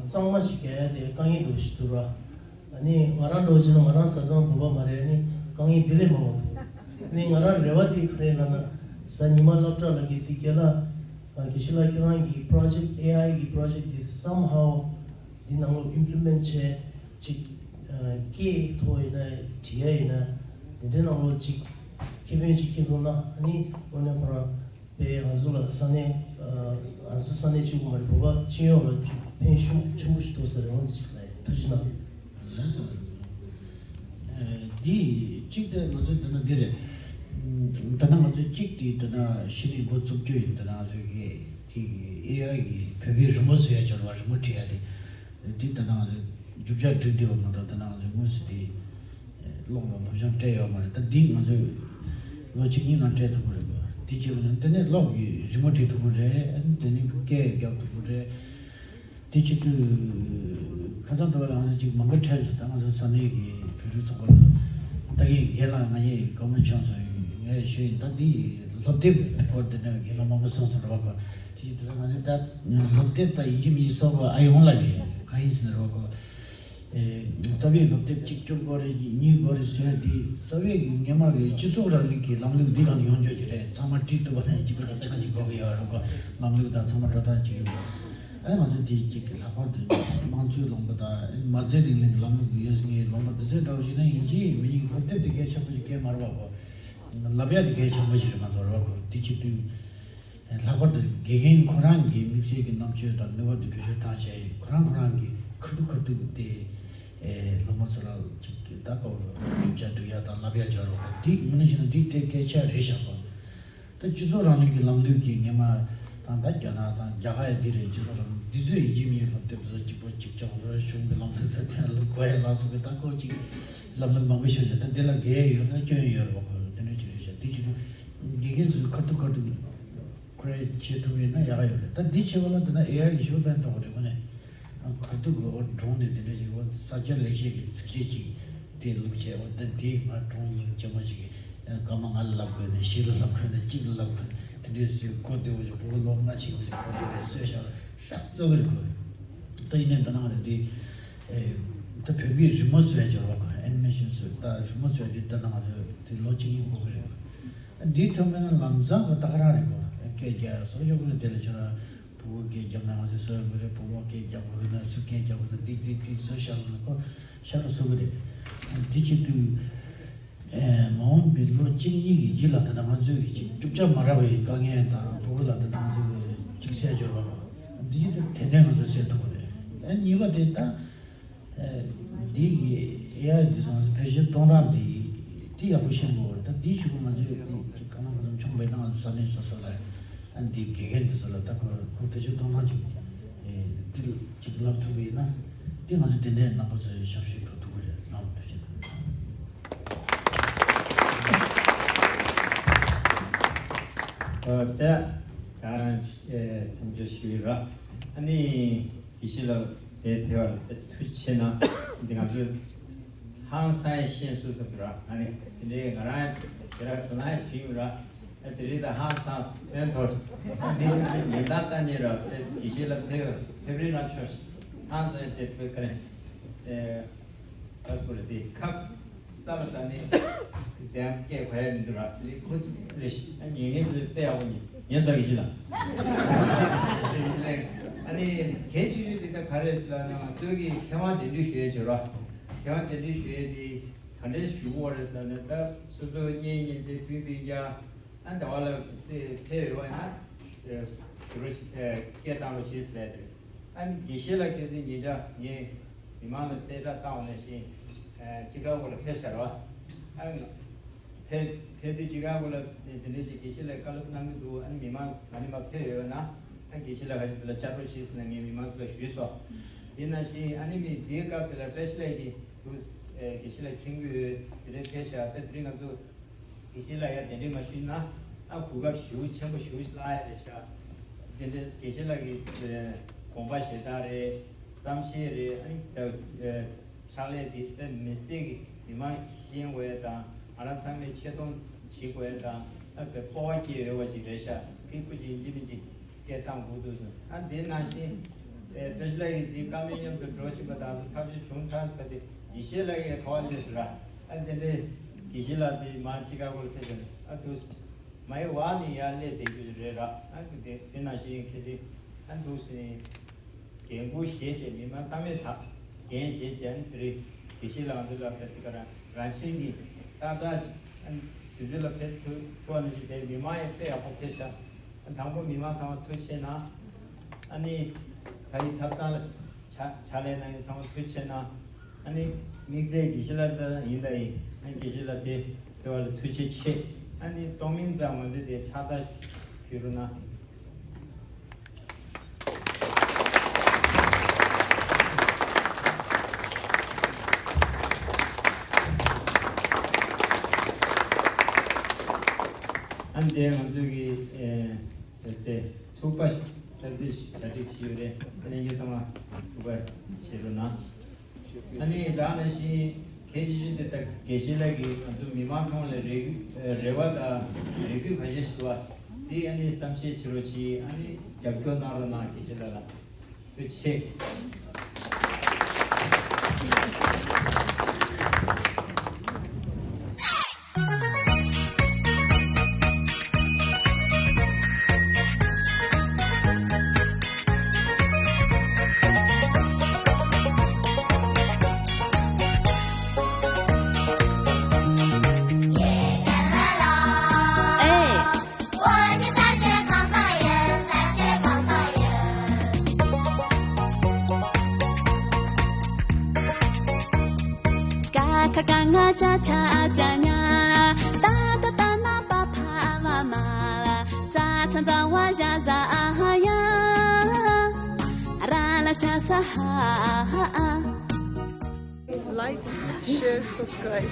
གཙང་མ་ཞིག་རྒྱག་ཡ་དེ་དཀའ་ངལ་འདྲ་བོ་ཞིག་འདུག་ར། ཨ་ནི་ང་རང་འདྲ་བོ་བྱས་ན་ང་རང་བཟའ་ཚང་བོད་པ་མ་རེད། ཨ་ནི་དཀའ་ངལ་འདི་ལས་མང་བ་འདུག་ཨ་ནི་ང་རང་རེ་བ་དེ་ག་རེ་ལབ་ན་གཟའ་ཉི་མ་སློབ་གྲྭ་ལ་གལ་སྲིད་རྒན་ལགས་དགེ་བཤེས་ལགས་ཁྱེད་རང་གི་པྲོ་ཇེཀ་ཨེ་ཨའི་གི་པྲོ་ཇེཀ་དེ་སམ་ཧའོ་འདི་ནང་ལོགས་ཨིམ་པི་ལི་མེན་ཊི་བྱས་ཅིག་སྐད་ཐོག་ཡིན་ན་བྲིས་ཡ་ཡིན་ན་འདི་འདྲའི་ནང་ལོགས་ཅིག་ཁེ་ཕན་ཅིག་ཁེལ་འདུག་ན། ཨ་ནི་དངོས་གནས་ཁོ་རང་པས་ང་ཚོ་ལ་ས་གནས་ཨ་ང་ཚོ་ས་གནས་གཅིག་པུ་མ་རེད། བོད་པ་སྤྱི་ཡོངས་ལ་ཕན་ཤུགས་ཆེན་པོ་ཞིག་ཐོགས་ས་རེད། འོང་འདི་ཅིག་ལ་ཐུགས་རྗེ་གནང་། ལགས་སོ། ཨ་འདི་གཅིག་དེ་ང་ཚོའི་ད་ནང་འདི་རེད། ཨ་ད་ནང་ང་ཚོའི་གཅིག་དེ་ད་ནང་གཞི་ནས་འགོ་བཙུགས་རྒྱུ་ཡིན། ད་ནང་ང་ཚོའི་གི་དེ་གི་ཨེ་ཨའི་གི་བོད་པའི་རི་མོ་བཟོ་ཡ་སྦྱོར་བ་རི་མོ་བྲིས་ཡ་དེ། འདི་ད་ནང་རྒྱུ་ཆ་སྒྲིག་བསྡད་པ་མ་གཏོགས་ད་ནང་ང་ཚོས་དངོས་སུ་དེ་ཀློག་ལ་སློབ་སྦྱོང་སྤྲད་ཡོད་མ་རེད། ད་འདི་ང་ཚོས་ལོ་གཅིག་གཉིས་ནང་སྤྲད་ཐུབ་ཀྱི་རེད་པ། དེ་བྱས་པ་ན་དེ་ནས་ཀློག་གི་རི་མོ་བྲིས་ཐུབ་ཀྱི་རེད། ཨ་ནི་དེ་ནས་སྐད་རྒྱག་ཐུབ་ཀྱི་རེད། དེ་བྱེད་དུས་ཁ་སང་དུ་བ་ལ་ང་ཚོ་ཅིག་མ་འགའ་འཕྲད་སོང་། ད་ང་ཚོ་ས་གནས་ཀྱི་བོད་རིགས་ཚོགས་པ་ལ་ད་གིན་རྒན་ལགས་ང་གཉིས་བཀའ་མོལ་བྱུང་སོང་། ངས་ཞུས་ཡིན། ད་འདི་སློབ་དེབ་སྐོར་འདི་ནས་རྒན་ལགས་མང་པོ་གསུངས་སོང་རེད་པ། དེ་ཡིན་དུས་ང་ཚོས་ད་སློབ་དེབ་དང་ཡིན་གཅིག་མིན་གཅིག་གསོག་པ་ཨ་ཡོང་ལ་རེད། གང་ཡིན་ཟེར་ན་རོགས་གོ། ཨེ་རྩ་བའི་སློབ་དེབ་གཅིག་གྱུར་སྐོར་རེ་གཉིས་སྐོར་རེ་བཟོས་ཏེ་རྩ་བའི་སྔོན་མ་གི་སྤྱི་ཚོགས་རིང་ལུགས་ཀྱི་ལམ་ལུགས་འདི་གང་ཡོང་རྒྱུ་ཞིག་རེད། ཚང་མ་བྲིས་ཐུབ་པ་དང་གཅིག་པ་གཅིག་ཆགས་ཀྱི་དགོས་ཀྱི་ཡོད་རེད་གོ། ལམ་ལུགས་དང་ཚང་མ་འགྲོ་སྟངས་གཅིག་ཡོད། ཨ་ང་ཚོ་དེ་གཅིག་གི་ལྷག་པར་དུ་དམངས་གཙོའི་ལུང་པ་དང་མ་རྩའི་རིང་ལུགས་ཀྱི་ལམ་ལུགས་ཀྱི་ཡོད་ངེས་ལུང་པ་འདི་ཚོའི་འདྲ་བོ་ཞིག་ན་ཡིན་གཅིག་མིན་གཉིས་སློབ་དེབ་དེ་གལ་ཆེན་པོ་ཞིག་གལ་མ་རེད་པ་གོ། ལབ་ཡ་དེ་གལ་ཆེན་པོ་ཞིག་རེད་མ་གཏོགས་རེད་པ་གོ། དེ་གཅིག་དུས། ལྷག་པར་དུ་དགེ་རྒན་ཁོ་རང་གི་དམིགས་བསལ་གྱི་རྣམ་དཔྱོད་དང་ནུས་པ་འདི་བེད་སྤྱོད་བཏང་བྱས་ཁོ་རང་ཁོ་རང་གི་ཁ་ཐུག་ཁ་ཐུག་དེ་སློབ་མ་ཚོ་ལ་ཅིག་ད་ལྟ་བརྒྱུད་བྱ་སྒྲུག་ཡ་དང་བསླབ་ཡ་བྱ་རོགས་དེ་མི་ནི་བྱས་ན་འདི་དེ་སྐད་ཆ་རེད་བཞག་པ། ད་སྤྱི་ཚོགས་རིང་ལུགས་ཀྱི་ལམ་ལུགས་ཀྱི་ངེས་མ་དང་ད་རྒྱ་ནག་དང་རྒྱ་གར་ཡ་འདི་རེད། སྤྱི་ཚོགས་རིང་ལུགས་འདི་ཚོས་ཡིན་གཅིག་མིན་གཅིག་སློབ་དེབ་ཚོ་གཅིག་པོ་གཅིག་རྐྱང་ལོ་གཞུང་གི་ལམ་ལུགས་ཚོ་དེ་ལ་གོ་ཡ་ལགས་སོ་གི་ད་ཁོ་གཅིག་ལམ་ལུགས་མང་པོ་ཤོད་བྱ་ད་འདི་ལ་འགལ་ཡོད་ན་སྐྱོན་ཡོད་རེད་པ་གོ། དེ་འདྲ་ཅིག་རེད་བཞག་དེ་ཅི་རུང་དགེ་རྒན་ཚོའི་ཁ་ཐུག་ཁ་ཐུག་ཁོ་རང་བྱེད་ཐུབ་ཡོད་ན་ཡག་ཡོད་རེད། ད་འདི་བྱེད་པ་ལ་འདི་ན་ཨེ་ཨའི་གི་ཞུ་ཕན་ཐོགས་རེད། དངོས་གནས་ཁ་ཐུག་གི་འོ་སྒྲུང་ནས་འདི་འདྲ་ཞིག་འོ་ས་སྐྱ་ལེགས་བཤད་ཀྱི་ཚིགས་བཅད་ཅིག་དེ་བླུགས་བྱས་འོ་ད་འདི་ང་སྒྲུང་རྙིང་རྗེ་མོ་ཞིག་གི་སྐར་མ་ལྔ་ལ་ལབ་དགོས་ནས་བཞི་ལ་ལབ་དགོས་ནས་གཅིག་ལ་ལབ་དགོས་དེ་འདྲའི་སུས་གོ་བདེ་བོ་ཞིག་བུ་གུ་ལོ་ལྔ་ཕྱིན་པ་ཞིག་གོ་བདེ་བོ་སུས་ཤག་ཤག་བཟོ་གི་རེད་གོ། ད་ཡིན་ནའི་འདི་ནང་ལ་འདི་ད་བོད་མིའི་རི་མོ་བཟོ་ཡ་སྦྱོར་བ་གོ། ཨེ་ནི་མེ་ཤན་བཟོ་ད་རི་མོ་བཟོ་ཡ་འདི་ད་ནང་ང་ཚོ་འདི་ལོ་གཅིག་གཉིས་འགོར་གི་རེད། འདི་ཐོན་མེད་ན་ལམ་སང་གོ་ད་ག་རང་རེད་གོ། སྐད་རྒྱག་སོགས་ཡོད་གི་རེད། དེ་ལ་ཁྱོད་རང་བུ་གུ་སྐད་རྒྱབ་ན་ང་ཚོས་བཟོ་ཡོད་གི་རེད། བུ་མོ་སྐད་རྒྱག་དགོས་ན་སུ་སྐད་རྒྱག་དགོས་ན་འདི་འདི་འདི་བཟོ་ཤག་ལ་གོ་ཤག་ལ་བཟོ་གི་རེད། འདི་བྱེད་དུས་མ་འོངས་པའི་ལོ་གཅིག་གཉིས་ཀྱི་རྗེས་ལ་ད་ལྟ་ང་ཚོས་ཀྱི་ཅིག་བསྒྲུབ་བྱ་མ་རག་པའི་དཀའ་ངལ་དང་བུ་གུ་ལ་ད་ལྟ་ང་ཚོས་ཅིག་སེལ་འབྱོར་བ་འདི་ཡིན་དུས་དེ་ནས་ང་ཚོས་སེལ་ཐུབ་པ་རེད། གཉིས་པ་དེ་ད། འདི་གི་ཨེ་ཨའི་འདི་ཚོ་བེད་སྤྱོད་གཏོང་སྟངས་འདི་དེ་ཡག་པོ་ཤེས་དགོས་པ་རེད། ད་འདི་ཞུ་གི་ང་ཚོས་འདི་གང་ལ་གང་འཚམ་ཆུང་བའི་ནང་ས་གནས་སོ་སོ་ལ་ཨ་འདི་དགེ་རྒན་འདི་ཚོ་ལ་ད་ཁོ་ཁོ་བེད་སྤྱོད་གཏོང་སྟངས་ཅིག་འདི་ཅིག་བསླབ་ཐུབ་པ་ཡིན་ན་འདི་ང་ཚོ་དེ་འདྲའི་རྣམ་པ་ཚོ་ཞབས་ཞུ་འགྲོ་ཐུབ་ཀྱི་རེད་ལགས། ཐུགས་རྗེ་ཆེ། ཨོ་ད་ད་རང་མཚམས་འཇོག་ཞུ་ཡི་ར། ཨ་ནི། དགེ་བཤེས་ལགས་དེ་ཕེབས་པར་ཐུགས་རྗེ་ཆེ་གནང་། འདི་ང་ཚོས་ཧང་སང་ཡས་ཤེས་སོང་ཟེར་ར། ཨ་ནི་དེ་འདྲའི་ང་རང་དེ་ར་དོ་སྣང་ཡས་བྱེད་ཀྱི་ར། ཨ་དེ་རིང་ད་ཧང་སངས་ཕན་ཐོགས། ཨ་འདི་ཉིན་ལྟར་ལྟ་ནས་ར་དགེ་བཤེས་ལགས་ཕེབས་ཕེབས་རིང་ང་ཆོག་ཧང་སང་ཡས་དེ་ཕེབས་ཀ་རེད། ཨེ་ཨ་སྐོར་དེ་ཁབ། ས་ལ་ས་ནི། དེ་ཡང་སྐད་གོ་ཡ་མི་འདུག་ར། ལི་ཁུ་སི་རེ་ཤི། ཨ་ཉན་ཉན་དུ་དཔེ་ཡག་པོ་ཉན། ཉན་སོང་གི་ཞིག་ལ། ཨ་ནི་གལ་ཆེ་ཤོས་དེ་ད་ག་རེ་ཟེར་ལ་ན་སྟོད་ཀྱི་མཁས་དབང་གདན་འདྲེན་ཞུ་ཡས་བྱོས་ར། མཁས་དབང་གདན་འདྲེན་ཞུ་ཡས་དེ་ག་འདྲས་ཞུ་དགོས་རེད་ཟེར་ལ་ན་ད་སོ་སོ་གཉེན་ཉེ་ཚན་སྤུན་སྤུན་ཀྱག་ཨ་ད་བ་ལ་དེ་ཕེབས་ཡོད་པ་ཡིན་ན་ཞུ་རོགས་བྱེད། སྐད་བཏང་རོགས་བྱེད་ཟེར་ལས་དེ་རེད། ཨ་ནི་དགེ་བཤེས་ལགས་ཁྱེད་ཚོས་ཉེ་ཆར་ངས་མི་མང་ལ་གསལ་བསྒྲགས་བཏང་བ་ནང་བཞིན། ཨ་ཅི་ཀ་གོ་ལ་ཕེབས་ཤར་བ། ཨ་ནི་ཕེབས་ཕེབས་དུས་ཅི་ཀ་གོ་ལ་དེ་འདྲའི་ཅིག་དགེ་བཤེས་ལགས་བཀའ་སློབ་གནང་གི་འདུག་ཨ་ནི་མི་མང་ང་ནི་མ་ཕེབས་ཡོད་ན་ཨ་དགེ་བཤེས་ལགས་ཁ་ཅིག་དེ་ལ་བཅར་རོགས་བྱེད་ཟེར་ནས་ངས་མི་མང་ཚོ་ལ་ཞུས་སོང་། དེ་ནང་བཞིན་ཨ་ནི་མི་དེའི་སྐབས་དེ་ལ་བཀྲ་ཤིས་ལགས་ཀྱིས་འདུག་དགེ་བཤེས་ལགས་མཁྱེན་གྱི་ཡོད། དེ་འདྲའི་ཕེབས་ཤར་ད་དེ་རིང་ང་ཚོ། དགེ་བཤེས་ལགས་ཡ་གདན་འདྲེན་མ་ཞུས་ན་ཨ་གོ་སྐབས་ཞེ་པོ་ཆེན་པོ་ཞེ་པོ་ཞིག་བརླག་ཡ་རེད་ཤག་དེ་འདྲའི་དགེ་བཤེས་ལགས་ཀྱི་དགོངས་པ་བཞེས་སྟངས་རེད། བསམ་ཤེས་རེད། ཨ་ནི་ད་ཕྱག་ལས་དེ་དཔེ་མི་སྲིད་ཀྱི་མི་མང་ཤེས་དགོས་ཡ་དང་ང་རང་ཚང་མས་ཆེ་མཐོང་བྱེད་དགོས་ཡ་དང་ཨ་དཔེ་སྤོབས་པ་སྐྱེ་ཡོད་པ་ཞིག་རེད་ཤག་དེ་ཁོ་ཅིག་ཡིན་གཅིག་མིན་གཅིག་སྐད་བཏང་དགོས་འདུག་ཟེར། ཨ་འདི་ནང་བཞིན་ཨེ་བཀྲ་ཤིས་ལགས་ཀྱིས་འདི་བཀའ་མོལ་མཉམ་དུ་འགྲོ་བཞིན་པ་དང་ཐབས་ཤེས་བྱུང་ཚར་ཟེར་ཏེ་དགེ་བཤེས་ལགས་ཀྱིས་ག་བ་སླེབས་ཟེར་ར། ཨ་འདི་འདྲའི་དགེ་བཤེས་ལགས་འདི་མ་ཅི་ཀ་གོ་ལ་ཕེབས་ཀྱང་ཨ་འདུག་མ་ཡི་བ་ནི་ཡར་སླེབས་བསྡད་རྒྱུ་རེད་ར། ཨ་འདི་འདི་ནང་བཞིན་ཁྱེད་ཚོས་ཨ་འདུག་ཟེར་འགན་འཁུར་བཞེས་བྱས་མི་མང་ཚང་མས་ད་འགན་བཞེས་བྱས་ཨ་ནི་དེ་རིང་དགེ་བཤེས་ལགས་འདི་ལ་ཕེབས་ཏེ་ཀ་རང་རང་བཞིན་གྱིས་ཏག་ཏག་ཨ་ནི་དུས་ཚོད་ལ་ཕེབས་ཐུབ་ཐུབ་པ་ནང་བཞིན་དེ་མི་མང་ཡང་དཔེ་ཡག་པོ་ཕེབས་ཤག་དང་པོ་མི་མང་ཚང་མ་ཐུགས་རྗེ་གནང་། ཨ་ནི་ཕ་ཡི་ཐབ་ཚང་ལ་ཕྱག་ཕྱག་ལས་གནང་མཁན་ཚང་མ་ཐུགས་རྗེ་གནང་། ཨ་ནི་དམིགས་བསལ་དགེ་བཤེས་ལགས་ད་ཡིན་ད་ཡིན། ཨ་ནི་དགེ་བཤེས་ལགས་དེ་དེ་བ་ལ་ཐུགས་རྗེ་ཆེ། ཨ་ནི་གཏོང་མིན་ཙང་ང་ཚོས་དེ་ཕྱག་རྟགས་ཕུལ་རོགས་གནང་། ཨ་ནི་དེ་ང་ཚོས་ཀྱི་ཨེ་དེ་ཐུག་པ་ཞིག་ད་དེ་ཞིག་གྲ་སྒྲིག་བྱས་ཡོད་རེད། ཨ་ནི་ངེད་ཚང་མ་ཐུག་པ་བྱེད་རོགས་གནང་། ཨ་ནི་ད་ནང་བཞིན་གལ་ཆེ་ཤོས་དེ་ད་དགེ་བཤེས་ལགས་ཀྱིས་ང་ཚོ་མི་མང་ཚང་མ་ལ་རེ་སྐུལ་རེ་བ་དང་རེ་སྐུལ་ཁ་ཤས་ཤིག་འདུག་བ། དེ་ཨ་ནི་བསམ་ཤེས་བྱེད་རོགས་གྱིས། ཨ་ནི་རྒྱབ་སྐྱོར་གནང་རོགས་གནང་། དགེ་བཤེས་ལགས་ལ་ཐུགས་རྗེ་ཆེ། Like, share, subscribe.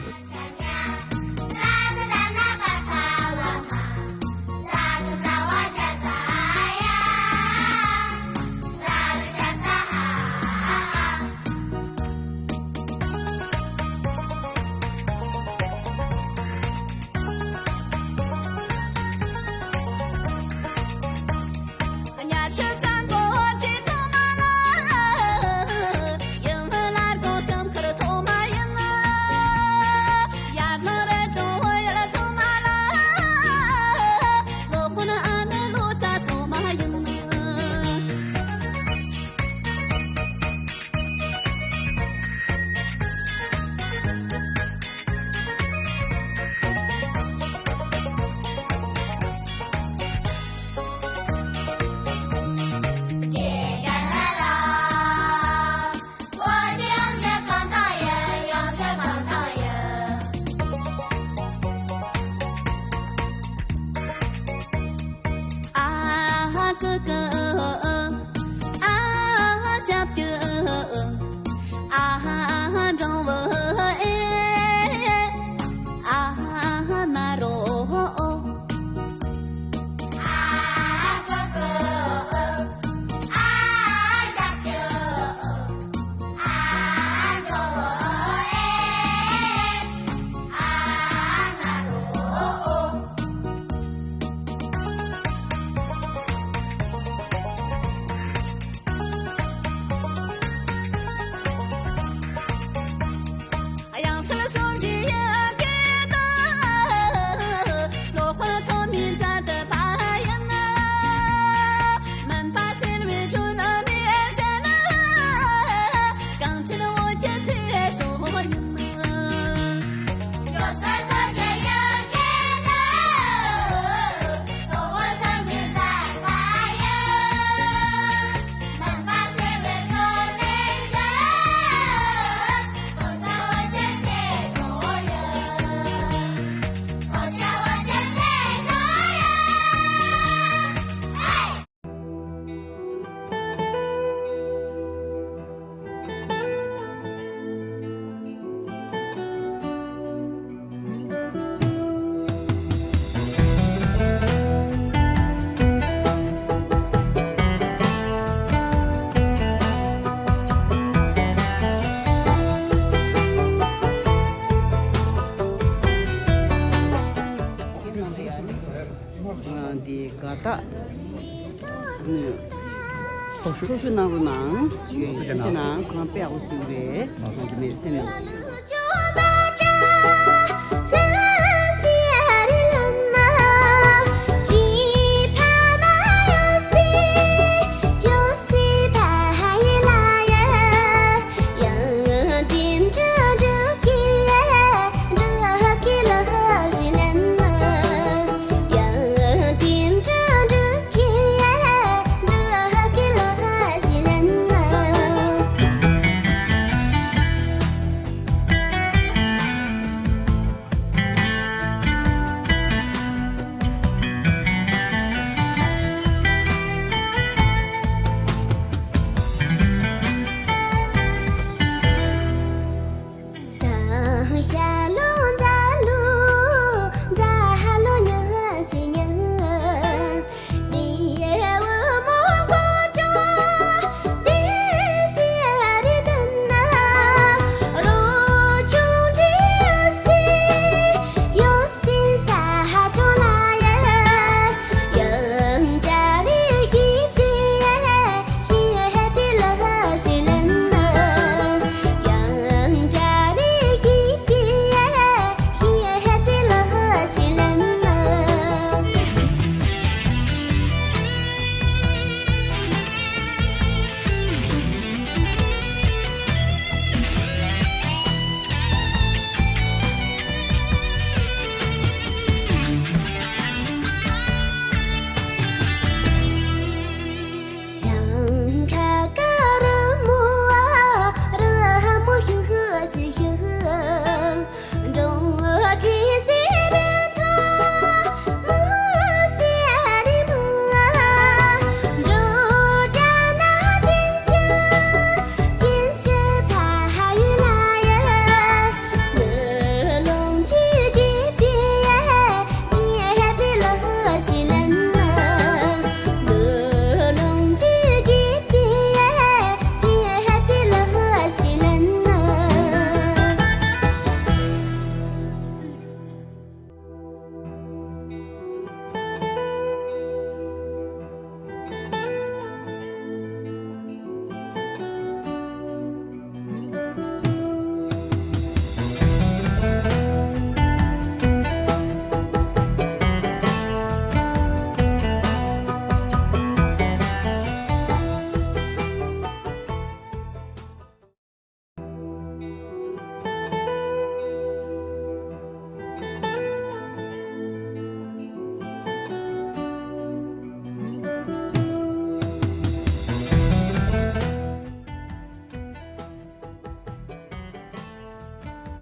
འདི་དགའ་རྟགས། ཚོགས་ཞུགས་གནང་རོགས་གནང་། ཞུ་ཡིན། ཁྱེད་ནང་ཁོ་རང་དཔེ་ཡག་པོ་བཟོས་རེད། ང་ཚོ་མེར་སེམས་ནང་།